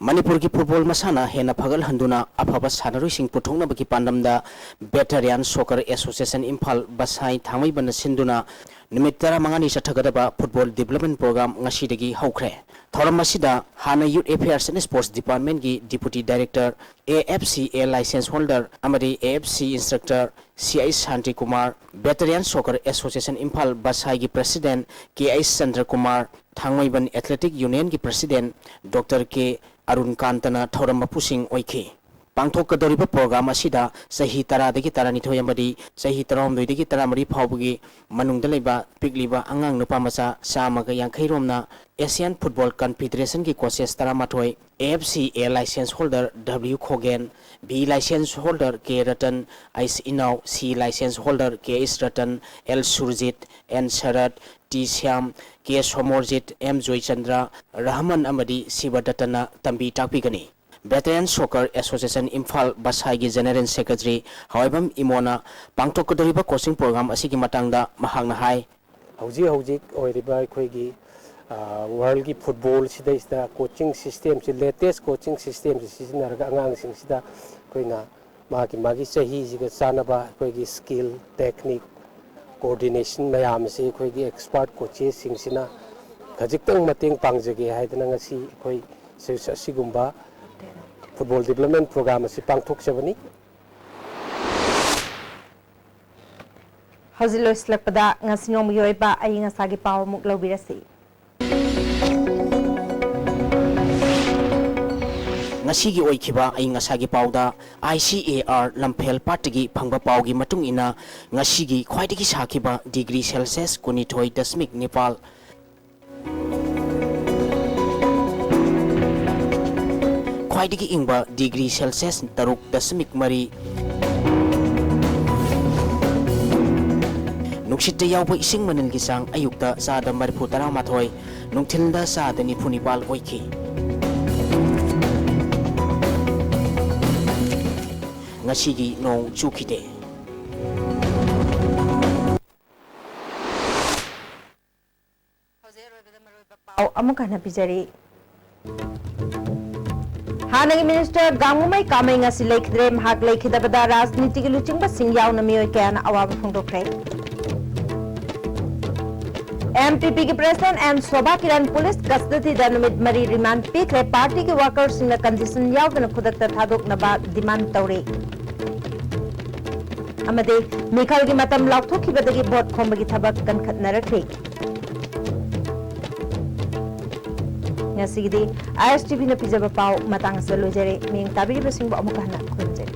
ꯃꯅꯤꯄꯨꯔꯒꯤ ꯐꯨꯠꯕꯣꯜ ꯃꯁꯥꯟꯅ ꯍꯦꯟꯅ ꯐꯒꯠꯍꯟꯗꯨꯅ ꯑꯐꯕ ꯁꯥꯟꯅꯔꯣꯏꯁꯤꯡ ꯄꯨꯊꯣꯛꯅꯕꯒꯤ ꯄꯥꯟꯗꯝꯗ Veteran Soccer Association ꯏꯝꯐꯥꯜ ꯕꯁꯥꯏ ꯊꯥꯡꯃꯩꯕꯟꯅ ꯁꯤꯟꯗꯨꯅ ꯅꯨꯃꯤꯠ ꯇꯔꯥꯃꯉꯥꯅꯤ ꯆꯠꯊꯒꯗꯕ ꯐꯨꯠꯕꯣꯜ development program ꯉꯁꯤꯗꯒꯤ ꯍꯧꯈ꯭ꯔꯦ꯫ ꯊꯧꯔꯝ ꯑꯁꯤꯗ ꯍꯥꯟꯅ Youth Affairs and Sports Departmentꯀꯤ Deputy Director, A F C A license holder ꯑꯃꯗꯤ A F C instructor C H Shantikumar, Veteran Soccer Association Imphal ꯕꯁꯥꯏꯒꯤ President K H ꯆꯟꯗ꯭ꯔꯀꯨꯃꯥꯔ, Thangmeiband Athletic Unionꯒꯤ President Doctor K Arun ꯀꯥꯟꯇꯅ ꯊꯧꯔꯝ ꯃꯄꯨꯁꯤꯡ ꯑꯣꯏꯈꯤ꯫ ꯄꯥꯡꯊꯣꯛꯀꯗꯧꯔꯤꯕ program ꯑꯁꯤꯗ ꯆꯍꯤ ꯇꯔꯥꯗꯒꯤ ꯇꯔꯥꯅꯤꯊꯣꯏ ꯑꯃꯗꯤ ꯆꯍꯤ ꯇꯔꯥꯍꯨꯝꯗꯣꯏꯗꯒꯤ ꯇꯔꯥꯃꯔꯤ ꯐꯥꯎꯕꯒꯤ ꯃꯅꯨꯡꯗ ꯂꯩꯕ ꯄꯤꯛꯂꯤꯕ ꯑꯉꯥꯡ ꯅꯨꯄꯥ ꯃꯆꯥ ꯆꯥꯝꯃꯒ ꯌꯥꯡꯈꯩ ꯔꯣꯝꯅ Asian Football Confederationꯒꯤ coaches ꯇꯔꯥꯃꯥꯊꯣꯏ, A F C A license holder W ꯈꯣꯒꯦꯟ, B license holder K Ratan, H ꯏꯅꯥꯎ, C license holder K H Ratan, L Surjit, N ꯁꯔꯠ, T Shyam, K Somorjit, M Joychandra, Rahman ꯑꯃꯗꯤ ꯁꯤꯕꯗꯠꯇꯅ ꯇꯝꯕꯤ ꯇꯥꯛꯄꯤꯒꯅꯤ꯫ Veteran Soccer Association Imphal ꯕꯁꯥꯏꯒꯤ General Secretary ꯍꯋꯥꯏꯕꯝ ꯏꯃꯣꯅ ꯄꯥꯡꯊꯣꯛꯀꯗꯧꯔꯤꯕ coaching program ꯑꯁꯤꯒꯤ ꯃꯇꯥꯡꯗ ꯃꯍꯥꯛꯅ ꯍꯥꯏ꯫ ꯍꯧꯖꯤꯛ ꯍꯧꯖꯤꯛ ꯑꯣꯏꯔꯤꯕ ꯑꯩꯈꯣꯏꯒꯤ, ꯑ, worldꯀꯤ footballꯁꯤꯗꯩꯁꯤꯗ coaching systemꯁꯤ, latest coaching systemꯁꯤ ꯁꯤꯖꯤꯟꯅꯔꯒ ꯑꯉꯥꯡꯁꯤꯡꯁꯤꯗ ꯑꯩꯈꯣꯏꯅ ꯃꯥꯒꯤ, ꯃꯥꯒꯤ ꯆꯍꯤꯁꯤꯒ ꯆꯥꯟꯅꯕ ꯑꯩꯈꯣꯏꯒꯤ skill, technique, coordination ꯃꯌꯥꯝ ꯑꯁꯤ ꯑꯩꯈꯣꯏꯒꯤ expert coachesꯁꯤꯡꯁꯤꯅ ꯈꯖꯤꯛꯇꯪ ꯃꯇꯦꯡ ꯄꯥꯡꯖꯒꯦ ꯍꯥꯏꯗꯅ ꯉꯁꯤ ꯑꯩꯈꯣꯏ ꯁꯤ-, ꯑꯁꯤꯒꯨꯝꯕ football development program ꯑꯁꯤ ꯄꯥꯡꯊꯣꯛꯆꯕꯅꯤ꯫ ꯍꯧꯖꯤꯛ ꯂꯣꯏꯁꯤꯜꯂꯛꯄꯗ ꯉꯁꯤ ꯅꯣꯡꯃꯒꯤ ꯑꯣꯏꯕ ꯑꯏꯪ ꯑꯁꯥꯒꯤ ꯄꯥꯎ ꯑꯃꯨꯛ ꯂꯧꯕꯤꯔꯁꯤ꯫ ꯉꯁꯤꯒꯤ ꯑꯣꯏꯈꯤꯕ ꯑꯏꯪ ꯑꯁꯥꯒꯤ ꯄꯥꯎꯗ, I C A R ꯂꯝꯐꯦꯜ ꯄꯥꯠꯇꯒꯤ ꯐꯪꯕ ꯄꯥꯎꯒꯤ ꯃꯇꯨꯡ ꯏꯟꯅ, ꯉꯁꯤꯒꯤ ꯈ꯭ꯋꯥꯏꯗꯒꯤ ꯁꯥꯈꯤꯕ degree Celsius ꯀꯨꯟꯅꯤꯊꯣꯏ ꯗꯁꯃꯤꯛ ꯅꯤꯄꯥꯜ, ꯈ꯭ꯋꯥꯏꯗꯒꯤ ꯏꯪꯕ degree Celsius ꯇꯔꯨꯛ ꯗꯁꯃꯤꯛ ꯃꯔꯤ꯫ ꯅꯨꯡꯁꯤꯠꯇ ꯌꯥꯎꯕ ꯏꯁꯤꯡ ꯃꯅꯤꯜꯒꯤ ꯆꯥꯡ ꯑꯌꯨꯛꯇ ꯆꯥꯗ ꯃꯔꯤꯐꯨ ꯇꯔꯥꯃꯥꯊꯣꯏ, ꯅꯨꯡꯊꯤꯜꯗ ꯆꯥꯗ ꯅꯤꯐꯨ ꯅꯤꯄꯥꯜ ꯑꯣꯏꯈꯤ꯫ ꯉꯁꯤꯒꯤ ꯅꯣꯡ ꯆꯨꯈꯤꯗꯦ꯫ ꯍꯧꯖꯤꯛ ꯑꯔꯣꯏꯕꯗ ꯃꯔꯨꯑꯣꯏꯕ ꯄꯥꯎ ꯑꯃꯨꯛ ꯍꯟꯅ ꯄꯤꯖꯔꯤ꯫ ꯍꯥꯟꯅꯒꯤ ꯃꯤꯅꯤꯁꯇꯔ ꯒꯥꯡꯉꯨꯃꯩ ꯀꯥꯃꯩ ꯉꯁꯤ ꯂꯩꯈꯤꯗ꯭ꯔꯦ꯫ ꯃꯍꯥꯛ ꯂꯩꯈꯤꯗꯕꯗ ꯔꯥꯖꯅꯤꯇꯤꯒꯤ ꯂꯨꯆꯤꯡꯕꯁꯤꯡ ꯌꯥꯎꯅ ꯃꯤꯑꯣꯏ ꯀꯌꯥꯅ ꯑꯋꯥꯕ ꯐꯣꯡꯗꯣꯛꯈ꯭ꯔꯦ꯫ ꯑꯦꯝ ꯄꯤ ꯄꯤꯒꯤ president N Sobha Kiran police ꯀꯁꯇꯗꯤꯗ ꯅꯨꯃꯤꯠ ꯃꯔꯤ ꯔꯤꯃꯥꯟꯗ ꯄꯤꯈ꯭ꯔꯦ꯫ ꯄꯥꯔꯇꯤꯒꯤ ꯋꯥꯀꯔꯁꯤꯡꯅ ꯀꯟꯗꯤꯁꯟ ꯌꯥꯎꯗꯅ ꯈꯨꯗꯛꯇ ꯊꯥꯗꯣꯛꯅꯕ ꯗꯤꯃꯥꯟꯗ ꯇꯧꯔꯤ꯫ ꯑꯃꯗꯤ ꯃꯤꯈꯜꯒꯤ ꯃꯇꯝ ꯂꯥꯎꯊꯣꯛꯈꯤꯕꯗꯒꯤ ꯚꯣꯠ ꯈꯣꯝꯕꯒꯤ ꯊꯕꯛ ꯀꯟꯈꯠꯅꯔꯛꯂꯤ꯫ ꯉꯁꯤꯒꯤꯗꯤ ꯑꯥꯏ ꯑꯦꯁ ꯇꯤ ꯚꯤꯅ ꯄꯤꯖꯕ ꯄꯥꯎ ꯃꯇꯥꯡ ꯑꯁꯤꯗ ꯂꯣꯏꯖꯔꯦ꯫ ꯃꯤꯠꯌꯦꯡ ꯇꯥꯕꯤꯔꯤꯕꯁꯤꯡꯕꯨ ꯑꯃꯨꯛꯀ ꯍꯟꯅ ꯈꯨꯔꯨꯝꯖꯔꯤ꯫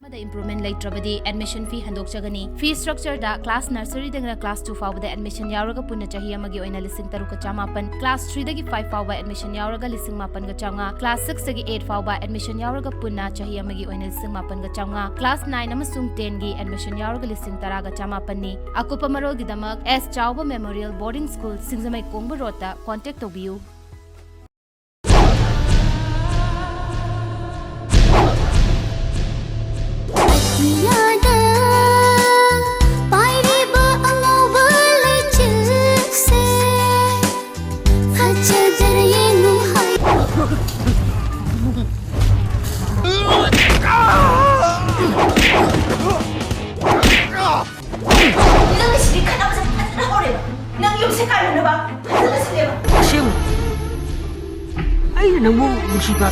ꯑꯃꯗ improvement ꯂꯩꯇ꯭ꯔꯕꯗꯤ admission fee ꯍꯟꯗꯣꯛꯆꯒꯅꯤ꯫ Fee structure ꯗ class nursery ꯗꯒꯤꯅ class two ꯐꯥꯎꯕꯗ admission ꯌꯥꯎꯔꯒ ꯄꯨꯟꯅ ꯆꯍꯤ ꯑꯃꯒꯤ ꯑꯣꯏꯅ ꯂꯤꯁꯤꯡ ꯇꯔꯨꯛꯀ ꯆꯃꯥꯄꯟ, class three ꯗꯒꯤ five ꯐꯥꯎꯕ admission ꯌꯥꯎꯔꯒ ꯂꯤꯁꯤꯡ ꯃꯥꯄꯟꯒ ꯆꯥꯝꯃꯉꯥ, class six ꯇꯒꯤ eight ꯐꯥꯎꯕ admission ꯌꯥꯎꯔꯒ ꯄꯨꯟꯅ ꯆꯍꯤ ꯑꯃꯒꯤ ꯑꯣꯏꯅ ꯂꯤꯁꯤꯡ ꯃꯥꯄꯟꯒ ꯆꯥꯝꯃꯉꯥ, class nine ꯑꯃꯁꯨꯡ ten ꯒꯤ admission ꯌꯥꯎꯔꯒ ꯂꯤꯁꯤꯡ ꯇꯔꯥꯒ ꯆꯃꯥꯄꯟꯅꯤ꯫ ꯑꯀꯨꯞꯄ ꯃꯔꯣꯜꯒꯤꯗꯃꯛ ꯑꯦꯁ ꯆꯥꯎꯕ Memorial Boarding School, ꯁꯤꯡꯖꯃꯩ ꯀꯣꯡꯕ ꯔꯣꯗꯇ contact ꯇꯧꯕꯤꯌꯨ꯫ ꯑꯇꯤꯌꯥꯗ ꯄꯥꯏꯔꯤꯕ ꯑꯉꯧꯕ ꯂꯩꯆꯤꯜꯁꯦ ꯐꯖꯗ꯭ꯔ ꯌꯦꯡꯉꯨ ꯍꯥꯏ꯫ ꯅꯪꯒꯤ ꯁꯤꯗꯤ ꯈꯠꯅꯕꯁꯦ ꯐꯖꯅ ꯍꯧꯔꯦꯕ꯫ ꯅꯪ ꯌꯨꯝꯁꯦ ꯀꯥꯏꯔꯨꯅꯕ ꯐꯖꯅ ꯁꯤꯜꯂꯦꯕ꯫ ꯑꯁꯦꯡꯕ ꯑꯩꯅ ꯅꯪꯕꯨ ꯅꯨꯡꯁꯤꯕ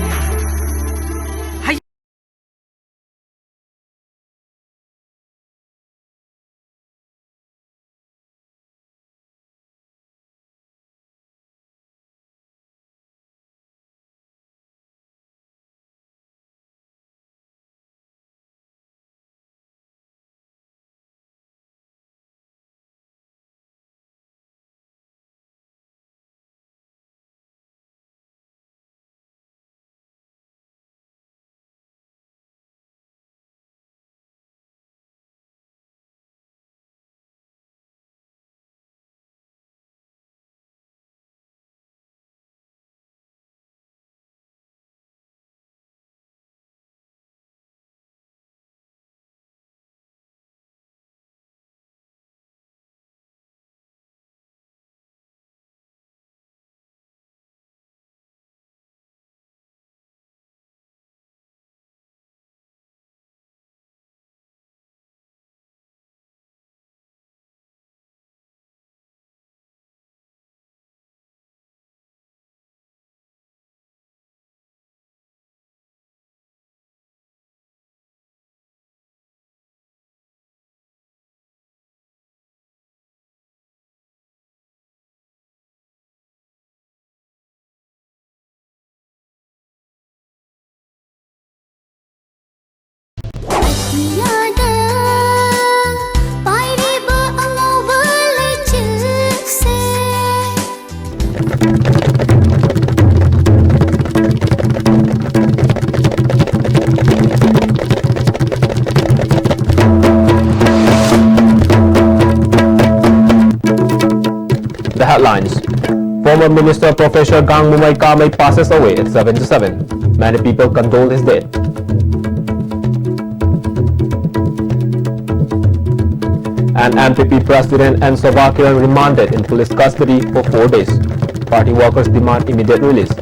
The headlines. Former Minister Professor Gang Mumai Kamei passes away at seventy-seven. Many people condole his death. And N P P President N Shobha Kiran remanded in police custody for four days. Party workers demand immediate release.